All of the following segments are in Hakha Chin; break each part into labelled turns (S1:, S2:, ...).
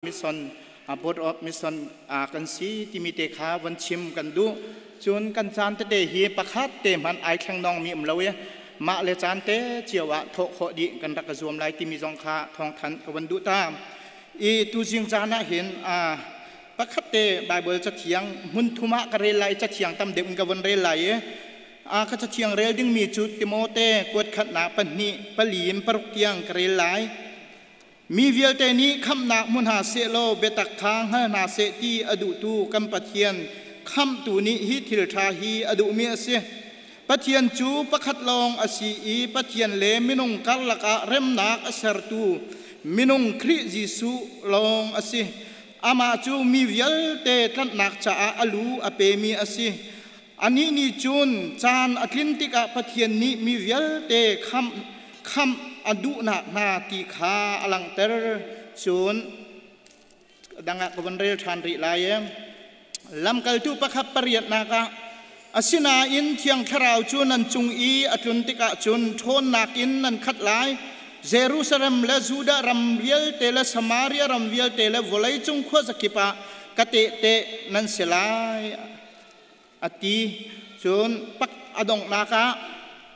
S1: Mission Board of Mission kan si timi te kha von chim kan duh. Cun kan caan tete hi pakhat te hmanh ai thleng nong mi um lo i mah le caan te cio ah thawh khawh dih kan rak ka zuam lai timi zong kha thawngthanh ka von duh ta. I tuzing caan ah hin pakhat te Bible cathiang hmun thum ah ka rel lai, cathiang tam deuh in ka von rel lai i ka cathiang rel dingmi cu Timote kuat khatnak 2 4 in 6 tiang ka rel lai. Mi vialte nih khamhnak hmu hna sehlaw biatak kha hngal hna seh ti a duhtu kan Pathian khamhtu nih hi thil ṭha hi a duhmi a si. Pathian cu pakhat lawng a si i Pathian le minung karlak ah remnak a sertu minung Khrih Jesuh lawng a si. Amah cu mi vialte tlanhnak caah a lu a pemi a si. Anih nih cun caan a tlin tikah Pathian nih mi vialte khamh a duhnak hna ti kha a langhter. Cun dangah ka von rel ṭhan rih lai. Lamkaltu pakhat pariatnak ah, asinain Thiang Thlarau cu nan cung i a tlun tikah cun ṭhawnnak in nan khat lai. Jerusalem le Judah ram vialte le Samaria ram vialte le vawleicung khuazakip ah ka tehte nan si lai, a ti. Cun pak a donghnak ah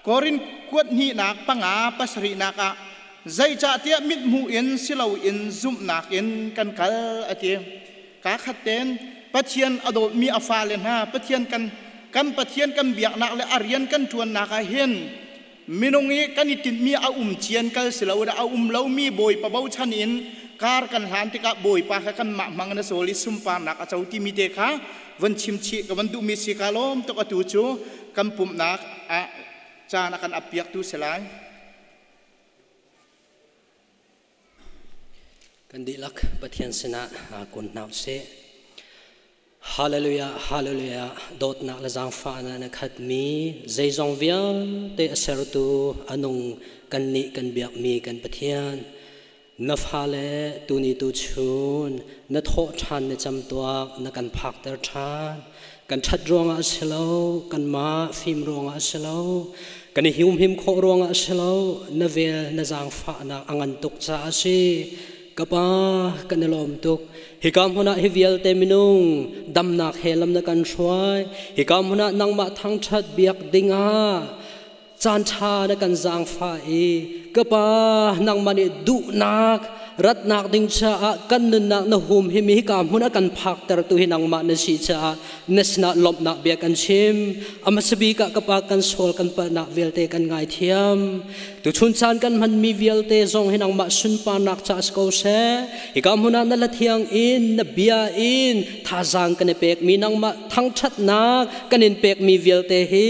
S1: Korin kuat hnihnak 5 pasarihnak ah, zeicahtiah mithmuh in si loin zumhnak in kan kal, a ti. Ka khat ten Pathian a dawtmi a fale hna, Pathian kan Pathian kan biaknak le a rian kan ṭuannak ah hin minung i kan i tinhmi a um cian kal si lo, a um lomi Bawipa bochan in kar kan hlan tikah Bawipa kha kanmah hmang na sawl i sunparnak a co timi te kha von chim chih ka von duhmi si. Ka lawm tuk, atu cu kan pumhnak ah caan a kan appiaktu si lai.
S2: Kan dihlak Pathian sinah kun hna usih. Hallelujah, hallelujah. Dawtnak le zaangfahnak na khatmi, zeizong vialte a sertu anung kan nih kan biakmi kan Pathian, na fale tuni tu chun na thawh ṭhan na camtuak na kan phakter ṭhan. Kan ṭhat ruangah a si lo, kanmah fim ruangah a si lo, kan i humhim khawh ruangah a si lo, na vel na zaangfahnak a ngan tuk caah a si. Ka pa, kan i lawm tuk. Hika hmun ah hi vialte minung damnak he lam na kan hruai. Hika hmun ah nangmah thangṭhat biak dingah caan ṭha na kan zaangfah i ka pa, nangmah nih duhnak ratnak ding caah kan nunnak na hum hi mi hika hmun a kan phaktertu hi nangmah na si caah na sinah lawmhnak bia kan chim. A hmasa bik ah ka pa, kan sual kan palhnak vialte kan ngaithiam. Tuchun caan kan hmanmi vialte zong hi nangmah sunparnak ca si ko seh. Hika hmun ah na la thiang in na bia in thazaang kan i pekmi, nangmah thangṭhatnak kan in pekmi vialte hi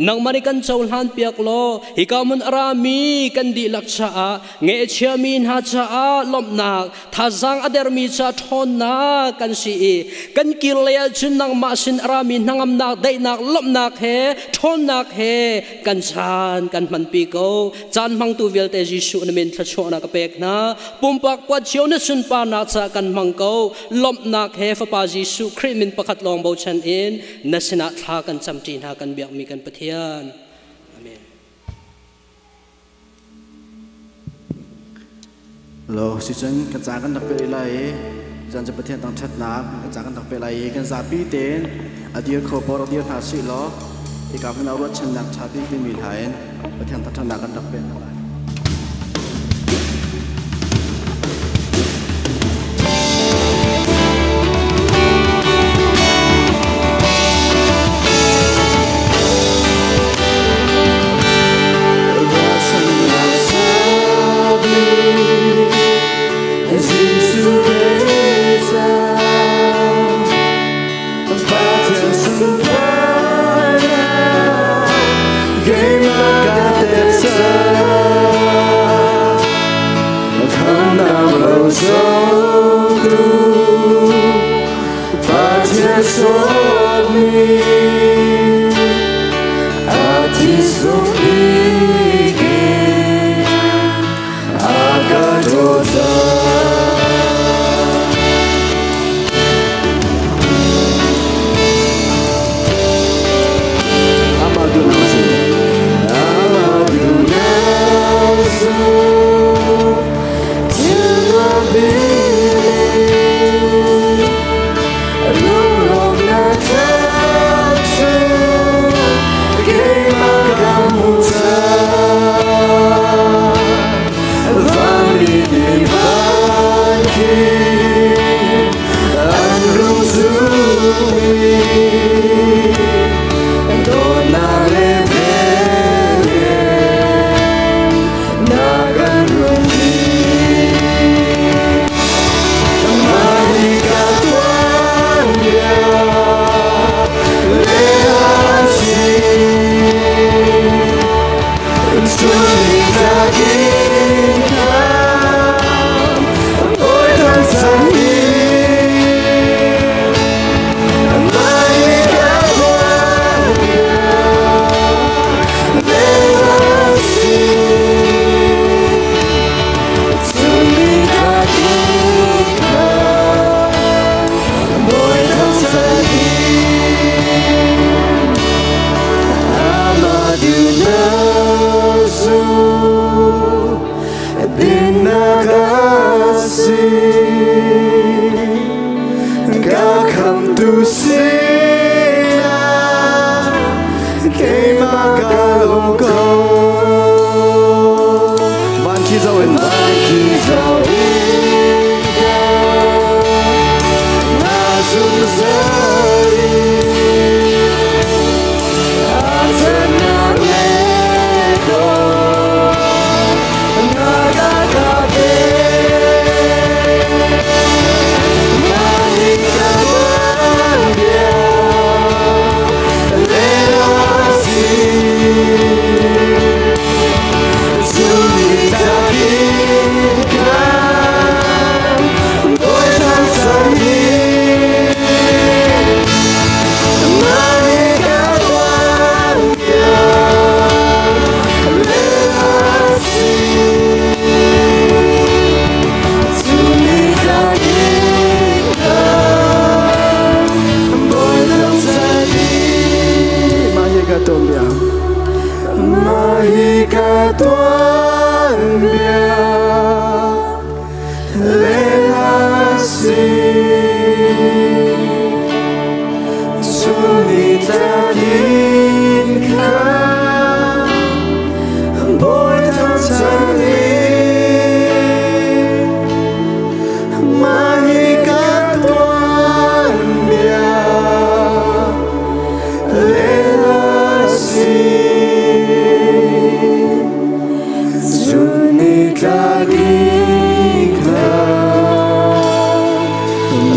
S2: nangmah nih kan cohlan piak law hika hmun a rami kan dihlak caah, ngeihchiami hna caah lawmhnak, thazaang a dermi ca ṭhawnnak kan si i kan kir lei ah cun nangmah sin a rami hnangamnak, daihnak, lawmhnak he, ṭhawnnak he kan caan kan hmanpi ko. Caan hmangtu vialte Jesuh na min thluachuahnak ka pek hna. Pumpak puat cio na sunparnak ca kan hmang ko. Lawmhnak he Fapa Jesuh Khrih min pakhat lawng bochan in na sinah thla kan camṭi hna, kan biakmi kan Pathian. Amen.
S3: Lo si cun kan ca kan rak pe lai i cun cu Pathian tang ṭhatnak kan ca kan rak pe lai i kan zapi tein a dir kho paoh rak dir hna sih law hika hmun ah ruahchannak ṭha bik timi hla in Pathian tang ṭhatnak kan rak pe hna lai.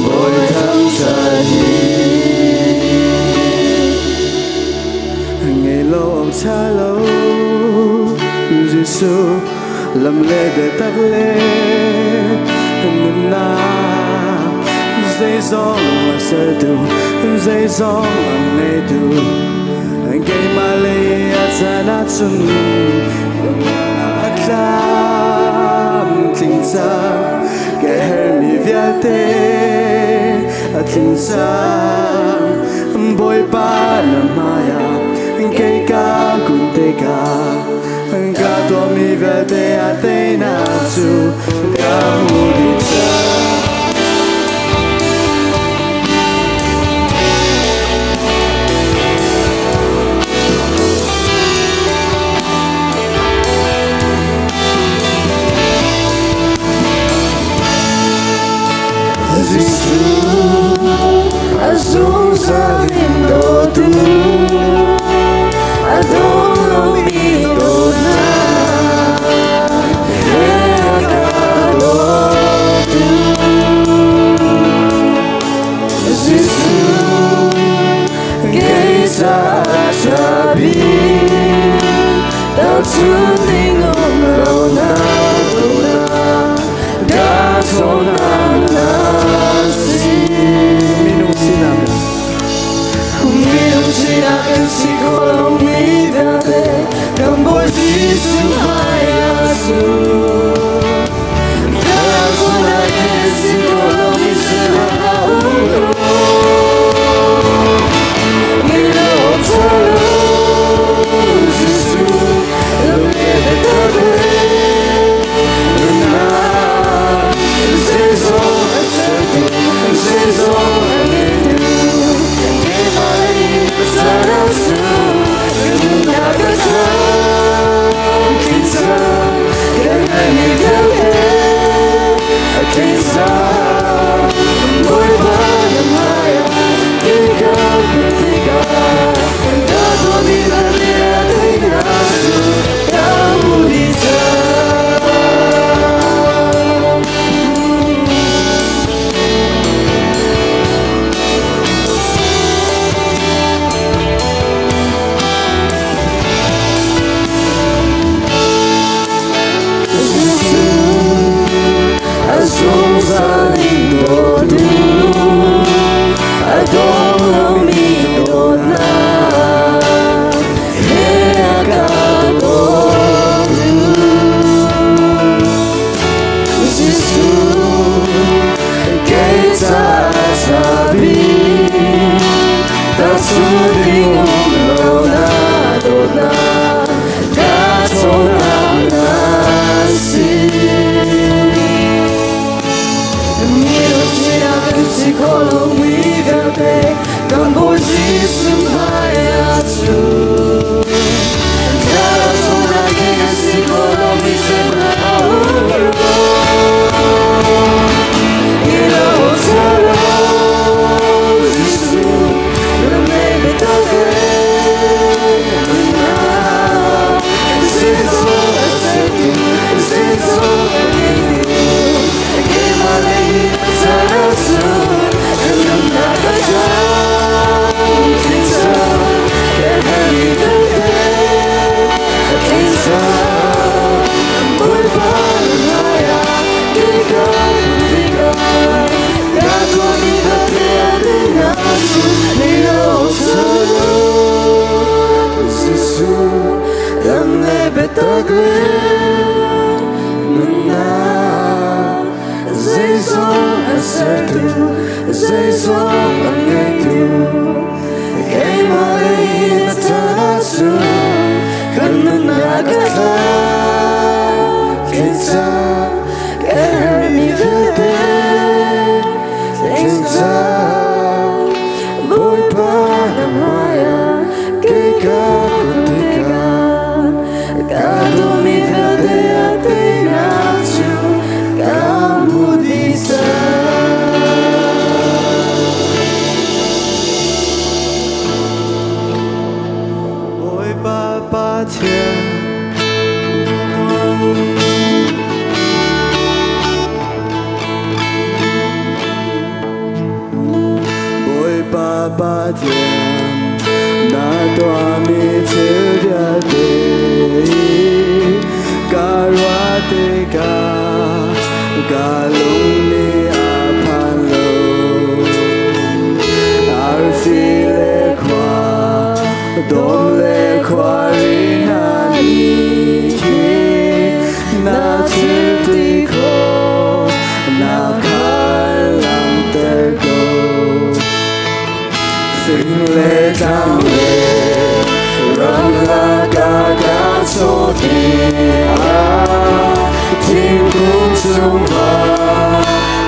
S3: Bawi thangṭhat hi ngei lo awk ṭha lo Jesuh lam le biatak le nunnak zeizong a sertu zeizong a ngeitu keimah lei a caan ahcun a tlamtling cang ka herhmi vialte a tling cang Bawipa na hmaiah kei ka kun tikah ka tuahmi vialte a teinak cu ka hmu dih cang. Jesuh a zungzal in dawtu a dong lomi dawtnak he a ka dawtu Jesuh kei caah ṭha bik tahchunh ding um lonak dawtnak ka ṭhawnnak na si. Minung sinak minung sinak kan si kho lomi vialte kan Bawi Jesuh hmaiah cun thlarau kan si kho lomi zeihmanh a um lo. Ngei lo awk ṭha lo Jesuh lam le biatak le nunnak zeizong a sertu zeizong a ngeitu keimah lei na caan cun ka nunnak ka tlamtling cang ka herhmi vialte a tling cang Bawipa na hmaiah kei ka kun tikah ka tuahmi vialte a teinak cu ka hmu dih cang. Jesuh a zungzal in dawtu a dong lomi dawtnak he a ka dawtu Jesuh kei caah ṭha bik tahchunh ding um lonak dawtnak ka ṭhawnnak na si. Minung sinak kan si kho lomi vialte kan Bawi Jesuh hmaiah cun thlarau ṭhawnnak he kan si kho lomi zeihmanh a um lo. Ngei lo awk ṭha lo Jesuh lam le biatak le nunnak zeizong a sertu zeizong a ngeitu keimah lei na caan cun ka nunnak ka tlamtling cang ka herhmi vialte a tling cang Bawipa na hmaiah kei ka kun tikah ka tuahmi vialte a teinak cu ngei lo awk ṭha lo Jesuh lam le biatak le nunnak zeizong a sertu zeizong a ngeitu keimah lei na caan cun kan nunnak ka tlamtling cang ka herhmi vialte tling cang Bawipa na hmaiah kei ka kun tikah ka tuahmi vialte a teinak cu ka hmu dih cang. Bawipa Pathian
S4: Bawipa Pathian, na tuahmi thil vialte ka ruah tikah ka lung nih a phan lo. Arfi le khua, dawm le khuari hna nih khin na thil ti khawh nak kha langhter ko. Fing le tlang le ramlak ah ka sawt i thingkung cungah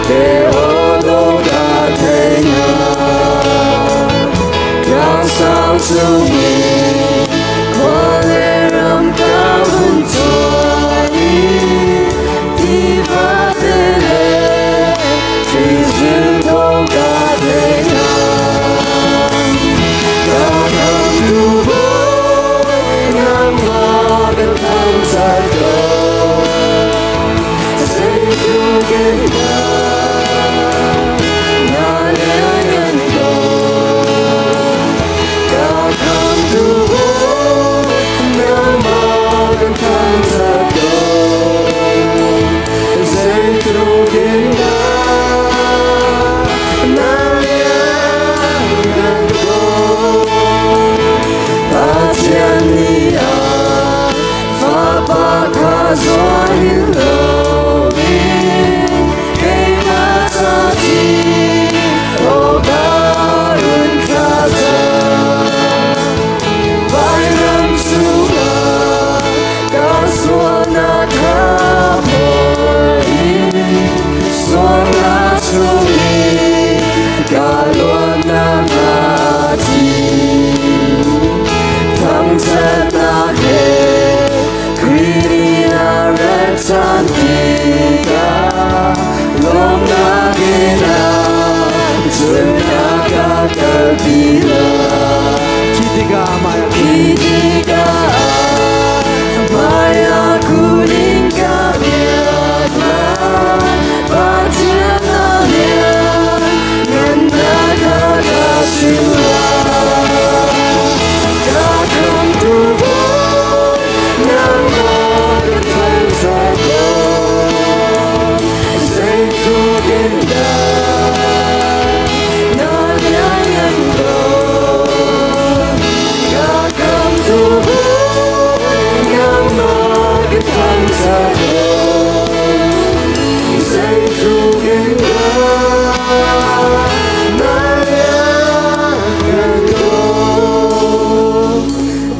S4: te aw dawh ka thei hna. Tlangsang cung in khua le ram ka hun cuan i tivate le thlizil thawng ka thei hna. Ka khamtu Bawi, nangmah kan thangṭhat ko. Zeitluk in dah na lianngan ko. Ka khamtu Bawi, nangmah kan thangṭhat ko. Zeitluk in dah na lianngan ko. Pathian nih a Fapa kha zuar hin loin keimah ca thi awkah run thlah cang. Vailam cungah ka sualnak kha phor i sualnak chungin ka luatnak na thi. Thangṭhatnak he Khrih nih a rat ṭhan tikah lawmhnak in a ceunak a kalpi lai.
S3: Khi tikah hmai ah
S4: Khi tikah hmai ah kun in ka biak lai. Pathian na lianngannak kha ka chim lai. Ka khamtu Bawi, nangmah ka thangṭhat ko. Zeitluk in dah na lianngan ko. Ka khamtu Bawi, nangmah ka thangṭhat ko. Zeitluk in dah na lianngan ko.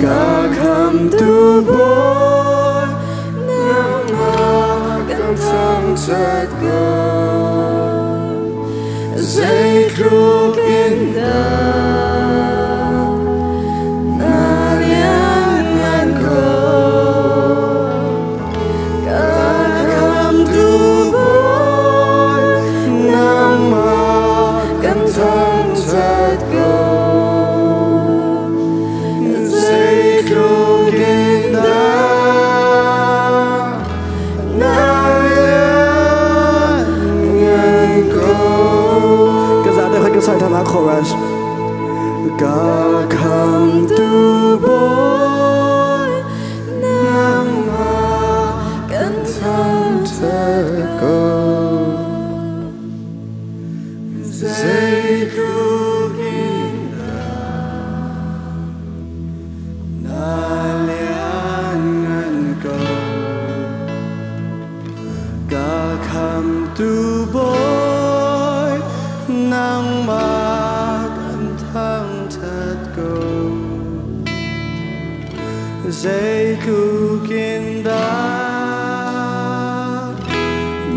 S4: Ka khamtu Bawi, nangmah kan thangṭhat ko. Zeitluk in dah na lianngan ko. Ka khamtu Bawi, nangmah kan thangṭhat ko. Zeitluk in dah na lianngan ko.
S3: Ka zate khat ka sai than ah chorus.
S4: Ka khamtu Bawi, nangmah kan thangṭhat ko. Zeitluk in dah na lianngan ko. Ka khamtu Bawi, nangmah kan thangṭhat ko. Zeitluk in dah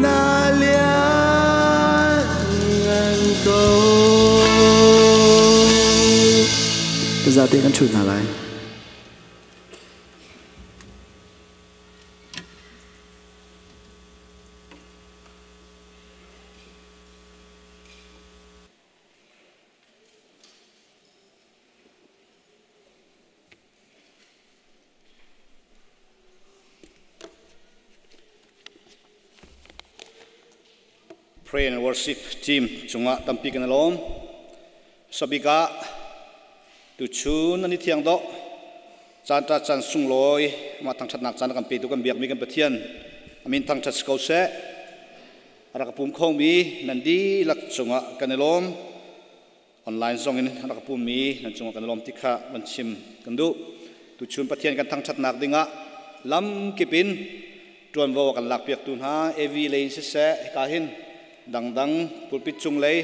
S4: na lianngan ko.
S3: Ka zate kan ṭhut hna lai.
S5: Pray and worship team cungah tampi kan i lawm. Sabika tu chun ani thiang do chan ta chan sung loi ma thang that nak chan kan pe tu kan biak mi kan Pathian amin thang that ko se rak pum khong mi nan di lak chunga kan lom online zong in rak pum mi nan chunga kan lom tikha man chim kan du tu chun Pathian kan thang that nak dinga lam kipin tuan vo kan lak piak tu na AV lein se se ka hin dang dang pulpit chung lei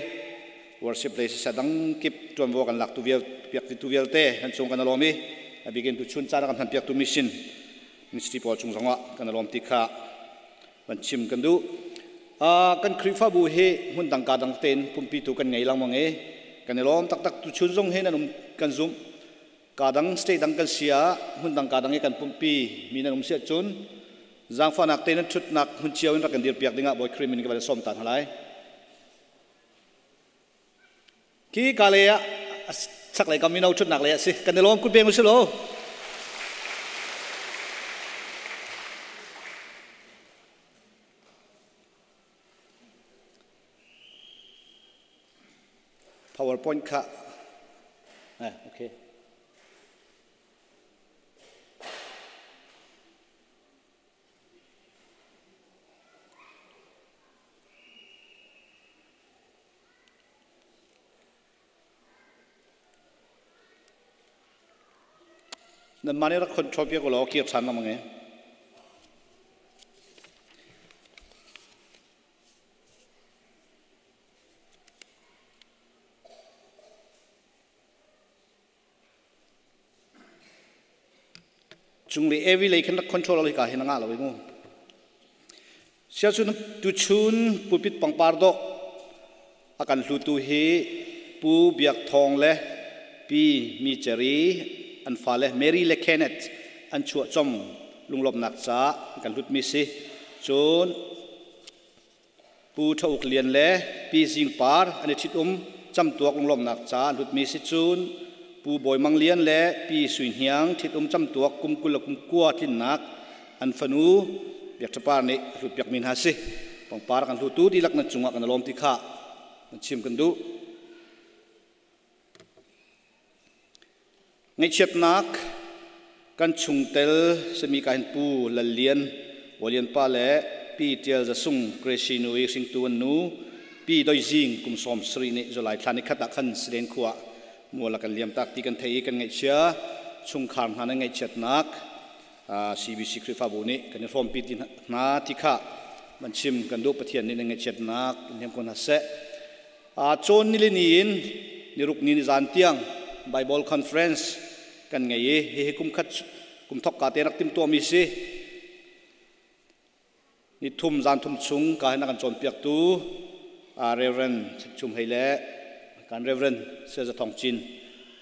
S5: worship lei se dang kip tuan vo kan lak tu vial piak tu vial te kan chung kan lomi a begin tu chun cha kan han piak tu mission ministry pawl chung zonga kan lom ti kha man chim kan du kan Khrifa bu he mun dang ka dang ten pumpi tu kan ngei lang mang e kan lom tak tak tu chun zong he nan kan zum ka dang state dang kan sia mun dang ka dang e kan pumpi mi nan um sia chun zang fa nak te nan thut nak hun chiao in rak kan dir piak dinga boy khrim in ka ba som tan halai ki ka le ya sak lai kam mi no thut nak le si kan lom ku beng si lo PowerPoint kha okay nan mani rak control pia ko lo kir than na mange chung le every lei khan control li ka hin nga lo mu sia chun tu chun pulpit pangpar do akan hlu tu hi pu biak thong le pi mi cheri an fa le Mary le Kenneth an chua chom lunglop nak cha kan hlut mi si chun pu thauk lian le pi jing par an thit cham tuak lunglop nak cha hlut mi si chun pu boi mang lian le pi suin hiang thit cham tuak kum kul kum kwa thin nak an fanu biak thapar ni hlut piak min ha si pangpar kan hlu tu di lak na chunga kan lom ti kha chim kan du ngai chiat nak kan chung tel semi ka hin pu lalian walian pa le pi tial za sung kresinu i sing tu nu pi doi jing kum som sri ni jolai thlani khata khan silen khuwa mula kan liam tak ti kan thei kan ngai chia chung khar hna ngai chiat nak CBC Khrifa bu ni kan rom pi tin na ti kha man chim kan du Pathian ni ngai chiat nak nem kon ha se a chon ni le ni in ni ruk ni zan tiang Bible Conference kan ngai he he kum khat kum thok ka te rak tim to mi si ni thum zan thum chung ka na kan chon piak tu a Reverend chum heile kan Reverend se za thong chin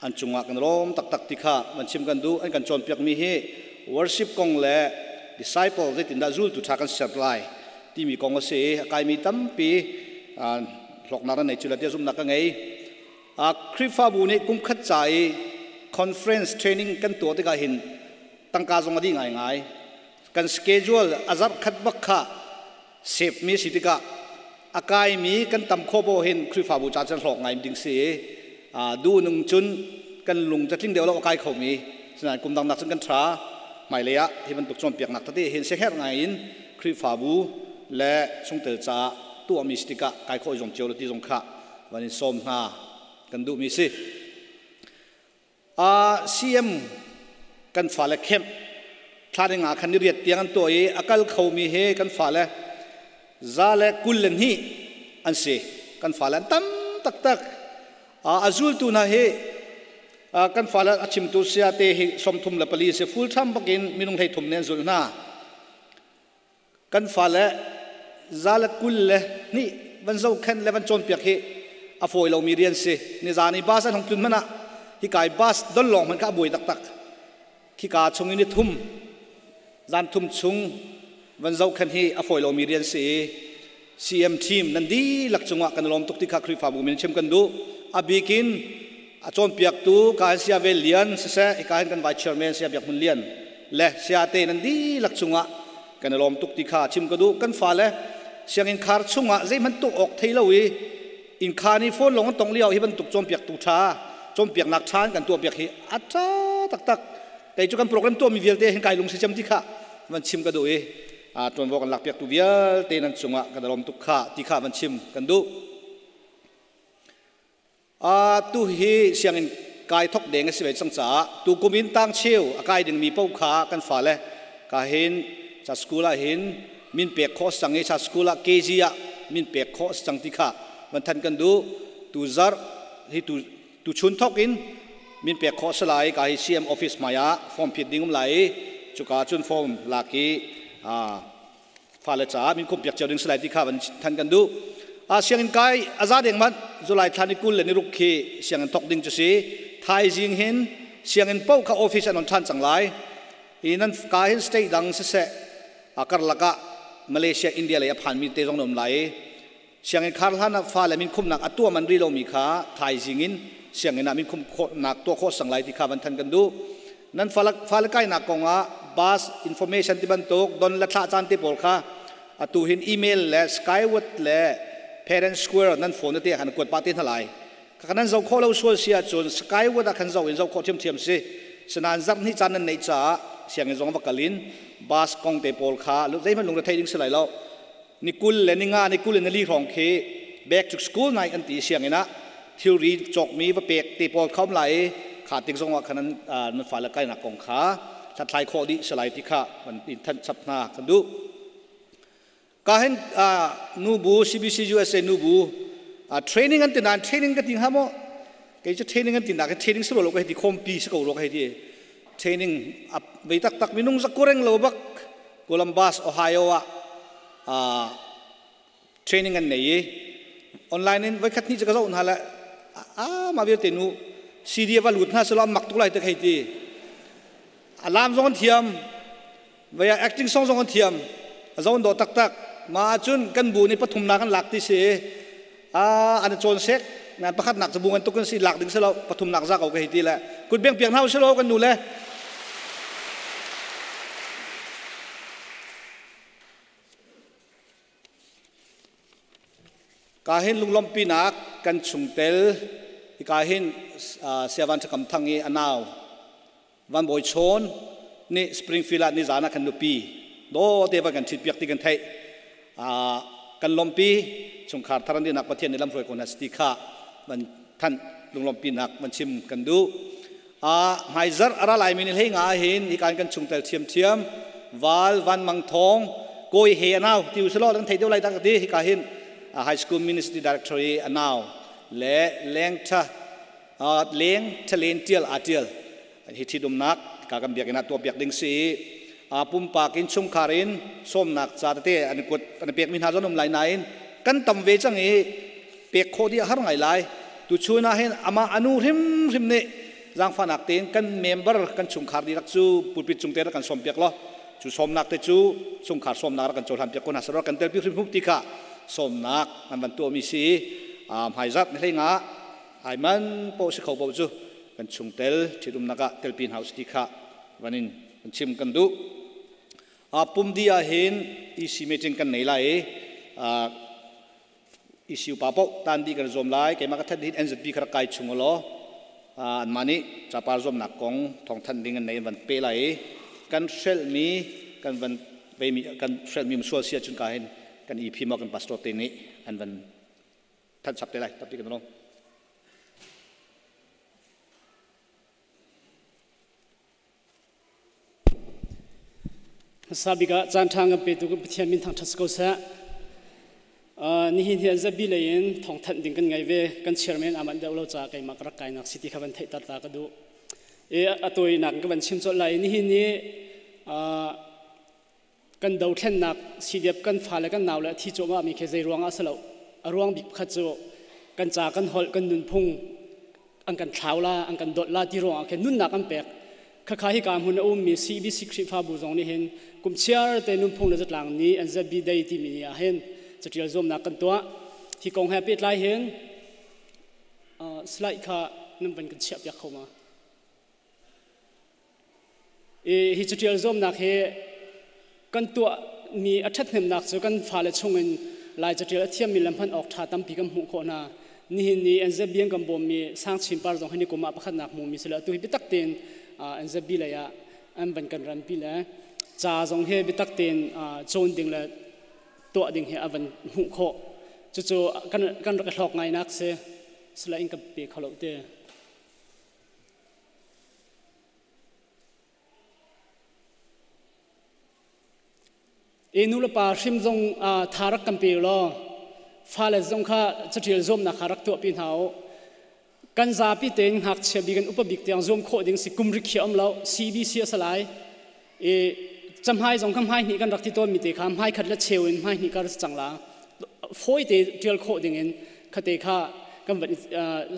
S5: an chunga kan rom tak tak ti kha man chim kan du an kan chon piak mi hi worship kong le disciple ze tin da zul tu tha kan supply ti mi kong se kai mi tam pi hlok na nei chula te zum na ka ngai a Khrifa bu ni kum khat chai conference training kan to te ka hin tangka zong adi ngai ngai kan schedule azar khat bak kha sep mi sitika akai mi kan tam kho bo hin Khrifa bu cha chan hlok ngai ding si a du nung chun kan lung cha tling deu lo akai kho mi sanan kum dang nak chun kan tha mai le ya hi ban tuk chom piak nak ta te hin se her ngai in Khrifa bu le chung tel cha tu mi sitika kai kho jong cheu lo ti jong kha wanin som na kan du mi si a CM kan fa le khem thla nga khan ni riat tiang an to e akal kho mi he kan fa le za le kul len hi an se kan fa le tam tak tak a azul tu na he kan fa le achim tu sia te hi som thum la pali se full tham bakin minung thei thum nen zul na kan fa le za le kul le ni van zo khan le van chon piak hi a foi lo mi rian se ni za ni ba san hong tlun mana hi kai bus don long man ka bui tak tak khi ka chung in thum zan thum chung van zo khan hi a foi lo mi rian se CM team nan di lak chunga kan lom tuk ti kha Khrifa bu min chem kan du abikin a chon piak tu ka sia ve lian se se ka kan vice chairman sia biak mun lian le sia te nan di lak chunga kan lom tuk ti kha chim ka du kan fa le siang in khar chunga zei man tu ok thei lo wi In kha ni phone long tong liao hi bantuk chom piak tu tha chom piak nak than kan tua piak hi acha tak tak kei chu kan program to mi vialte hin kai lung si cham ti kha van chim ka du i a ton bo kan lak piak tu vialte nan chunga kan lom tuk kha ti kha van chim kan du a tu hi siangin kai thok deng si ve chang cha tu kumin tang cheu a kai ding mi pau kha kan fa le ka hin cha school a hin min pek kho sang i cha school a KG a min pek kho sang ti kha van than kan du tu zar hi tu tu chun thok in min pek kho salai ka hi CM office maya form phit ding um lai chuka chun form laki a fa le cha min kum piak cheu ding salai ti kha van than kan du a siang in kai aza deng man July thani kul le ni ruk khi siang in thok ding chu si thai jing hin siang in pau kha office an on than chang lai inan ka hin state dang se se akar laka Malaysia India le phan mi te jong nom lai siang in khar hlan fa le min khum nak atua man ri lo mi kha thai jing in siang in min khum kho nak to kho sang lai ti kha van than kan du nan falak fal kai nak konga bus information ti bantuk don la thla chan te pol kha atu hin email le skyward le parent square nan phone te han kuat pa te thalai kanan zo kho lo sual sia chun skyward a khan zo in zo kho thiam thiam si sanan zap ni chan nan nei cha siang in zong va kalin bus kong te pol kha lu zai man lung thai ding selai lo nikul le ninga nikul le li rong khi back to school nai an ti siang ina theory chok mi va pek te pol khom lai kha tik zong wa khanan nan fa la kai na kong kha thlai kho di selai ti kha man in than chap na kan du ka hen nu bu CBC USA nu bu training an tinan training ka ting hamo ke chu training an tin na ka training su lo ka ti khom pi su ko ro ka ti training ap ve tak tak minung za koreng lo bak Columbus Ohio a training an nei online in vai khat ni ka zo na la a ma vir te nu CD va lut na selo mak tu lai te khai ti alam zong thiam vai acting song zong thiam zon do tak tak ma chun kan bu ni pathum na kan lak ti si a an chon sek nan pakhat nak chabung an tukun si lak ding selo pathum nak za ko ka hi ti la kut beng piang hau selo kan nu le ka hin lunglom pi nak kan chungtel ka hin siawan thakam thangi anaw van boi chon ni Springfield ni zana kan nupi do te ba kan thit piak ti kan thai a kan lompi chungkhar tharan di nak pathian ni lam hroi ko na sti kha man than lunglom pi nak man chim kan du a hmaizar ara lai min hlei nga hin hi kan kan chungtel thiam thiam wal van mang thong koi he anaw ti uslo lang thei deu lai tak ti hi ka hin high school ministry directory anaw le leng tha leng thalen tial atial hi thi dum nak ka kam biak ina to biak ding si a pum pak in chung kharin som nak cha te an kut an pek min ha zonom lai nain kan tam ve chang i pek kho di har ngai lai tu chu na hen ama anu hrim hrim ne jang fa nak ten kan member kan chung khar di rak chu pulpit chung te kan som piak lo chu som nak te chu chung khar som nak kan chol ham piak ko na sar kan tel pi hrim hup ti kha som nak an ban to mi si a mai zat ne nga ai man po si kho po chu kan chung tel thidum naka telpin house ti kha wanin kan chim kan du a pum dia hin EC meeting kan nei lai a EC pa po tan di kan zom lai ke ma ka than hin NZP khara kai chung lo an mani chapar zom nak kong thong than ding an nei van pe lai kan shel mi kan van ve mi kan shel mi sual sia chun ka hin kan EP mo kan pastor te ni an van than chap te lai tapi kan long
S6: Sabika chan thang pe tu ko pathian min thang thas ko sa ni hin hian zabi lein thong than ding kan ngai ve kan chairman aman deuh lo cha kai mak rak kai nak city khaban thei tar ta ka du e atoi nak ka ban chim chol lai ni hin ni kan do thlen nak CDF kan fa le kan naw le thi choma mi khe zai ruang a salo aruang bik khat chu kan cha kan hol kan nun phung ang kan thlaw la ang kan dot la ti ruang ke nun nak an pek kha kha hi kam hun um mi CBC khri fa bu zong ni hin kum chiar te nun phung le zatlang ni an zabi dai ti mi a hen chatial zom na kan to hi kong ha pet lai hen slide kha nam ban kan chiap yak khoma e hi chatial zom nak he kan to mi athat nem nak chu kan fa le chungin lai chatial athiam mi lam phan ok tha tam pi kam hu kho na Nihin ni NZB an kan bawm mi Sang Chin Par zong hi ni kum ah pakhatnak hmu mi si le atu hi biatak tein NZB lei ah an van kan ranpi le ca zong hi biatak tein cawn ding le tuah ding hi a van hmuh khawh. Cucu kan rak i hlawk ngai nak si. Sila in kan pe kho lo te. E nu le pa hrim zong tha rak kan pe law fale zong kha catial zuamnak kha rak tuah pi hna u. Kan zapi tein ngakchia bik kan upa bik tiang zuam khawh ding si kum rikhiah um lo CBC a si lai. E camhai zong kha hmai hnih kan rak ti tawn mi te kha hmai khat le cheu in hmai hnih kar cang la. Fawi te tial khawh ding in khate kha kan van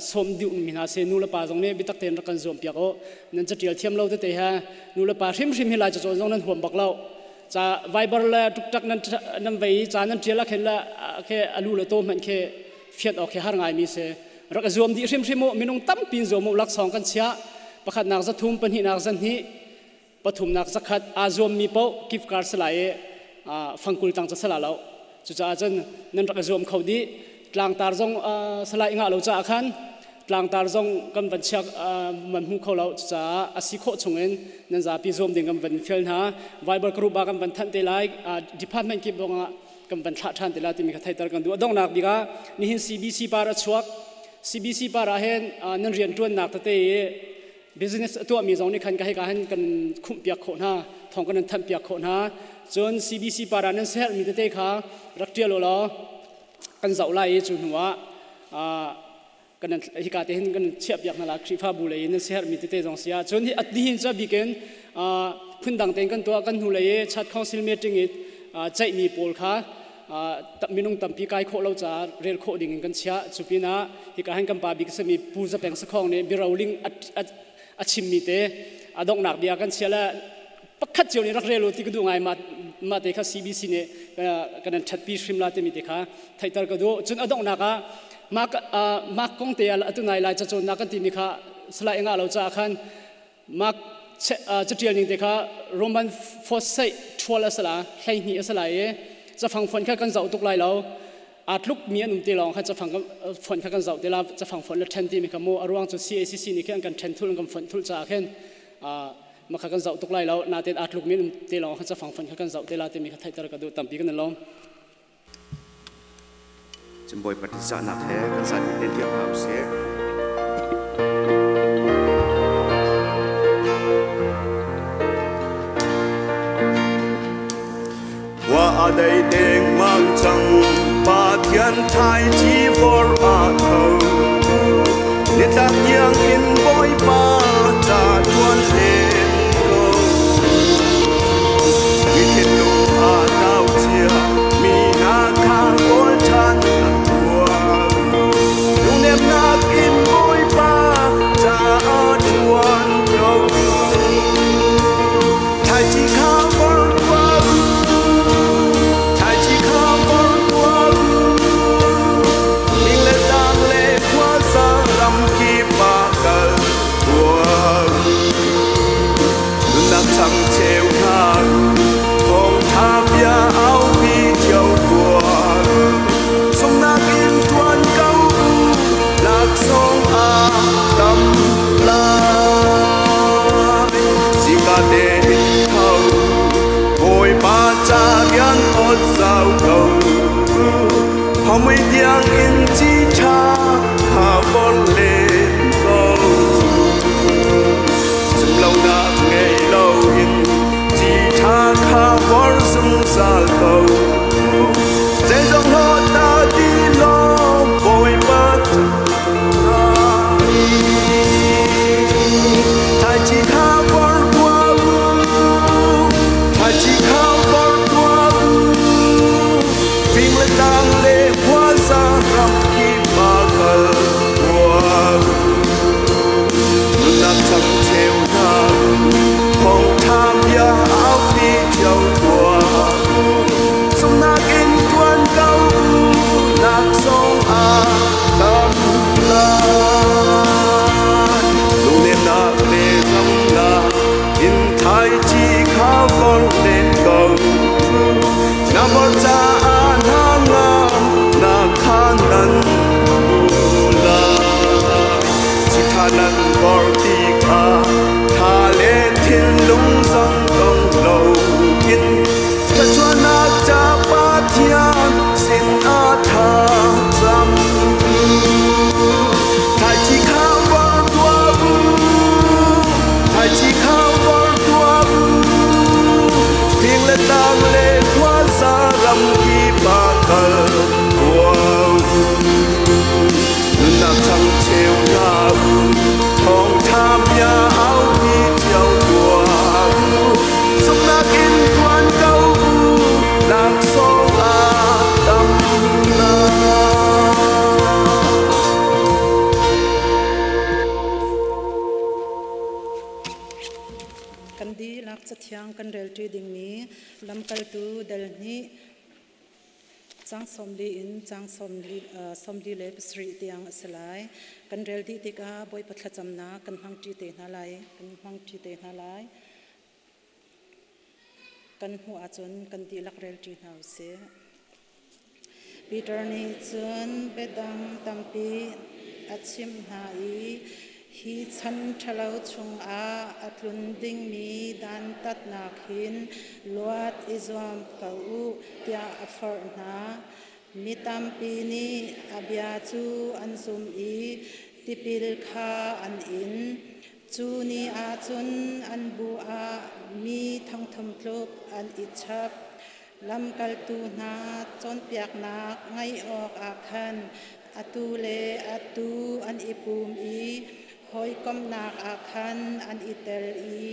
S6: sawm duh mi hna se nu le pa zong nih biatak tein rak kan zuam piak u. Nan catial thiam lo tete ha nu le pa hrimhrim hi lai cacawn zong nan huam bak lo. Ca Viber le tuktak nan nan vei ca nan tial a khen la khe alu le to hmanh khe fiat awk he har ngai mi se. Rak zuam dih hrimhrim u, minung tampi zuam u, laksawng kan chia. Pakhat nak 300, pahnih nak 200, pathum nak 100 aa zuam mi paoh gift card sala i fangkul tang ca sala lo. Cucaah cun nan rak zuam kho dih. Tlangtar zong sala i ngah lo caah khan tlangtar zong kan van chiak man hmu kho lo. Cucaah a si khawh chungin nan zapi zuam ding kan van fial hna. Viber group ah kan van thanh te lai, department kip zong ah kan van thlah ṭhan te lai timi kha theiter kan duh. A donghnak bik ah nihin CBC par a chuak. CBC par ah hin nan rian ṭuannak tete i business a tuahmi zong nih khan ka hika hin kan khumh piak khawh hna, thawng kan thanh piak khawh hna. Cun CBC par ah nan siaherhmi tete kha rak ṭial u law kan zoh lai i cu hnu ah kan hika te hin kan chiah piak hna la. Khrihfabu lei in nan siaherhmi tete zong si ah cun hi nihin cu a bik in phundang tein kan tuah. Kan hnu lei i chat council meeting i ceihmi pawl kha minung tampi kai khawh lo caah rel khawh ding in kan chiah. Cu pinah hika hin kan pa bik sami Pu Zapeng Sakhong nih biaroling a chimmi te a donghnak bia kan chia le pakhat cio nih rak rel u ti ka duh ngai. Ma te kha CBC nih kan an ṭhatpi hrim la timi te kha theihter ka duh. Cun a donghnak ah mak kong te atu nai lai cacawnnak kan timi kha salai ngah lo caah khan mak catial ning te kha Roman fosei ṭhual a sala 12 a sala i cafang fon kha kan zoh tuk lai lo. Aa tluk mi an um te lawng kha cafang fon kha kan zoh te la. Cafang fon le ṭhen timi kha mu a ruang cu CACC nih khin an kan ṭhen thul, an kan fonh thul caah khin ma kha kan zoh tuk lai lo. Natin aa tluk mi an um te lawng kha cafang fon kha kan zoh te la timi kha theihter ka duh. Tampi kan lawm.
S7: Cun Bawipa ṭihzahnak he kan zapi te dir hna usih.
S8: Wa a dei deng mang cang, Pathian thai chi for a tho. Nitlak tiang in Bawipa ca tuan len ko. Mi thinlung a tlau cia, mi hna kha kawl ṭhan a tuah. Lungnemnak in Bawipa ca a ṭuan ko. Thlaici kha vor tuah u, thlaici kha vor tuah u. Nan vor ti kha tha le thinlung zong dong lo in thluachuahnak ca Pathian sin ah tha cam. Thlaici kha vor tuah u, thlaici kha vor tuah u, fing le tlang le khuaza ram kip ah kal tuah u. Nunnak chang cheu hna u, thawngṭha bia aupi cio tuah u, zumhnak in ṭuan ko u, laksawng a tam lai.
S9: Kan dihlak cathiang kan relṭi dingmi lamkaltu dal hnih Caang 40 in caang 47 tiang a si lai. Kan rel dih tikah Bawipa thlacamnak kan hmangṭi te hna lai. Kan hmangṭi te hna lai. Kan hmuh ahcun kan dihlak relṭi hna u sih. Peter nih cun biadang tampi a chimh hna i Hi chan ṭhalo chungah a tlun dingmi dantatnak hin luat i zuam ko u tiah a forh hna. Mi tampi nih a bia cu an zumh i tipil kha an in. Cu ni ah cun an bu ah mi thongthum tluk an i chap. Lamkaltu hna cawnpiaknak ngaih awkah khan atu le atu an i pum i hawikomhnak ah khan an i tel i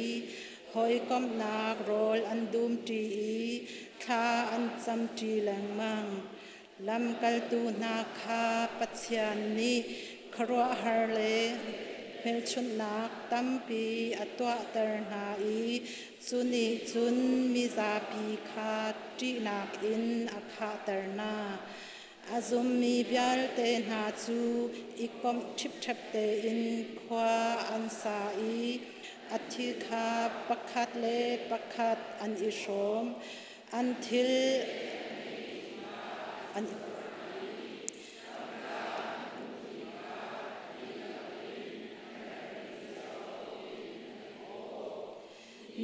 S9: hawikomhnak rawl an dumṭi i thla an camṭi lengmang. Lamkaltu hna kha Pathian nih khuaruahhar le hmelchunhnak tampi a tuahter hna i cu nih cun mizapi kha ṭihnak in a khahter hna. A zummi vialte hna cu i komh ṭhipṭhep tein khua an sa i a thi kha pakhat le pakhat an i hrawm. An thil an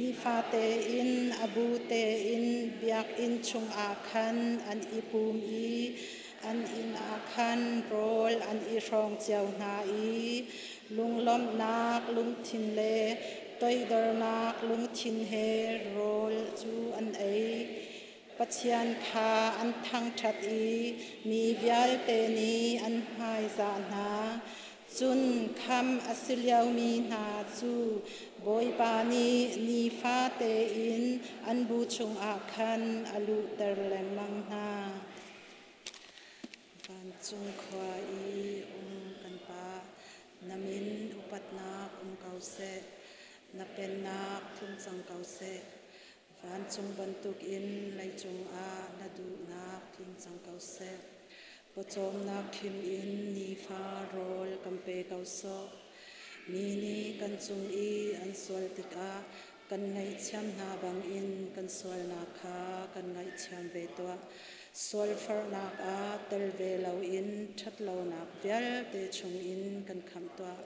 S9: Nifate in a bu tein biakinn chungah khan an i pum i an inn ah khan rawl an i hrawng cio hna i lunglawmhnak lungthin le toidornak lungthin he rawl cu an ei. Pathian kha an thangṭhat i mi vialte nih an hmaizah hna. Cun kham a si liomi hna cu Bawipa nih nifate in an bu chungah khan a luhter lengmang hna. Vancung khua i um kan Pa, na min upatnak um ko seh, na pennak tlung cang ko seh. Vancung bantukin leicung ah na duhnak tling cang ko seh. Pawcawmnak khim in nifa rawl kan pe ko sawh. Mi nih kan cung i an sual tikah kan ngaihthiam hna bangin kan sualnak kha kan ngaihthiam ve tuah. Sualfarnak ah tel ve loin ṭhatlonak vialte chungin kan khamh tuah.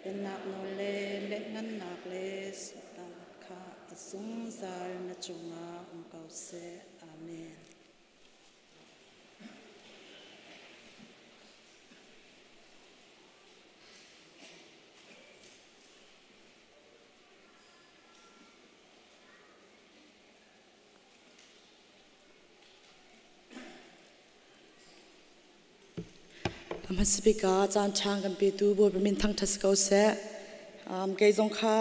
S9: Pennak nawl le lenhngannak le sultan kha a zungzal na cungah um ko seh. Amen.
S10: Hmasabik ah caan ṭha kan petu Bawipa min thangṭhat si ko seh. Kei zong kha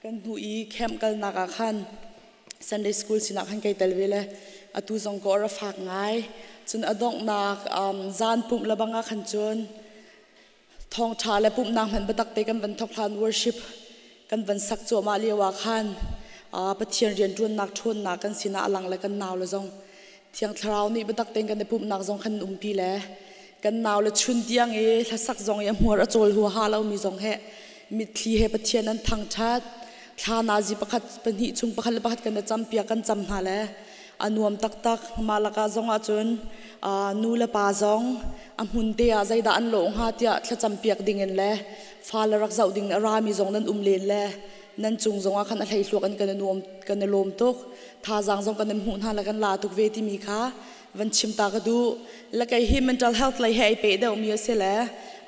S10: kan hnu i camp kalnak ah khan Sunday school sinah khan kai tel ve le atu zong ka or a fak ngai. Cun a donghnak zan pumh le bang ah khan cun thawngṭha le pumhnak hmanh biatak te kan van thawk hlan worship kan van sak cuahmah lio ah khan Pathian rianṭuannak ṭhawnnak kan sinah a lang le kan nau le zong Thiang Thlarau nih biatak tein kan i pumhnak zong khan umpi le kan nau le chun tiang i hlasak zong i a hmuar a cawl huaha lomi zong he mitthli he Pathian an thangṭhat thla nazi pakhat pahnih chung pakhat le pakhat kan i campiak kan cam hna le. A nuam taktak. Mah lakah zong ahcun nu le pa zong a hmun te ah zeidah an lawh hnga tiah thlacam piak ding in le fale rak zoh ding a rami zong nan um len le nan cung zong ah khan a hleihluak in kan i nuam kan i lawm tuk. Thazaang zong kan in hmuh hna le kan la tuk ve timi kha van chim ta ka duh. Le kei hi mental health lei he ai peh deuhmi a si le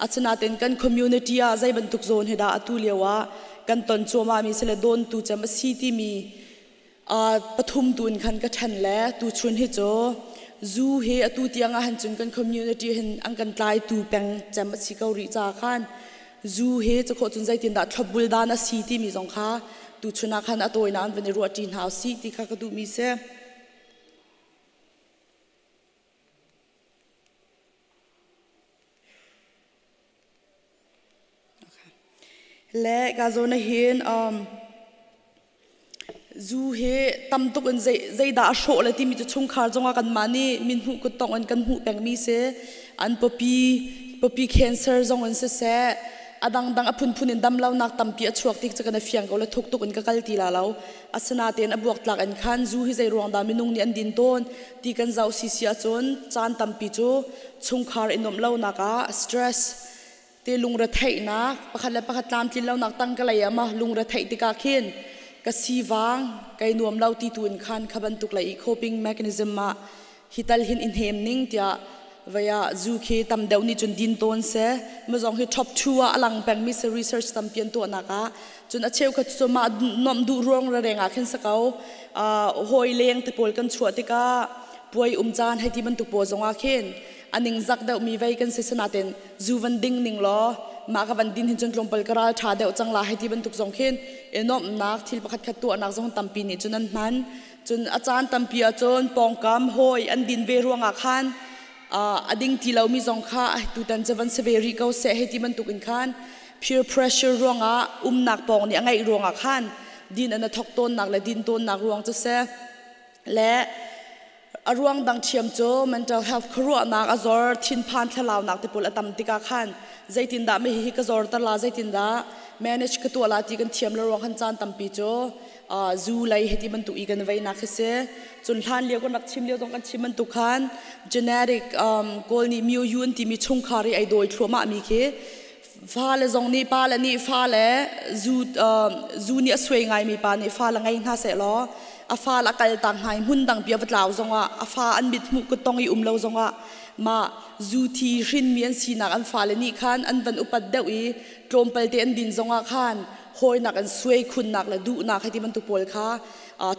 S10: asinain kan community ah zei bantuk zawn hi dah atu lio ah kan ton cuahmahmi si le dawntu cem a si timi pathum tu in khan ka ṭhen le tuchun hi cu zu hi atu tiang ah han cun kan community hin an kan tlaitu peng cem a si ko rih ca khan zu hi cakhawh cun zeitindah thlopbul dan a si timi zong kha tuchun ah khan a tawinak an van i ruahṭi hna usih ti kha ka duhmi si. Le ka zawn hin zu hi tam tuk in zeidah a hrawh le timi cu chungkhar zongah kanmah nih min hmuh kuttong in kan hmuh pengmi si. An pawpi cancer zong in siseh, a dangdang a phunphun in damlonak tampi a chuak tik cu kan i fiang ko le thuk tuk in ka kal ti la lo. Asinain a buaktlak in khan zu hi zei ruang dah minung nih an din tawn ti kan zoh sisi ahcun caan tampi cu chungkhar i nuamh lonak ah stress te lungretheihnak pakhat le pakhat tlamtlin lonak tangka lei ah ma lungretheih tikah khin ka sivang kai nuam lo ti tu in khan kha bantuk lei i coping mechanism ah hi tal hin i hnem ning tiah vaya zu khi tam deuh nih cun din tawn se mazong hi top 2 ah alang peng mi se research tampi an tuahnak ah cun a cheukhat cu mah nomh duh ruang reng ah khin sakau hawi leng te pawl kan chuah tikah puai um caan hei ti bantuk pawl zong ah khin aning zak deuh mi vei kan si sanaten zu van ding ning law mah ka van din hin cun tlawmpal ka ral tha deuh cang la hei ti bantuk zong khin i nomhnak thil pakhat khat tuahnak zong tampi nih cun an hman. Cun a caan tampi ahcun pawngkam hawi an din ve ruangah khan a ding ti lomi zong kha tutan cu van si ve rih ko seh hei ti bantuk in khan peer pressure ruangah umnak pawng nih a ngeih ruangah khan din an a thok tawnnak le din tawnnak ruang cu seh le a ruang dang ṭhiam cu mental health khuaruahnak a zor, thinphan thlalaunak te pawl a tam tikah khan zeitindah mi hi ka zor ter la, zeitindah manage ka tuah la ti kan thiam lo ruang khan caan tampi cu zu lei hiti bantuk i kan veinak khi si. Cun hlan lio kan rak chim lio zong kan chim bantuk khan genetic kawl nih myo yu an timi chungkhar i ai dawi thluahmah mi khi fale zong nih pa le nih fale zu zu nih a suai ngaimi pa nih fa le ngei hna seh law a fa a kal tak hna i hmun dang pi a va tlau zongah a fa an mit hmuh kuttong i um lo zongah mah zu thi hrinmi an sinak an fale nih khan an van upat deuh i tlawmpal te an din zongah khan hawinak an suai khunnak le duhnak hei ti bantuk pawl kha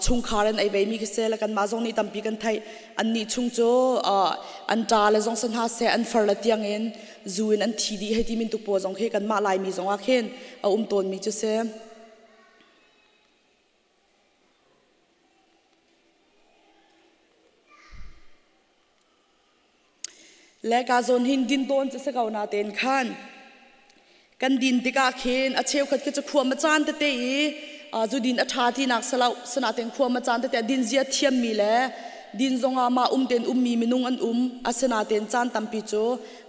S10: chungkhar in ei ve mi khi si le kanmah zong nih tampi kan theih. Annih chung cu an ṭa le zong si hna seh, an far le tiang in zu in an thi dih hei ti mintuk pawl zong khi kanmah Laimi zong ah khin a um tawnmi cu si. Le ka zawn hin din tawn cu si ko natein khan kan din tikah khin a cheukhat khi cu khua ma caan tete i zu din a ṭha tinak salo sinatein khua ma caan tete din zia thiammi le din zongah mah um tein ummi minung an um. Asinatein caan tampi cu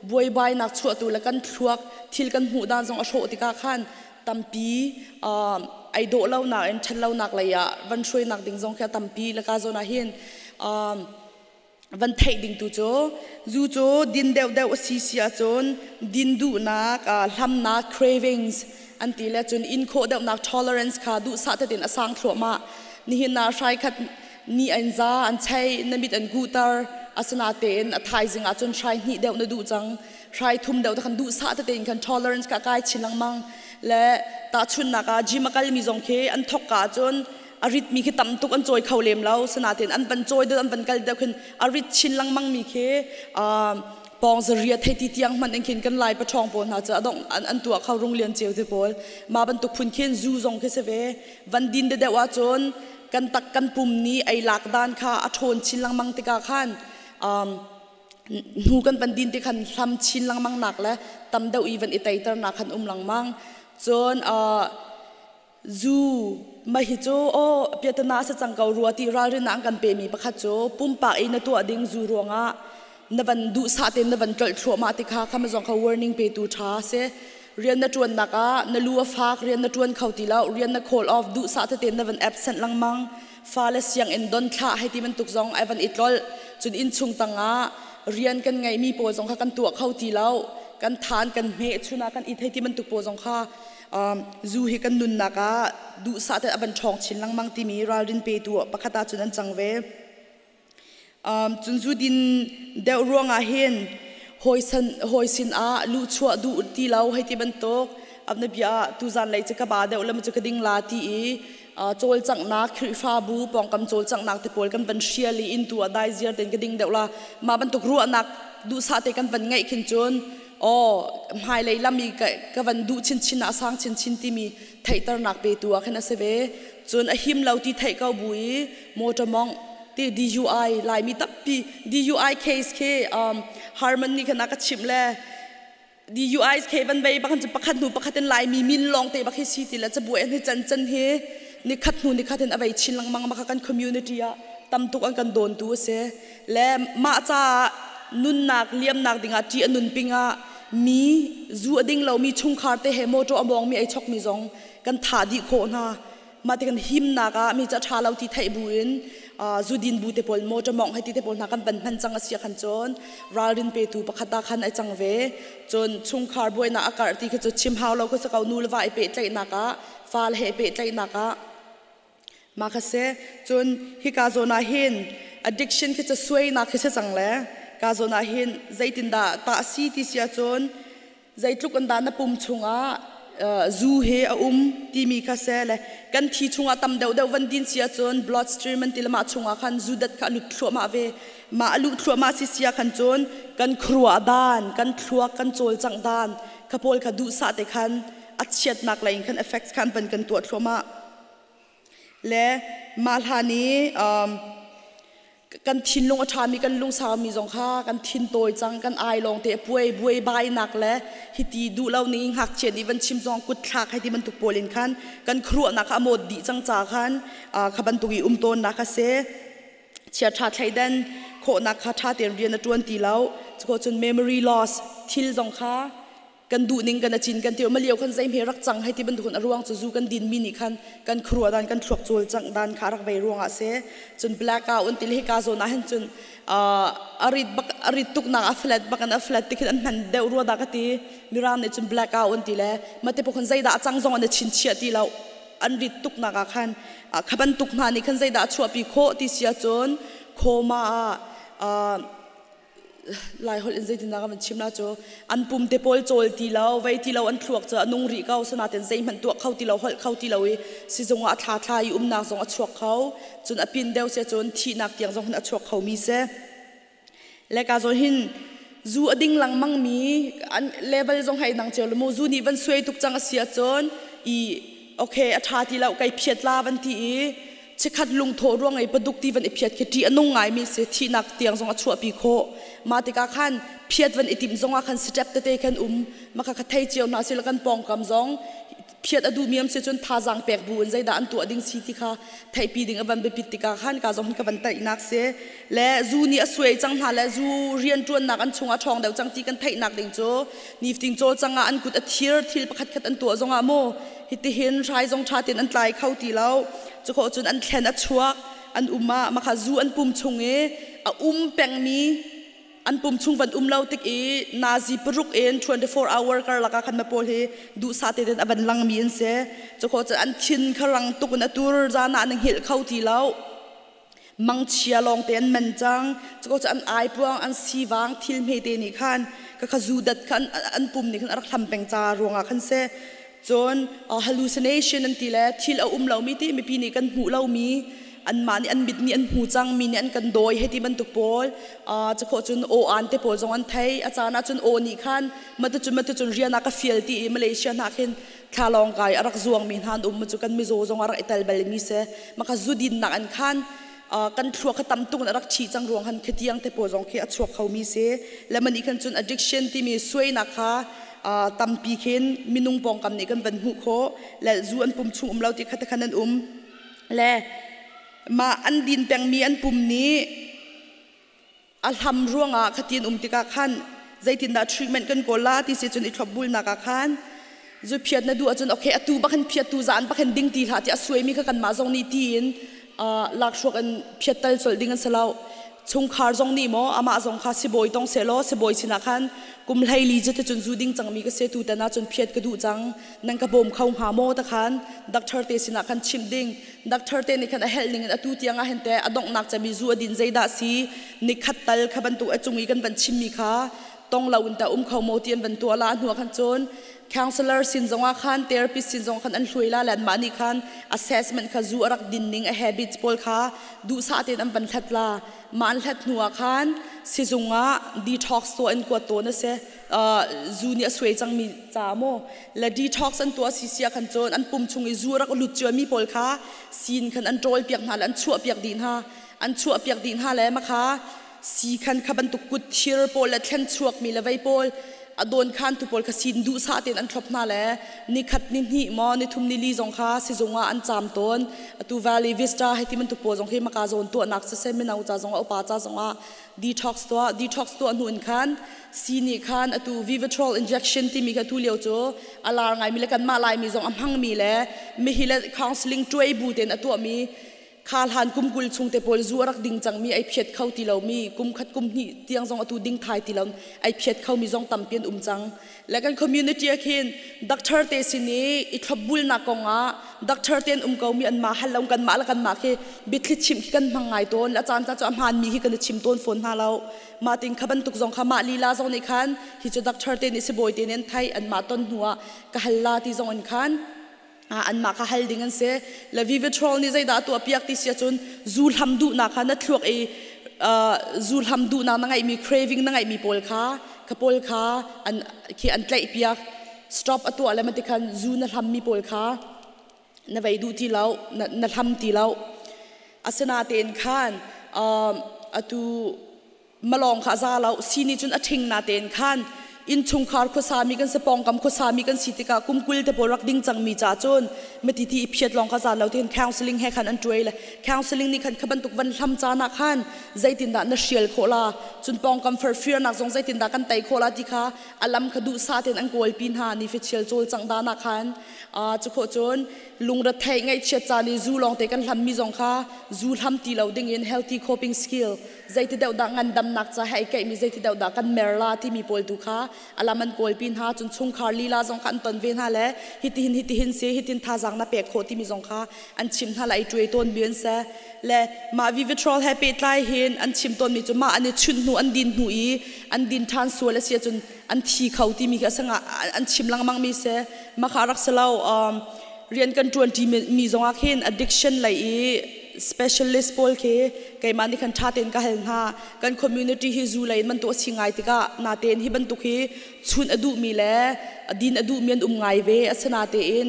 S10: buaibainak chuahtu le kan thluak thil kan hmuh dan zong a hrawh tikah khan tampi ai dawh lonak in ṭhat lonak lei ah van hruainak ding zong khi a tampi. Le ka zawn ah hin van theih ding tu cu zu cu din deuhdeuh a si si ahcun din duhnak, hlamnak, cravings an ti le cun in khawh deuhnak, tolerance kha duhsah tein a sang thluahmah. Nihin ah hrai khat ni an za an chei na mit an guhter, asinatein a thaizing ah cun hrai hnih deuh na duh cang, hrai thum deuh te khan duhsah tein khan tolerance ka kai chin lengmang. Le tahchunhnak ah gym a kalmi zong khi an thok ka ahcun a rit mi khi tam tuk an cawi kho lem lo, sinain an van cawi deuh an van kal deuh khin a rit chin lengmang mi khi pawng zaria thei ti tiang hmanh in khin kan lai paṭhawng pawl hna cu adong an tuah kho rung lian ceu te pawl. Ma bantuk phun khin zu zong khi si ve, van din de deuh ahcun kan tak kan pum nih ei lak dan kha a ṭhawn chin lengmang tikah khan hnu kan van din ti khan hlam chin lengmang nak le tam deuh i van i teiter nak khan um lengmang. Cun zu mah hi cu aw piatana sa cang ko rua ti ralrin an kan pemi pakhat cu pumpak i na tuah ding zu ruangah na van duhsah tein na van tlolh thluahmah ti kha kha ma zong kha warning petu ṭha si. Rian na ṭuan nak ah na lu a fak, rian na ṭuan kho ti lo, rian na call off, duhsah tete na van absent lengmang. Fale sianginn don thlah hei ti bantuk zong ai van i tlolh. Cun innchung tangah rian kan ngeihmi pawl zong kha kan tuah kho ti lo. Kan than kan hme chun ah kan it hei ti bantuk pawl zong kha zu hi kan nunnak ah duhsah te a van ṭhawng chin lengmang timi ralrin petu pakhat ah cun an cang ve. Cun zu din deuh ruangah hin hawi sin ah luhchuah duh ti lo hei ti bantuk na bia tuzan lei cu ka ba deuh le cu ka ding la ti i cawlcanghnak Khrihfabu pawngkam cawlcanghnak te pawl kan van hrial i inn tu ah dai ziar tein ka ding deuh la mah bantuk ruahnak duhsah te kan van ngeih khin cun aw hmailei lam i ka van duh chinchin ah a sang chinchin timi theihternak petu ah khin a si ve. Cun a him lo ti theih ko bu i motor mong ti DUI Laimi tampi DUI case khi Harmon nih khan a ka chimh le DUI ke van vei bakhan cu pakhat hnu pakhat in Laimi min lawng te bak hi si ti le cabuai an hi can can hi nikhat hnu nikhat in a vei chin lengmang maka kan community ah tam tuk an kan dawn tu a si le mah caah nunnak liamnak dingah ṭih a nun pingah mi zu a ding lomi chungkhar te he motor a mawng mi ei chok mi zong kan thah dih khawh hna. Mah ti kan himnak ah mi cu a ṭha lo ti theih bu in zudin bu te pawl motor mawngh hei ti te pawl hna kan van hman cang a si khan cun ralrin petu pakhat ah khan ai cang ve. Cun chungkhar buainak a karh ti khi cu chim hau lo ka si ko. Nu le va i pehtlaihnak ah, fale he i pehtlaihnak ah mah kha si. Cun hika zawn ah hin addiction khi cu suainak khi si cang le ka zawn ah hin zeitindah tah si ti si ahcun zeitluk in dah na pum chungah zu he a um timi kha se le kan thi chungah tam deuhdeuh van din si ahcun blood stream an ti le mah chungah khan zu dat kha a lut thluahmah ve. Mah a luh thluahmah si sia khan cun kan khuaruah dan, kan thluak kan cawlcangh dan kha pawl kha duhsah te khan a chiatnak lei in khan effects khan van kan tuah thluahmah le mah hlan i kan thinlung a ṭhami, kan lungsaumi zong kha kan thin tawi cang, kan ai lawng te a puai buai bainak le hiti duh lo ning ngakchia nih van chim zong kut thlak hei ti bantuk pawl in khan kan khuaruahnak kha a mawt dih cang ca khan kha bantuk i um tawnnak a si. Chia ṭha thleidan khawhnak kha ṭha tein rian a ṭuan ti lo. Cuko cun memory loss thil zong kha kan duh ning kan a cin kan ti ma lio khan zei hme rak cang hei ti bantuk a ruang cu zu kan din mi nih khan kan khuarua dan, kan thluak cawl cang dan kha rak vei ruangah se. Cun blackout an ti le hika zawn ah hin cun arit bak arit tuk nak a flat bak an a flat ti khin an hman deuh rua da ka ti. Mirang nih cun blackout an ti le mate pokhan zeidah a cang zong an chin chia ti lo, an rit tuk nak ah khan kha bantuk hna nih khan zeidah a chuahpi khawh ti sia cun coma ah Lai holh in zeitindah ka van chim la cu an pum te pawl cawl ti lo, vei ti lo, an thluak cu a nung rih ko sanaten zeihmanh tuah kho ti lo, holh kho ti lo i sizung ah a thla thla i umnak zong a chuak kho. Cun a pin deuh se cun thihnak tiang zong hin a chuak kho mi si. Le ka zawn hin zu a ding lengmang mi an level zong hei nang cio mu zu nih van suai tuk cang a si ahcun i okay a ṭha ti lo, kai phiat la van ti i chikhat lungthawh ruang i paduk ti van i phiat khi ṭih a nung ngaimi si, thihnak tiang zong a chuahpi khawh. Mah tikah khan phiat van i timh zongah khan step tete khan um maka kha thei cio hna sila kan pawngkam zong phiat a duhmi am si cun thazaang pek bu in zeidah an tuah ding si ti kha theihpi ding a van biapit tikah khan ka zong hin ka van taihnak si. Le zu nih a suai cang hna le zu rianṭuannak an chungah ṭhawng deuh cang ti kan theihnak ding cu nifting cawlcang ah an kut a thir, thil pakhat khat an tuah zongah mu hitihin hrai zong ṭha tein an tlai kho ti lo. Cukhawh cun an thlen a chuak an um ah makha zu an pum chung i a um pengmi an pum chung van um lo tik i nazi paruk in 24 hour karlak ah khan ma pawl hi duhsah te ten a van langmi an si. Cukhawh cun an thin kha rang tuk in a tur, zan ah an hngilh kho ti lo, mangchia lawng te an man cang. Cuko cu an ai puang, an sivang, thil hme te nih khan ka kha zu dat kha an pum nih khan a rak hlam peng ca ruangah khan si. Cun hallucination an ti le thil a um lomi ti mipi nih kan hmuh lomi anmah nih an mit nih an hmu cang, mi nih an kan dawi hei ti bantuk pawl. Cukhawh cun aw an te pawl zong an thei, a caan ah cun aw nih khan matucun matucun rian ah ka fial ti i Malaysia hna khin thlalawng kai a rak zuangmi hna an um cu kan mizaw zong a rak i tel bal mi si. Maka zudin nak an khan kan thluak kha tam tuk in a rak thi cang ruang han khitiang te pawl zong khi a chuak kho mi si. Le mani khan cun addiction timi suainak kha tampi khin minung pawngkam nih kan van hmuh khawh le zu an pum chung um lo ti kha te khan an um le ma an din pengmi an pum nih a hlam ruangah khatin um tikah khan zeitindah treatment kan kawl la ti si cun i thlopbulnak ah khan Zu phiat na duh ahcun okay atu bak hin phiat tu zan bak hin ding ti hlah ti a suaimi kha kanmah zong nih tiin lakhruak in phiat tal colh ding an si lo. Chungkhar zong nih maw amah zong kha sibawi tong sehlaw sibawi sinah khan kum 14 cu cun zu ding cangmi ka si tutan ah cun phiat ka duh cang nan ka bawm kho hnga maw ta khan doctor te sinah khan chimh ding. Doctor te nih khan a helh ning in atu tiang ah hin te a donghnak cemi zu a din zeidah si nikhat tal kha bantuk a cung i kan van chimmi kha tong lo in ta um kho maw ti an van tuah la. Hnu ah khan cun counselor sin zongah khan therapist sin zong khan an hluai la le anmah nih khan assessment kha zu a rak din ning a habits pawl kha duhsah tein an van hlat la. Mah an hlat hnu ah khan sizung ah detox tuah in kuat tawn a si. Zu nih a suai cangmi ca maw le detox an tuah si sia khan cun an pum chung i zu rak lut cia mi pawl kha sin khan an ṭawl piak hna le an chuah piak dih hna, an chuah piak dih hna le makha si khan kha bantuk kut thir pawl le thlen chuak mi le vei pawl a dawn khan tu pawl kha sin duhsah tein an thlop hna le ni khat ni hnih maw ni thum ni li zong kha sizung ah an caam tawn. Atu Valley Vista hei ti bantuk pawl zong khi maka zawn tuahnak siseh mino ca zong ah upa ca zong ah detox tuah. Detox tuah hnu in khan si nih khan atu Vivitrol injection timi kha tu lio cu a lar ngaimi le kanmah Laimi zong a hmangmi le mihi le counseling tuai bu tein a tuahmi kha hlan kum 20 chung te pawl zu a rak ding cangmi ai phiat kho ti lomi kum khat kum hnih tiang zong atu ding thai ti lo ai phiat khomi zong tampi an um cang. Le kan community ah khin doctor te sin i i thlopbulnak kongah doctor te an um ko mi an mah hal lo kan mah le kan mah khi biathli chimh khi kan hmang ngai tawn le a caan ca cu a hmaan mi khi kan i chim tawn fawn hna lo. Mah ting kha bantuk zong kha mah lila zong nih khan hi cu doctor te nih sibawi te nih an theih an mah ton hnu ah ka hal la ti zong in khan an mah kha hal ding an si. Le Vivitrol nih zeidah tuah piak ti si ahcun zu hlam duhnak kha na thluak i zu hlam duhnak na ngeihmi craving na ngeihmi pawl kha kha pawl kha an khi an tlaih piak stop a tuah le mati khan zu na hlammi pawl kha na vei duh ti lo na hlam ti lo. Asinain khan atu malong kha za lo si ni cun a ṭhing na tein khan innchungkhar khuasami kan si pawngkam khuasami kan si tikah kum 20 te pawl rak ding cangmi ca cun mati ti i phiat lawng kha za lo tein counseling he khan an ṭuai le counseling nih khan kha bantuk van hlam caan ah khan zeitindah na hrial khawh la cun pawngkam firfirnak zong zeitindah kan tei khawh la ti kha a lam kha duhsah tein an kawlpi hna ni fichial cawl cang dan ah khan cu khawh cun lungretheih ngaihchiat caan i zu lawng te kan hlammi zong kha zu hlam ti lo ding in healthy coping skill zeiti deuh dah ngandamnak ca he ai keihmi zeiti deuh dah kan mer la timi pawl tu kha alam an kawlpi hna. Cun chungkhar lila zong kha an ton ve hna le hitihin hitihin si hitin thazaang na pek khawh timi zong kha an chim hna le ai ṭuai tawn mi an si. Le mah Vivitrol he pehtlai hin an chim tawnmi cu mah an i chunh hnu an din hnu i an din ṭhan sual a si ahcun an thi kho timi khi asanga an chim lengmang mi si. Mah kha rak si lo. Rian kan ṭuan ṭi mi zongah khin addiction lei i specialist pawl khi keimah nih khan ṭha tein ka hal hna. Kan community hi zu lei in bantuk a si ngai tikah natein hi bantuk hi chunh a duhmi le din a duhmi an um ngai ve. Asinatein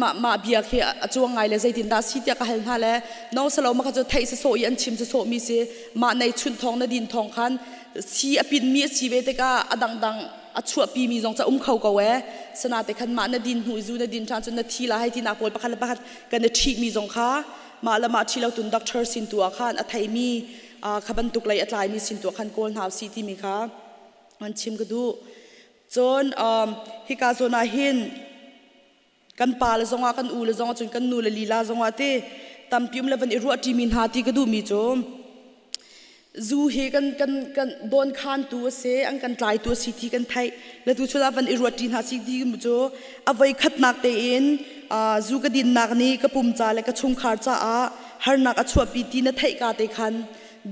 S10: mah mah bia khi a cuang ngai le zeitindah si tiah ka hal hna le no salo ma kha cu theih sasawh i an chim sasawh mi si. Mah nei chunh thawng na din thawng khan si a pin mi a si ve tikah a dangdang a chuahpi mi zong ca um kho ko e sanate khan mah na din hnu i zu na din ṭhan cun na thi la hei ti nak pawl pakhat le pakhat kan i ṭhih mi zong kha mah le mah ṭhi lo tun doctor sin tu ah khan a thei mi kha bantuk lei a tlai mi sin tu ah khan kawl hna usih timi kha an chim ka duh. Cun hika zawn ah hin kan pa le zongah kan u le zongah cun kan nu le lila zongah ti tampi um le van i ruah ṭi mi hna ti ka duh mi cu zu hi kan kan kan dawn khan tu a si an kan tlai tu a si ti kan theih le tu chun ah van i ruat ṭi hna si ti mu cu a voi khatnak tein zu ka dinnak nih ka pum ca le ka chungkhar caah harnak a chuahpi ti na theih ka te khan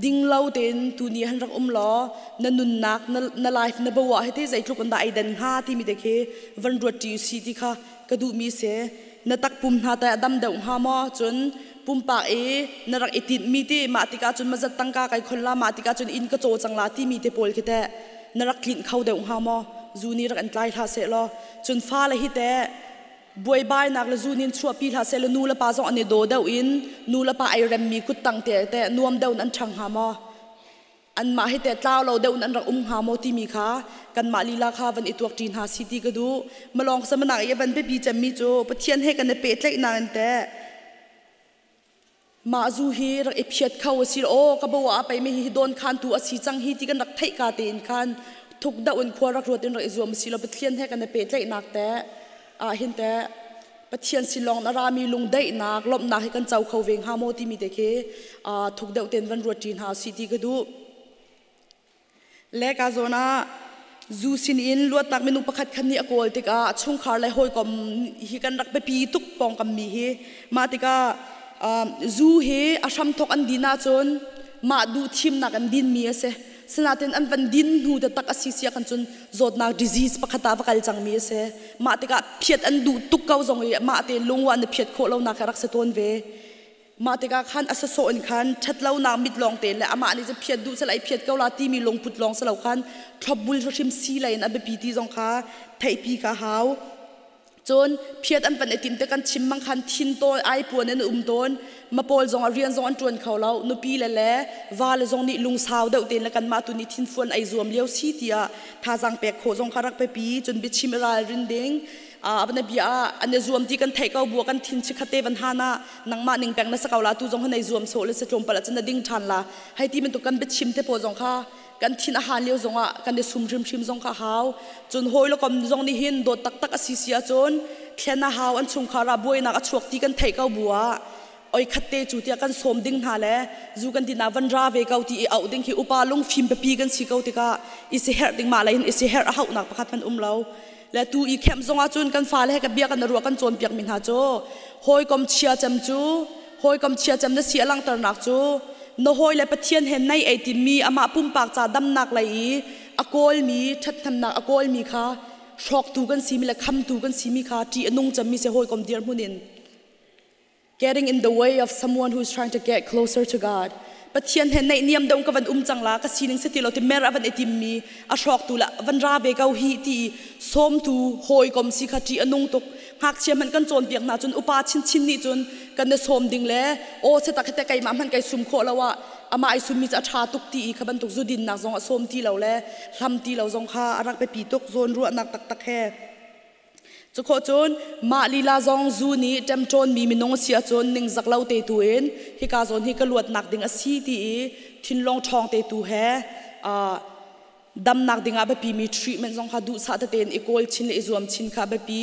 S10: ding lo tein tu ni han rak um law na nunnak na life na bawa hi te zeitluk in dah ai den hnga timi te khi van ruat ṭi si ti kha ka duhmi si. Na takpum hna te a dam deuh hnga maw? Cun pumpak i na rak i tinhmi ti mah tikah cun mazat tangka kai khon la mah tikah cun inn ka caw cang la timi te pawl khi teh na rak tlinh kho deuh hnga maw? Zu nih rak in tlai hlah seh law cun fale hi teh buaibainak le zu nin chuahpi hlah seh law nu le pa zong an i daw deuh in nu le pa ai remmi kuttang te teh nuam deuh in an ṭhang hnga maw? Anmah hi teh tlau lo deuh in an rak um hnga maw timi kha kanmah lila kha van i tuak ṭi hna si ti ka duh. Malawng samanak i van biapi cemmi cu Pathian he kan i pehtlaihnak in teh mah zu hi rak i phiat kho a si aw ka bo ah pei mi hi dawn khan tu a si cang hi ti kan rak theih ka tein khan thuk deuh in khua rak ruat in rak i zuam a si lo. Pathian he kan i pehtlaihnak teh Ah hin te Pathian sin lawng na rami lungdaihnak lawmhnak hi kan co kho ve hnga maw timi te khi thuk deuh ten van ruat ṭi hna si ti ka duh. Le ka zawn ah zu sin in luatnak minung pakhat khat nih a kawl tikah a chungkhar le hawikom hi kan rak biapi tuk pawngkam mi hi. Mah tikah zu hi a hramthok an din ahcun mah duh thimnak an din mi a si. Sinain an van din hnu taktak a si sia kan cun zawtnak disease pakhat ah va kal cangmi a si. Mah tikah phiat an duh tuk ko zong i mah te lungwa na phiat khawh lonak hi rak si tawn ve. Mah tikah khan a sasawh in khan ṭhatlonak mit lawng te le amah nih cu phiat duh sela i phiat ko la timi lungput lawng si lo khan thlopbul hrim si lei in a biapi ti zong kha theihpi kha hau. Cun phiat an van i tim te kan chim mang khan thin tawl ai puan in um tawn. Ma pawl zong a rian zong an ṭuan kho lo. Nupi le le va le zong nih lungsau deuh tein le kanmah tu nih thinfuan ai zuam lio si tiah thazaang pek khawh zong kha rak biapi. Cun biachim i ralrin ding. A bia ah an i zuam ti kan theih ko bua kan thin chikkhat te van han ah nangmah ning peng na sa ko la tu zong nei zuam sawh le se tlawmpal ah cun na ding ṭhan la hei ti bantuk kan biachim te pawl zong kha kan thin a han lio zongah kan i sum hrimhrim zong kha hau. Cun hawi le kom zong nih hin dawt taktak a si si ahcun thlen a hau, an chungkhar ah buainak a chuak ti kan theih ko bu ah oi khat te cu tiah kan sawm ding hna le zu kan din ah van ra ve ko ti i auh ding khi upa lungfim pipi kan si ko tikah i si herh ding mah le hin i si herh a hauhnak pakhat hmanh um lo. Le tu i khem zong ahcun kan fale he ka bia kan ruah kan cawnpiak mi hna cu hawikom chia cem cu hawikom chia cem na si a langhternak cu na hawi le Pathian he nai ei timi amah pumpak ca damnak lei i a kawlmi ṭhathnemnak a kawlmi kha hrawktu kan simi le khamtu kan simi kha ṭih a nung cemmi si hawikom dirhmun in. Getting in the way of someone who is trying to get closer to God. Pathian he naihniam deuh ka van um cang la ka sining si ti lo ti mer a van i timmi a hrawktu la van ra ve ko hi ti sawmtu hawikom si kha ṭih a nung tuk. Ngakchia hmanh kan cawnpiak hna cun upa chinchin nih cun kan i sawm ding le aw se tak te keimah hmanh kai sum khawh lo ah amah ai summi cu a ṭha tuk ti i kha bantuk zudinnak zong a sawm ti lo le hlam ti lo zong kha a rak biapi tuk zawn ruahnak taktak he. Cukhawh cun mah lila zong zu nih ṭemṭawnmi minung a si ahcun ningzak lo te tu in hika zawn hi ka luatnak ding a si ti i thinlung ṭhawng te tu he damnak dingah biapimi treatment zong kha duhsah tete in i kawl chin le i zuam chin kha a biapi.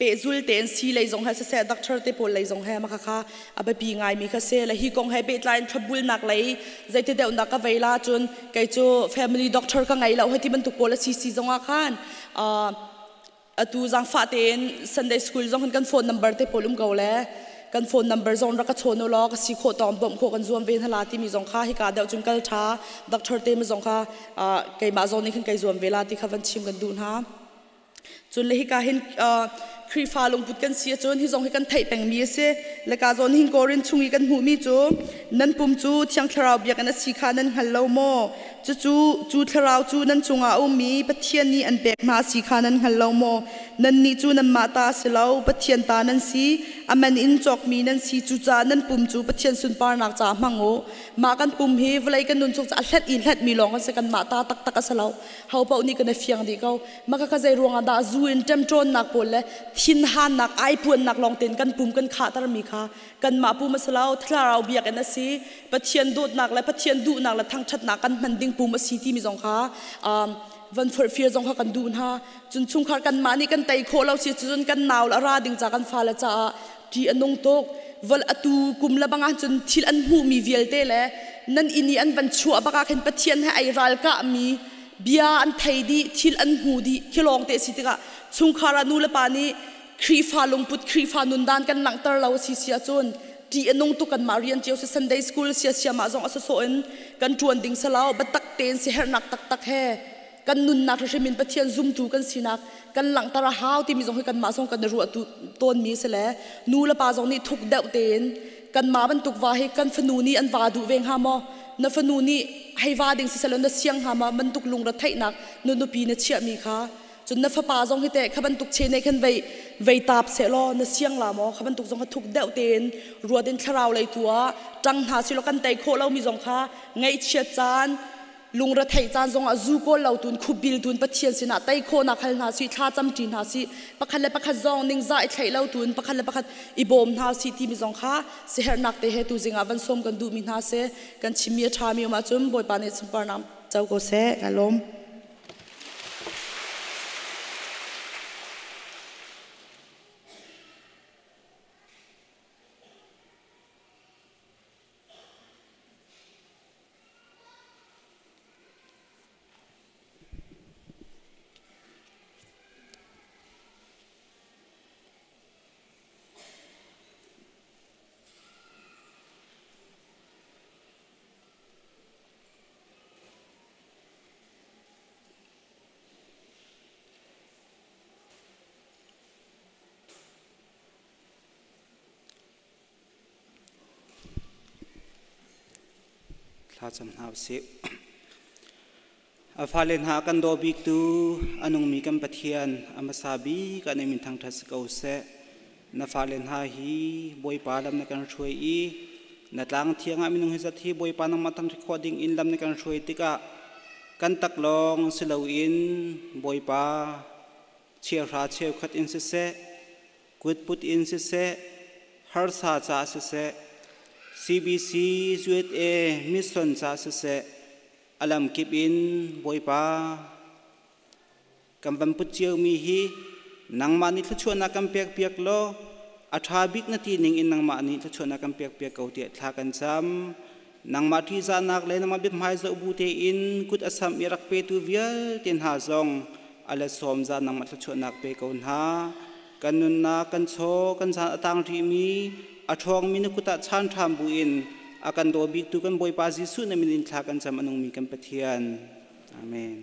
S10: Pehzul tein sii lei zong he siseh doctor te pawl lei zong he mah kha a biapi ngaimi kha si. Le hi kong he pehtlai in thlopbulnak lei zeiti deuhnak ka vei la cun kei cu family doctor ka ngei lo hei ti bantuk pawl a si si zong ah khan atu zaangfah tein Sunday school zong hin kan phone number te pawl um ko le kan phone number zong rak ka chawn u law ka si khawh tawng bawmh khawh kan zuam ve hna la timi zong kha hika deuh cun kal ṭha doctor te ma zong kha keimah zong nih khan kai zuam ve la ti kha van chim kan duh hna. Cun le hika hin Khrihfa lungput kan si ahcun hi zong hi kan theih pengmi a si. Le ka zawn hin Korin chung i kan hmuhmi cu nan pum cu Thiang Thlarau biakinn a si kha nan hngal lo maw? Cucu cu Thlarau cu nan chungah a ummi Pathian nih an pek hna a si kha nan hngal lo maw? Nannih cu nanmah ta a si lo, Pathian ta nan si. A man in cawkmi nan si. Cucaah nan pum cu Pathian sunparnak caah hmang u. Mah kan pum hi vawlei kan nun chung cu a hlet i hletmi lawng kan si, kanmah ta taktak a si lo. Ho paoh nih kan i fiang dih ko. Maka ka zei ruangah dah zu in ṭemṭawnnak pawl le thinhannak aipuannak lawng tein kan pum kan khahtermi kha kanmah pum a si lo, thlarau biakinn a si, Pathian dawtnak le Pathian duhnak le thangṭhatnak kan hman ding pum a si timi zong kha van forhfial zong kha kan duh hna. Cun chungkhar kanmah nih kan tei khawh lo si cun kan nau le a ra ding ca kan fale caah ṭih a nung tuk. Vol atu kum le bang ahcun thil an hmuhmi vialte le nan inn i an van chuah bak ah khin Pathian he ai ralkahmi bia an thei dih, thil an hmu dih khi lawng te si tikah chungkhar ah nu le pa nih Khrihfa lungput, Khrihfa nundan kan langhter lo si si ahcun ṭih a nung tuk. Kanmah rian cio si Sunday school sia siam ah zong a sawsawh in kan ṭuan ding si lo. Biatak tein siaherhnak taktak he kan nunnak hrim in Pathian zumtu kan sinak kan langhter a hau timi zong hi kanmah zong kan i ruah tawnmi si le nu le pa zong nih thuk deuh tein kanmah bantuk va hi kan fanu nih an va duh ve hnga maw, na fanu nih hei va ding siselaw na siang hnga maw bantuk lungre theihnak na nupi na chiahmi kha. Cun na fapa zong hi teh kha bantuk che ne khan vei vei tap sehlaw na siang la maw, kha bantuk zong kha thuk deuh tein ruat in thlarau lei tu ah ṭang hna silaw kan tei khawh lomi zong kha ngaihchiat caan lungretheih caan zongah zu kawl lo tun khupbil tun Pathian sinah tei khawhnak hal hna sih, thla camṭi hna sih, pakhat le pakhat zong ningzah i thlaih lo tun pakhat le pakhat i bawm hna sih timi zong kha siherhnak te he tuzing ah van sawm kan duhmi hna si. Kan chimmi a ṭhami um ahcun Bawipa nih sunparnak co ko seh. Ka lawm.
S11: Thlacam hna usih. A fale hna kan daw bik tu a nungmi kan Pathian a hmasa bik ah na min thangṭhat si ko seh. Na fale hna hi Bawipa lam na kan hruai i na tlang thiang ah minung hi zat hi Bawipa nangmah thangṭhat khawh ding in lam na kan hruai tikah kan taklawng si loin Bawipa chiahra cheukhat in siseh, kutput in siseh, harsa caah siseh, CBC USA mission caah siseh, a lamkip in Bawipa kan van put ciomi hi nangmah nih thluachuahnak kan pek piak law a ṭha bik na ti ning in nangmah nih thluachuahnak kan pek piak ko tiah thla kan cam. Nangmah ṭihzahnak le nangmah biahmai zoh bu tein kut a samh i rak petu vialte hna zong a let sawm za nangmah thluachuahnak pe ko hna. Kan nunnak, kan chaw, kan caan a tang rihmi, a ṭhawngmi na kut ah chaan ṭham buin a kan daw biktu kan Bawipa Jesuh na min in thla kan cam a nungmi kan Pathian. Amen.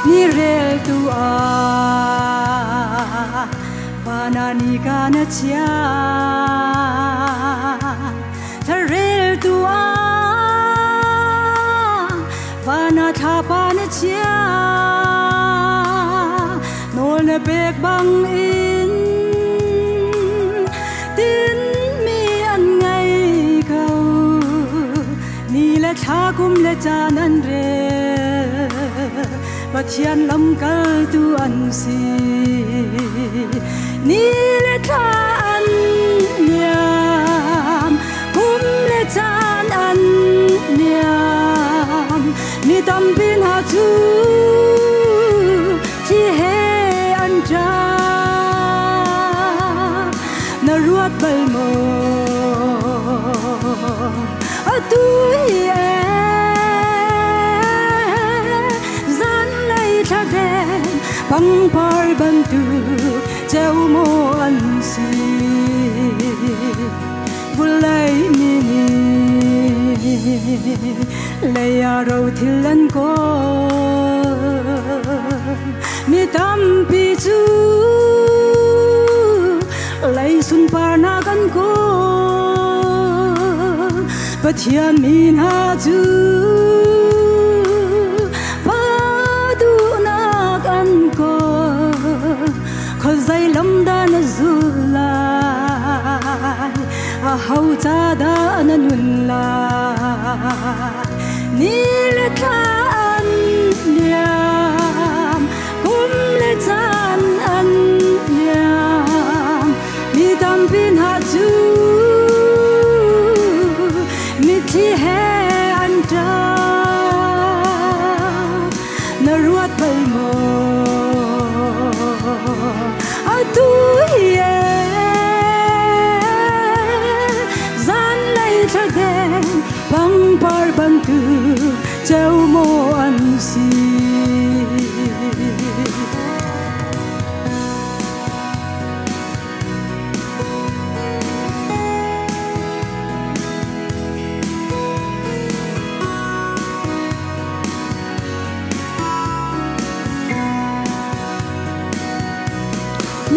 S4: Ni rel tu ah vana ni ka na chia Thlarel tu ah vana thlapa na chia Nawl na pek bang in tin mi an ngei ko Ni le thla kum le caan an rel Pathian lamkaltu an si Ni le thla an niam kum le caan an niam Mi tampi hna cu thli he an ṭap Na ruat bal maw atu hi zanlei thladem pangpar bantuk ceu maw an si vulei mi nih lei ah rothil an kawl mi tampi cu lei sunparnak an kawl Pathian mi hna cu pa duhnak an kawl khuazei lam dah na zulh lai aho ca dah na nun lai Ni le thla an liam kum le caan an liam mi tampi hna cu mitthli he an ṭap na ruat bal maw atu hi zanlei thladem pangpar bantuk ceu maw an si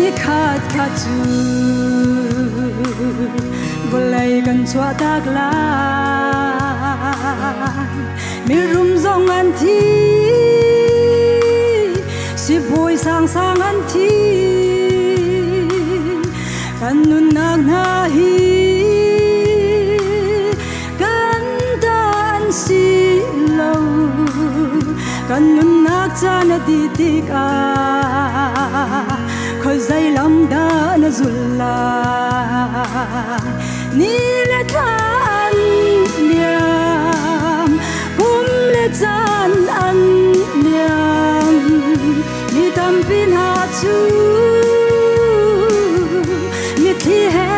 S4: Nikhat khat cu vawlei kan chuahtak lai mirum zong an thi sibawi sangsang an thi kan nunnak hna hi kan ta an si lo kan nunnak caan a dih tikah khuazei lam dah na zulh lai Ni le thla an liam, kum le caan an liam. Mi tampi hna cu mitthli he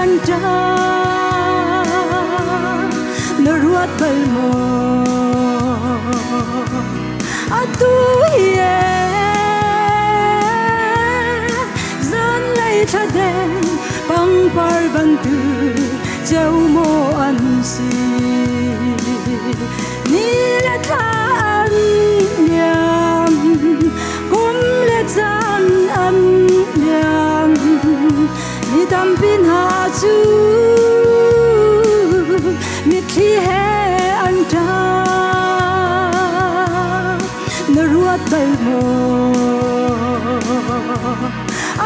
S4: an ṭap. Na ruat bal maw? Atu hi zanlei thladem pangpar bantuk ceu maw an si? Ni le thla an liam, kum le caan an liam. Mi tampi hna cu mitthli he an ṭap. Na ruat bal maw?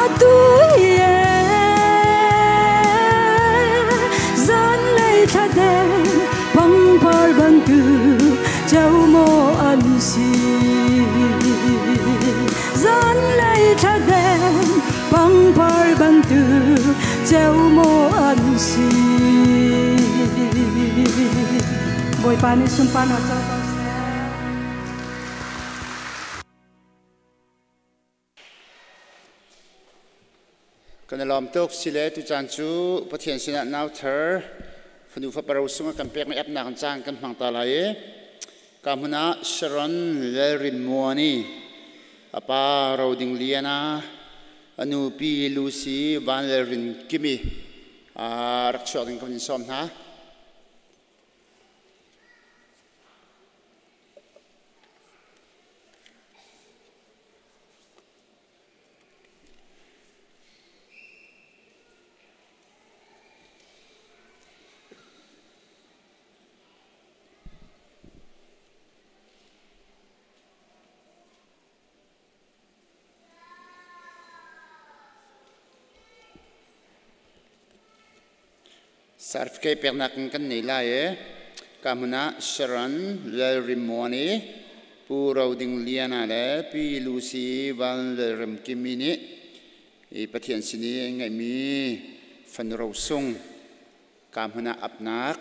S4: Atu hi zanlei thladem pangpar bantuk ceu maw an si? Zanlei thladem pangpar bantuk ceu maw an si? Bawipa nih sunparnak co ko seh.
S12: Kan i lawm tuk sile tucaan cu Pathian sinah nau thar fanu fapa rosung a kan pekmi apnak in caan kan hmang ta lai i ka hmun ah Sharon Lalrinmuani a pa Roding Liana a nu pi Lucy Van Lalrin Kimi rak chuak ding kan in sawm hna. Certificate peknak in kan nei lai i ka hmun ah Sharon Lalrinmuani, Pu Roding Liana le Pi Lucy Van Lalremkimi nih i Pathian sin i an ngeihmi fanu rosung ka hmun ah apnak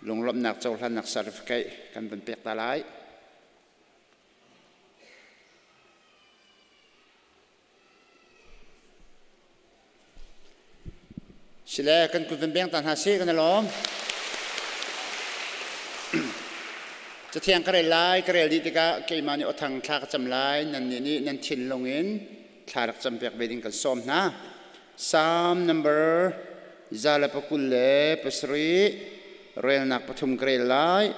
S12: lunglawmhnak cohlannak certificate kan van pek ta lai. Sile kan kut van beng ta hna sih kan i lawm. Cathiang ka rel lai, ka rel dih tikah keimah nih awthang thla ka cam lai, nan nih nih nan thinlung in thla rak cam piak ve ding kan sawm hna. Psalm number 127 relnak 3 ka rel lai.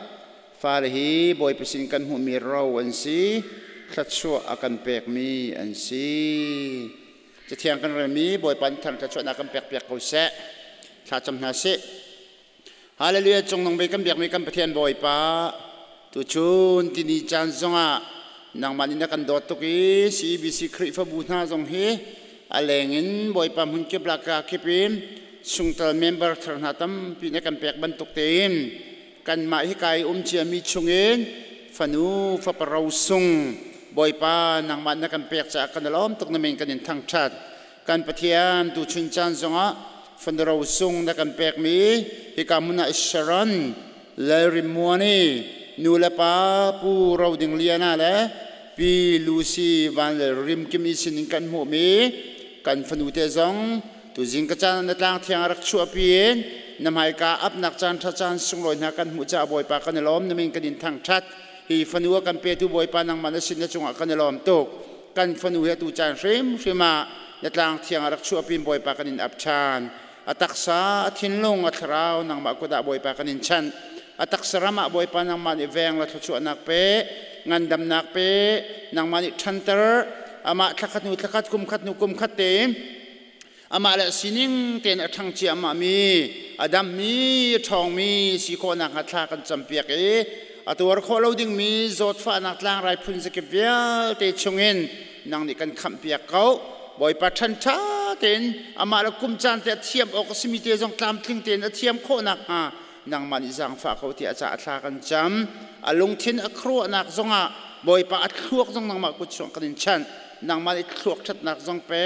S12: Fale hi Bawipa sin kan hmuhmi ro an si, thluachuah a kan pekmi an si. Cathiang kan relmi Bawipa nih thar thluachuahnak kan pekpiak ko seh. Thla cam hna sih. Hallelujah cungnung bik kan biakmi kan Pathian Bawipa tuchun tini caan zongah nangmah nih na kan dawt tuk i CBC Khrihfabu hna zong hi a leng in Bawipa hmun kip laka kip in chungtel member thar hna tampi na kan pek bantuk tein kanmah hika i um ciami chungin fanu fapa rosung Bawipa nangmah na kan pek caah kan i lawm tuk na min kan in thangṭhat. Kan Pathian tuchun caan zongah fanu rosung na kan pekmi hika hmun ah Sharon Lalrinmuani nu le pa Pu Roding Liana le Pi Lucy Van Lal Rim Kim i sinin kan hmuhmi kan fanu te zong Tuzing ka caan na tlang thiang rak chuahpi in na hmaika apnak caan ṭha caan sunglawi hna kan hmuh caah Bawipa kan i lawm na min kan in thangṭhat. Hi fanu a kan petu Bawipa nangmah na sin na cungah kan i lawm tuk. Kan fanu hi atu caan hrimhrim ah na tlang thiang rak chuahpi in Bawipa kan in ap ṭhan. A taksa, a thinlung, a thlarau nangmah kut ah Bawipa kan in chanh. A taksa ram ah Bawipa nangmah nih veng la thluachuahnak pe, ngandamnak pe, nangmah nih ṭhanter, amah thlakhat hnu thlakhat, kum khat hnu kum khat tein amah le sining tein a ṭhang ciammah mi a dammi a ṭhawngmi si khawhnak hnga thla kan campiak i a tuar khawh lo dingmi zawtfahnak tlangrai phun zakip vialte chungin nang nih kan khamhpiak ko. Bawipa ṭhan ṭha tein amah le kum caan te a thiam awk a simi te zong tlamtling tein a thiam khawh nakhnga nangmah nih zaangfah ko tiah a caah thla kan cam. A lungthin a khuaruahnak zongah Bawipa a thluak zong nangmah kut chung kan in chanh. Nangmah nih thluak ṭhatnak zong pe.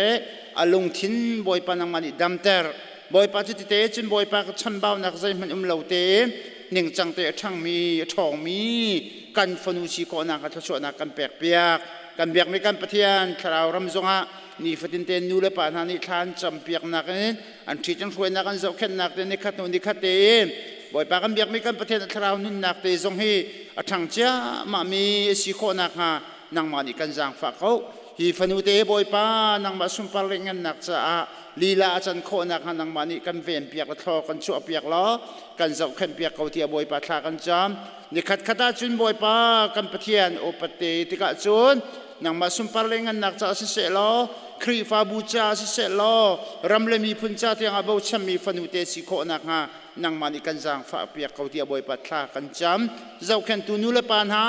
S12: A lungthin Bawipa nangmah nih damter. Bawipa cu tite cun Bawipa ka chambaunak zeihmanh um lo te ningcang te a ṭhangmi a ṭhawngmi kan fanu si khawhnak ah thluachuahnak kan pek piak. Kan biakmi kan Pathian thlarau ram zongah nifatin te nu le pa hna nih thla an cam piaknak in an ṭhit an hruainak an zohkhenhnak te nikhat hnu nikhat tein Bawipa kan biakmi kan Pathian a thlarau nunnak te zong hi a ṭhang ciahmah mi a si khawh nakhnga nangmah nih kan zaangfah ko. Hi fanu te Bawipa nangmah sunpar le ngannak caah lila a can khawh nakhnga nangmah nih kan ven piak le thlaw kan chuah piak law kan zohkhenh piak ko tiah Bawipa thla kan cam. Nikhat khat ah cun Bawipa kan Pathian upat te tikah cun nangmah sunpar le ngannak caah siseh law Khrihfabu caah siseh law ram le miphun ca tiangah bochanmi fanu te si khawh nakhnga nangmah nih kan zaangfah piak ko tiah Bawipa thla kan cam. Zohkhenhtu nu le pa hna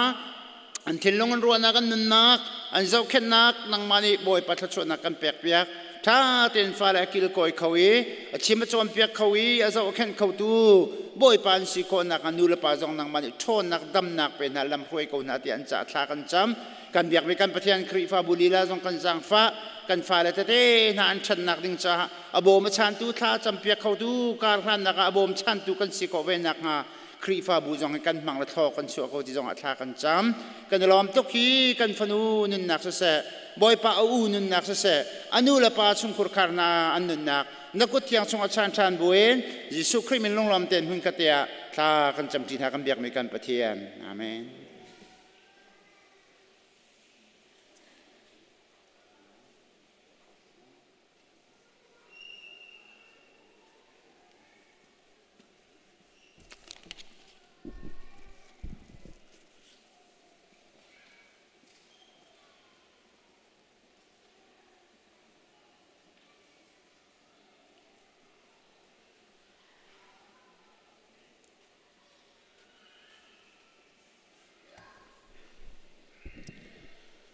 S12: an thinlung an ruahnak an nunnak an zohkhenhnak nangmah nih Bawipa thluachuahnak kan pek piak. Ṭha tein fale a kilkawi kho i a chim a cawnpiak kho i a zohkhenh khotu Bawipa an si khawhnak ah nu le pa zong nangmah nih ṭhawnnak damnak pe hna lam hruai ko hna tiah an caah thla kan cam. Kan biakmi kan Pathian Khrihfabu lila zong kan zaangfah. Kan fale tete hna an ṭhannak ding caah a bawm a chantu thla a campiak khotu kar hlannak ah a bawm chantu kan si khawh ve nakhnga Khrihfabu zong hi kan hmang le thlaw kan chuah ko ti zong ah thla kan cam. Kan i lawm tuk hi kan fanu nunnak siseh, Bawipa a u nunnak siseh, a nu le pa chungkhur khar hna an nunnak na kut thiang chungah chan ṭhan buin Jesuh Khrih min lunglawm tein hmun khat te ah thla kan camṭi hna kan biakmi kan Pathian. Amen.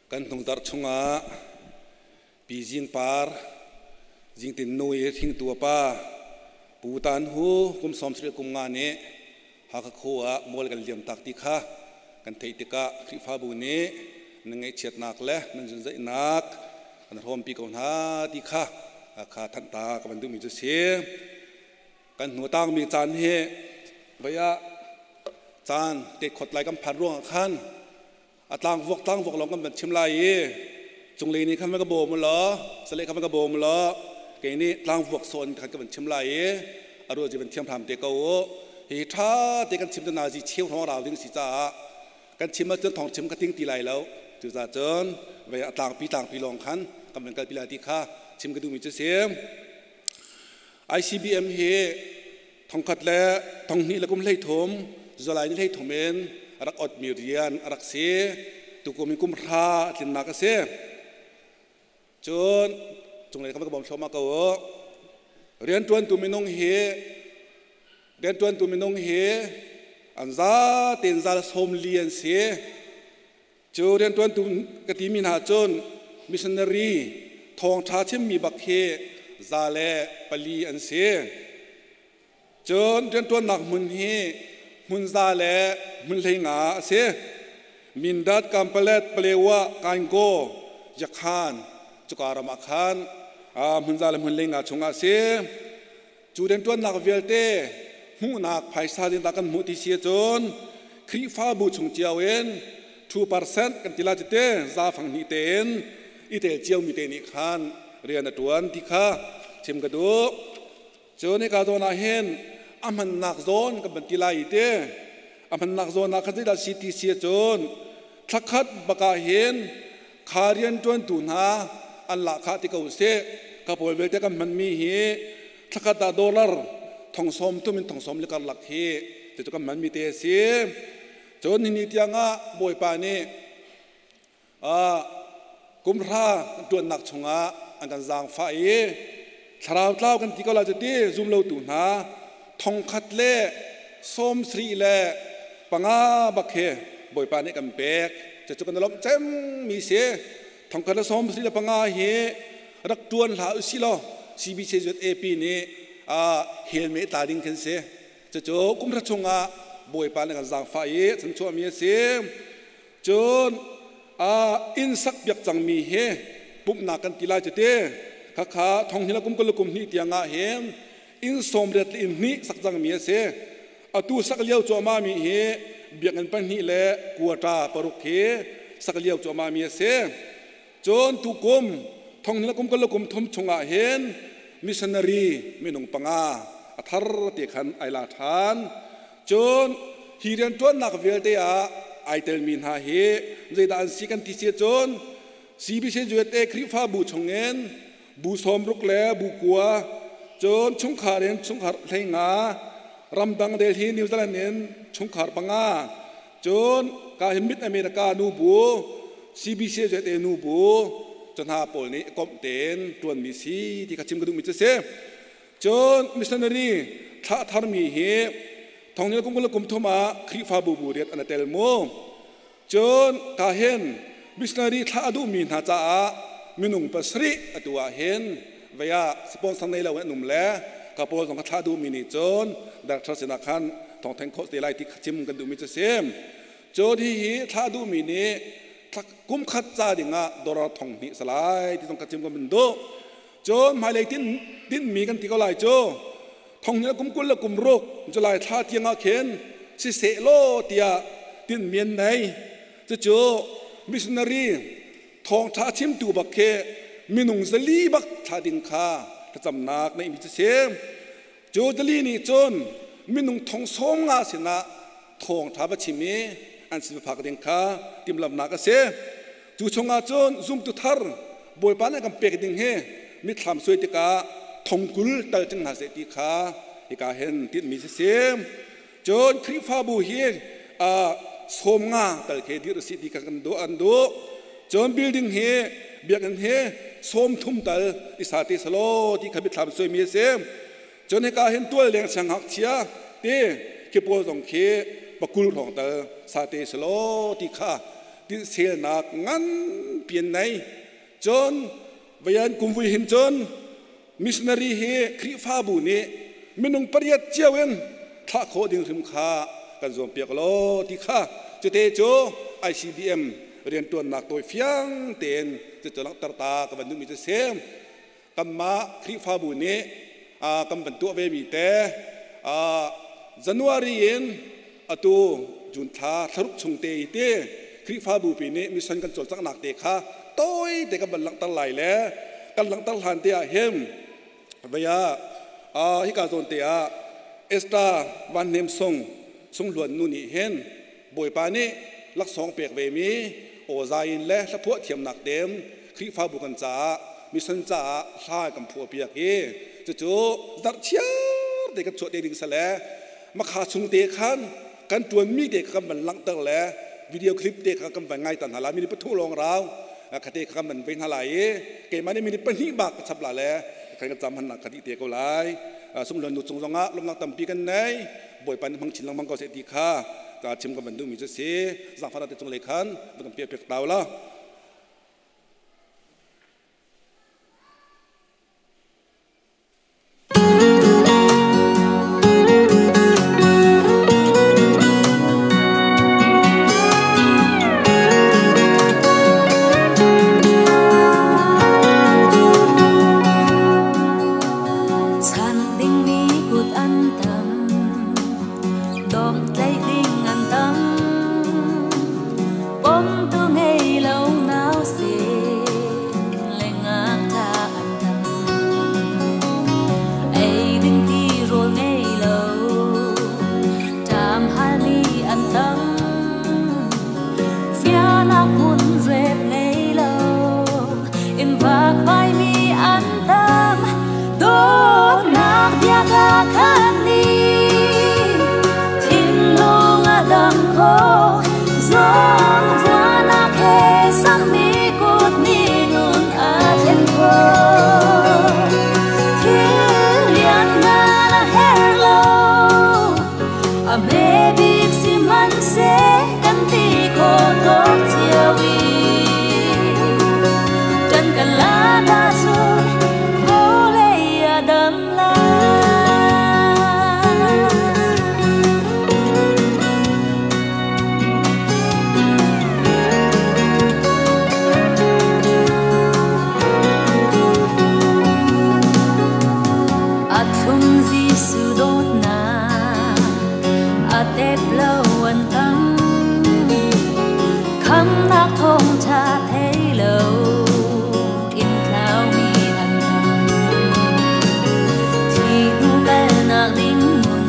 S13: Kan hnungzarh chungah Pi Zing Par, Zingtin nu i hringtu a pa Pu Tan Hu kum 90 kum nga nih Hakha khua ah mual kan liam tak ti kha kan theih tikah Khrihfabu nih nan ngaihchiatnak le nan zunzaihnak kan hrawmpi ko hna ti kha kha thanh ta ka van duhmi cu si. Kan hnu tangmi caan hi voi ah caan te khot lai kan phan ruangah khan a tlangvuak tlangvuak lawng kan van chim lai i cunglei nih khan van ka bawm law sale khan van ka bawm law kei nih tlangvuak sawn khan ka van chim lai i a ruah ji van thiam hram te ko u. Hi tha te kan chim te nazi cheu hrawng rau ding si caah kan chim ahcun thong chim ka ting ti lai lo. Cucaah cun vei a tlangpi tlangpi lawng khan kan van kalpi lai ti kha chim ka duhmi cu si. ICBM hi thongkhat le thonghnih le kum 13 July ni 13 in rak otmi rian a rak si. Tukum in kum hra a tlinnak a si. Cun cunglei ka bawm thluahmah ko u. Rianṭuantu minung hi rianṭuantu minung hi an za tein zal 40 an si. Cu rianṭuantu ka timi hna cun missionary thawngṭha chimmi bak hi 104 an si. Cun rianṭuannak hmun hi hmun 115 a si. Mindat, Kampalet, Palewa, Kaingo, Yakhan, cuka ram ah khan hmun 115 chungah a si. Cu rianṭuannak vialte hmuhnak phaisa zindah kan hmuh ti si ahcun Khrihfabu chung cio in 2% kan ti la cite za fang hnih tein i tel ciomi te nih khan rian a ṭuan ti kha chim ka duh. Cun hika zawn ah hin a hmannak zawn kan van ti lai i te a hmannak zawn ah khan zeidah si ti si ahcun thlakhat bak ah hin kha rianṭuantu hna an lahkhah ti ko sih. Ka pawl vialte kan hmanmi hi thlakhat ah dollar 30,000 in 40,000 le karlak hi cucu kan hmanmi te a si. Cun nini tiangah Bawipa nih kum hra ṭuannak chungah an kan zaangfah i thlarau tlau kan ti ko lai cu ti zum lotu hna 175 bak hi Bawipa nih kan pek. Cucu kan i lawmh cemmi si. 175 hi rak ṭuan hlah usih law CBCUSAP nih helme tla ding khin si. Cucu kum hra chungah Bawipa nih kan zaangfah i chan chuahmi a si. Cun inn sak piak cangmi hi pumhnak kan ti lai cu ti. Khakha thong hnih le kum kul le kum hnih tiangah hin In som riat le in hni sak cang mi ase atu sak liau choma mi hi biakinn pahnih le kuata paruk hi sak liau choma mi ase chon tu kum thong ni kum kal kum thum chunga hen missionary minung panga athar te khan aila than chon hi rian tuan nak velte a aitel min ha hi zeida an si kan ti se chon CBC USA Khrifa bu chungen bu som ruk le bu kua chon chungkhar en chungkhar thleinga ramdang Delhi New Zealand en chungkhar panga chon ka himit America nu bu CBC USA nu bu chonha pol ni kom ten tuan mi si ti ka chim ka du mi che se chon missionary tha thar mi hi thongnil kum kum thuma Khrifa bu bu riat anatel mo chon ka hen missionary tha adu mi na cha a minung pasri atua hen vaya sponsor nei lo num le ka pol jong ka tha du mi ni chon doctor sina khan thong theng kho te lai ti khachim kan du mi che sem chon hi hi tha du mi ni kum khat cha dinga dora thong ni salai ti tong khachim ko min do chon mai le tin tin mi kan ti ko lai cho thong ni kum kul la kum rok julai tha tianga khen si se lo tia tin mian nei chu chu missionary thong tha chim tu bak khe minung zali bak tha ding kha ta cham nak nei mi che sem chu zali ni chon minung thong som nga sina thong tha ba chimi an sin phak ding kha tim lam nak ase chu chonga chon zum tu thar boi pa na kam pek ding he mi tham soi te ka thongkul tal chang na se ti kha ika hen tin mi se sem chon khrifa bu hi a som nga tal khe dir si ti ka kan do an do chon building he biak an he som thum tal isa te salo ti khabi tham soi mi se chon he ka hen tual leng chang hak chia te ke pol jong khe pakul thong tal sa te salo ti kha tin sel nak ngan pian nai chon bayan kumvui hin chon missionary he khrifa bu ni minung pariat chiawen tha kho ding rim kha kan zom piak lo ti kha chute cho ICBM rian tuan nak toi fiang ten che cholak tarta ka ban nu mi che sem kamma khrifa bu ni a kam ban tu ve mi te a January in atu June tha tharuk chung te te khrifa bu pi ni mission kan chol chak nak te kha toi te ka ban lang tar lai le kan lang tar han te a hem vaya a hi ka zon te a esta van nem song sung luan nu ni hen boi pa ni lak song pek ve mi o zain le hla phuah thiam nak dem khrifa bu kan cha mission cha hla kam phuah piak hi chu chu zar chiar te ka chu te ding sale ma kha chung te khan kan tuan mi te kam ban lang tar le video clip te kha kam ban ngai tan hala mi ni pathu long raw khate kham ban vein halai ke mani mi ni pahnih bak chap la le kan ka cham han nak khati te ko lai sung lon nu chung zonga lom nak tampi kan nei boi pan mang chin lang mang ko se ti kha ta chim ka ban du mi chu se zang fara te chung le khan ban pe pek taw la
S14: Dong tlai ding an tam, bom tu ngei lâu. Dawtnak thawngṭha thei lo in tlaumi an tam. Thi hnu kalnak ding hmun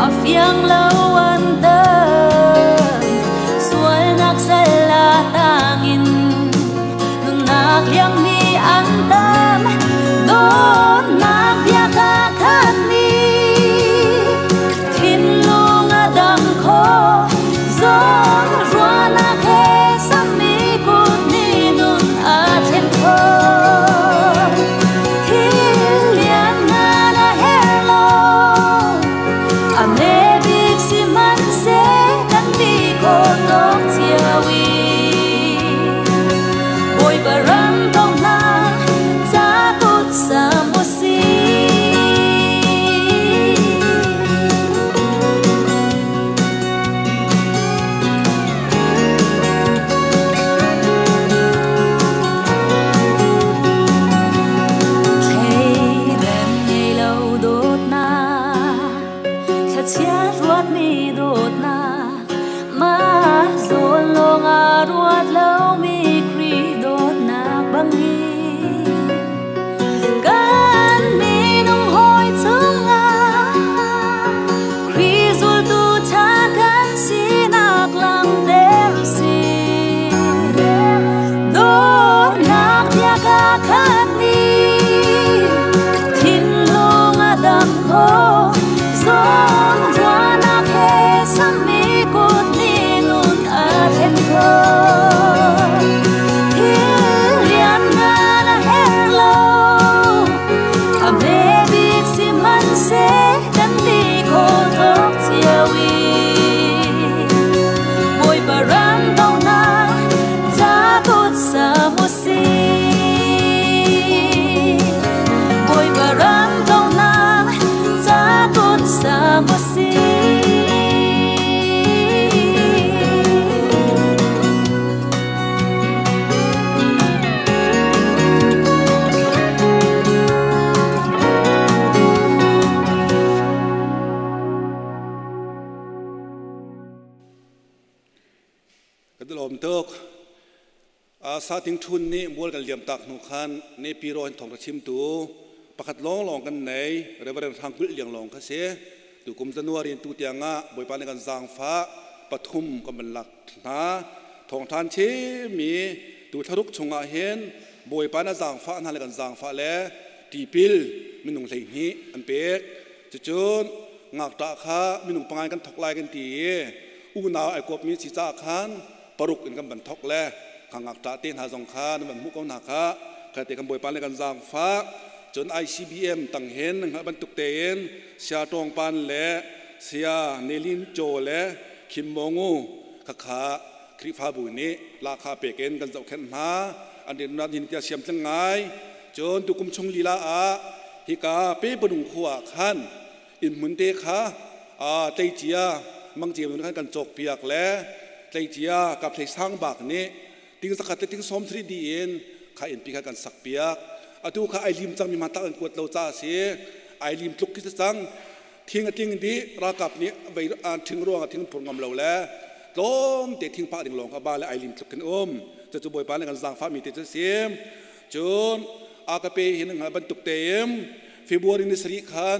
S14: a fiang lo an tam. Sualnak sal ah tangin nunnak liammi an tam. Dawtnak bia ka khatmi thinlung a dam kho. Zawn ruahnak he sammi kut nih nun a thlen khawh. Thil lianngan a herh lo, a hme bik sihmanhseh kan ti khawh tawk cio i Bawipa ram kong hna ca kut sam u sih. Thleidan ngei lo dawtnak, thlachiat ruatmi dawtnak, mah zawn lawng ah ruat lomi Khrih dawtnak bangin kan minung hawi cungah Khrih zultu ṭha kan sinak langhter u sih. Dawtnak bia ka khatmi thinlung a dam kho. Zawn ruahnak he sammi kut nih nun a thlen khawh. Thil lianngan a herh lo, a hme bik sihmanhseh kan ti khawh tawk cio i Bawipa ram kauhnak ca kut sam u sih. Bawipa ram kauhnak ca kut sam u sih.
S13: Kan i lawm tuk. Sating Ṭhun nih mual kan liam tak hnu khan Nepiro in thawng ka chimtu pakhat lawnglawng kan nei, Reverend Hrang Kulh Liang lawng kha si. Tukum January in tu tiang ah Bawipa nih kan zaangfah pathum kan van lak hna. Thawngṭhan chimmi tu thlaruk chungah hin Bawipa na zaangfah hna le kan zaangfah le tipil minung 12 an pek. Cucun ngakṭah kha minung pangai kan thok lai kan ti i unau ai kuapmi si caah khan paruk in kan van thok le kha ngakṭah te hna zong kha nan van hmuh ko hna kha kha te kan Bawipa le kan zaangfah. Cun ICBM tang hin hngalh bantuk tein Sia Tawng Pan le Sia Nelin Chaw le Khim Mongu khakha Khrihfabu nih lahkhah pek in kan zohkhenh hna. An rian hin tia siam tling ngai. Cun tukum chung lila ah hika pe panung khua ah khan inn hmun te kha tleicia mangcem nun khan kan cawk piak le tleicia kaphlei sang bak nih ting zakhat le ting sawm sri di in kha innpi kha kan sak piak. Atu kha ai lim cang mi ma tak an kuat lo ca si ai lim tluk ki cang thing a tling di ralkap nih vei an thing ruang a thing phur ngam lo le tlawm te thing phah ding lawng kha ba le ai lim tluk kin um cu Bawipa le kan zaangfah mi te cu si. Cun akape hin hngal bantuk tein February ni sarih khan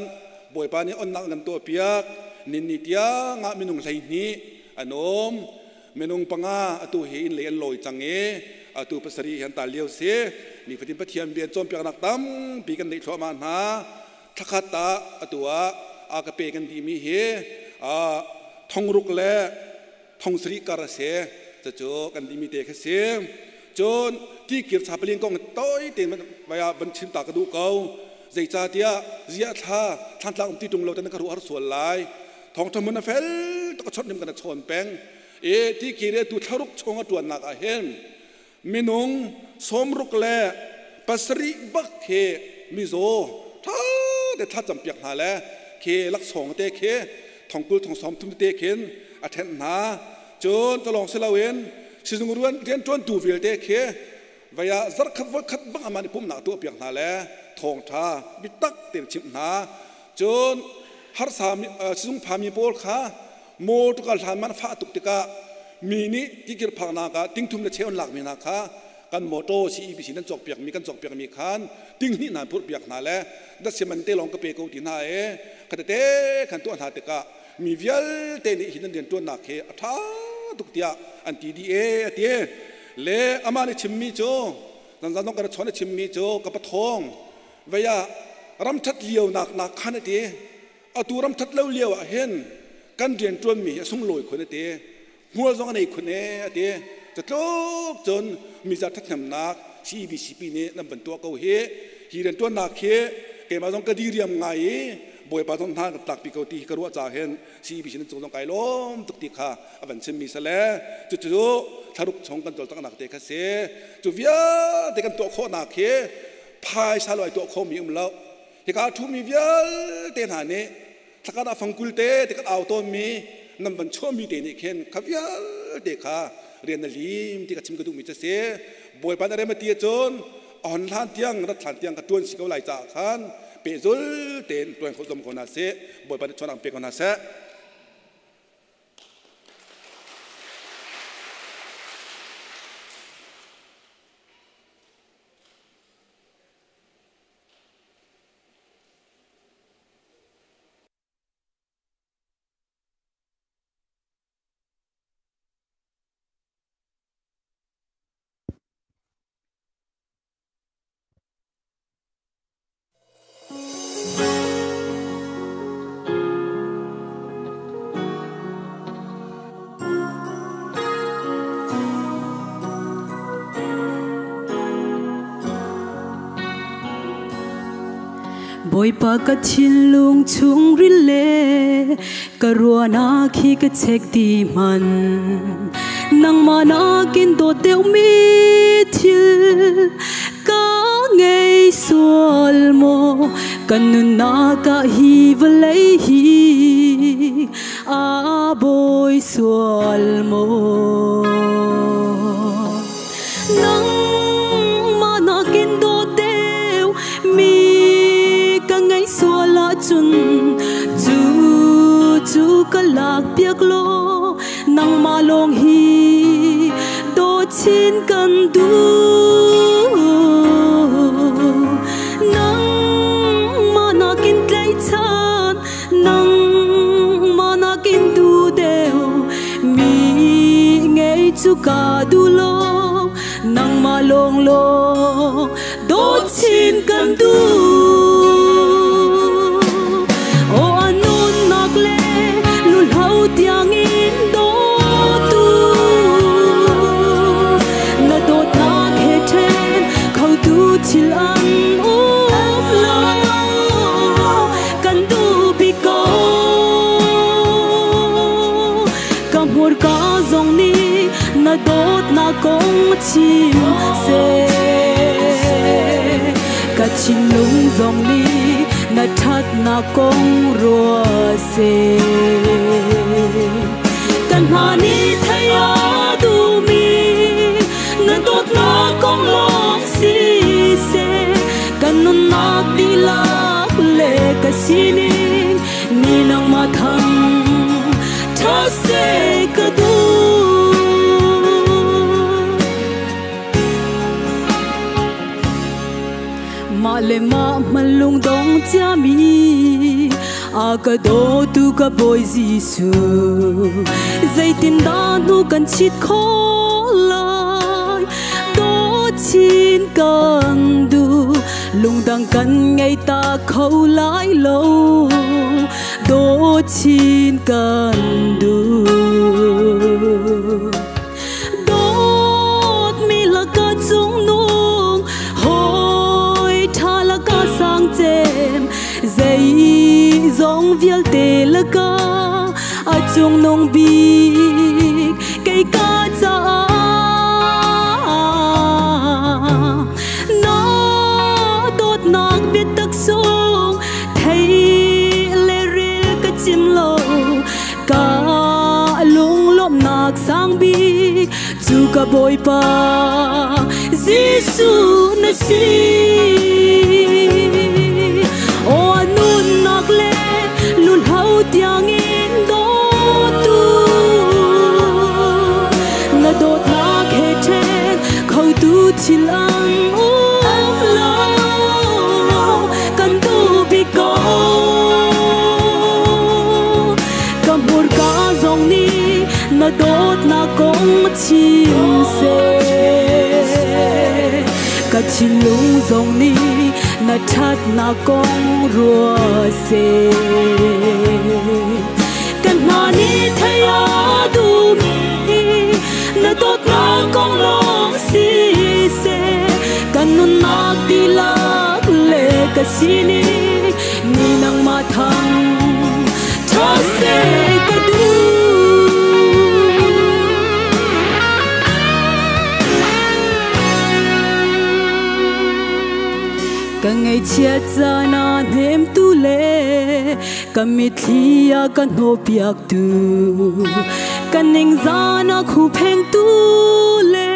S13: Bawipa nih onnak kan tuah piak. Nin ni tiang ah minung 12 an um. Minung panga atu hi inn lei an lawi cang i atu pasarih hi an tal lio si. Nifatin Pathian bia cawnpiaknak tampi kan neih thluahmah hna. Thlakhat ah atu ah akape kan dihmi hi thongruk le thong sarih kar a si. Cucu kan dihmi te kha si. Cun tikir chapalin kong toi tein vaya van chim ta ka duh ko. Zeicahtiah ziah thla thlantlang um ti ṭung lo tan ka ruah har sual lai. Thawngṭha mun a fel tuk a chawnh nim kan a chawn peng. E tikir tu thlaruk chung a ṭuannak ah hin minung 67 le bak khi mizaw ṭha te thlacam piak hna le khi laksawng te khi thongkul thong sawm thum te khin a ṭhenh hna. Cun talawng si loin sizung ruan rianṭuantu vialte khi vaya zarkhat voikhat bang aman i pumnak tuah piak hna le thawngṭha bitak tein chimh hna. Cun harsa sizung phami pawl kha motor hlan man fah tuk tikah Mi nih tikir phaknak ah tingthum le cheu an lakmi hna kha kan motor CEBC nan cawk piak mi kan cawk piak mi khan tinghnih hna phurh piak hna le datsi man te lawng ka pe ko ti hna e khatete khan tuah hna tikah mi vialte nih hi nan rian tuannak hi a tha tuk tiah an ti dih e ati le amah nih chimmi cu zanzan dong ka chawn a chimmi cu ka pathawng veia ramthat lio nak nak khan ati atu ramthat lo lio ah hin kan rian tuanmi hi a sunglawi khun ati hmual zong a nei khun e ati catluk cun miza thathnemnak CEBCP nih nan van tuah ko hi hi rian tuannak hi keimah zong ka diriam ngai i bawipa zong hna kan tlakpi ko ti hi ka ruah ca hin CEBC nan cung zong kai lawm tuk ti kha a van chimmi sale cucu thlaruk chung kan cawlcanghnak te kha si cu vialte kan tuah khawhnak hi phaisa lo ai tuah khomi um lo hika thumi vialte hna nih thlakat ah fangkul te te kan au tawnmi nan van chuahmi te nih khin kha vialte kha rian na lim ti ka chim ka duhmi cu si bawipa na rem a ti ahcun a hon hlan tiang rat hlan tiang ka tuan si ko lai caah khan pehzul tein tuan kho zom ko hna sih bawipa nih chuan ang pe ko hna seh.
S4: Bawipa ka thinlung chungril le ka ruahnak hi ka chek di man nangmah nakin dawt deuhmi thil ka ngei sual maw kan nunnak ah hi vawlei hi a bawi sual maw nangmah nakin dawt deuh mi ka ngei sual ahcun cu cu ka lak piak law nangmah lawng hi dawt chin kan duh nangmah nakin tlaihchan nangmah nakin duh deuh mi ngei cu ka duh lo nangmah lawng lawng dawt chin kan duh aw a nunnak le lulho tiangin dawtu na dawtnak he ṭhen khotu thil an um lo kan duh bik ko ka hmurka zong nih na dawtnak kong chim seh ka thinlung zong nih na ṭhatnak kong ruah seh kan hna nih theih a duhmi na dawtnak kong lawng siseh kan nunnak dihlak le ka sining ni nangmah thang ṭha seh ka duh. Mah le mah hman lungdong ciami a ka dawtu ka Bawi Jesuh zeitindah hnu kan chit khawh lai dawt chin kan duh lungdang kan ngei ta kho lai lo dawt chin kan duh dawt mi laka cung nung hoi tha laka sang cem zei zong vialte laka a cung nung bik kei ka caah na dawtnak biatak sung thei le rel ka chim lo ka lunglawmhnak sang bik cu ka Bawipa Jesuh na si. Aw nunnak le lulho tiangin dawtu thil an um lo, kan duh bik ko. Ka hmurka zong nih na dawtnak kong chim seh, ka thinlung zong nih na ṭhatnak kong ruah seh. Kan hna nih theih a duhmi na dawtnak kong lawng siseh, kan nunnak dihlak le ka sining ni nangmah thang ṭha seh ka duh. Ka ngaihchiat caan ah hnemtu le ka mitthli a ka hnawhpiaktu, ka ningzan a khuphengtu le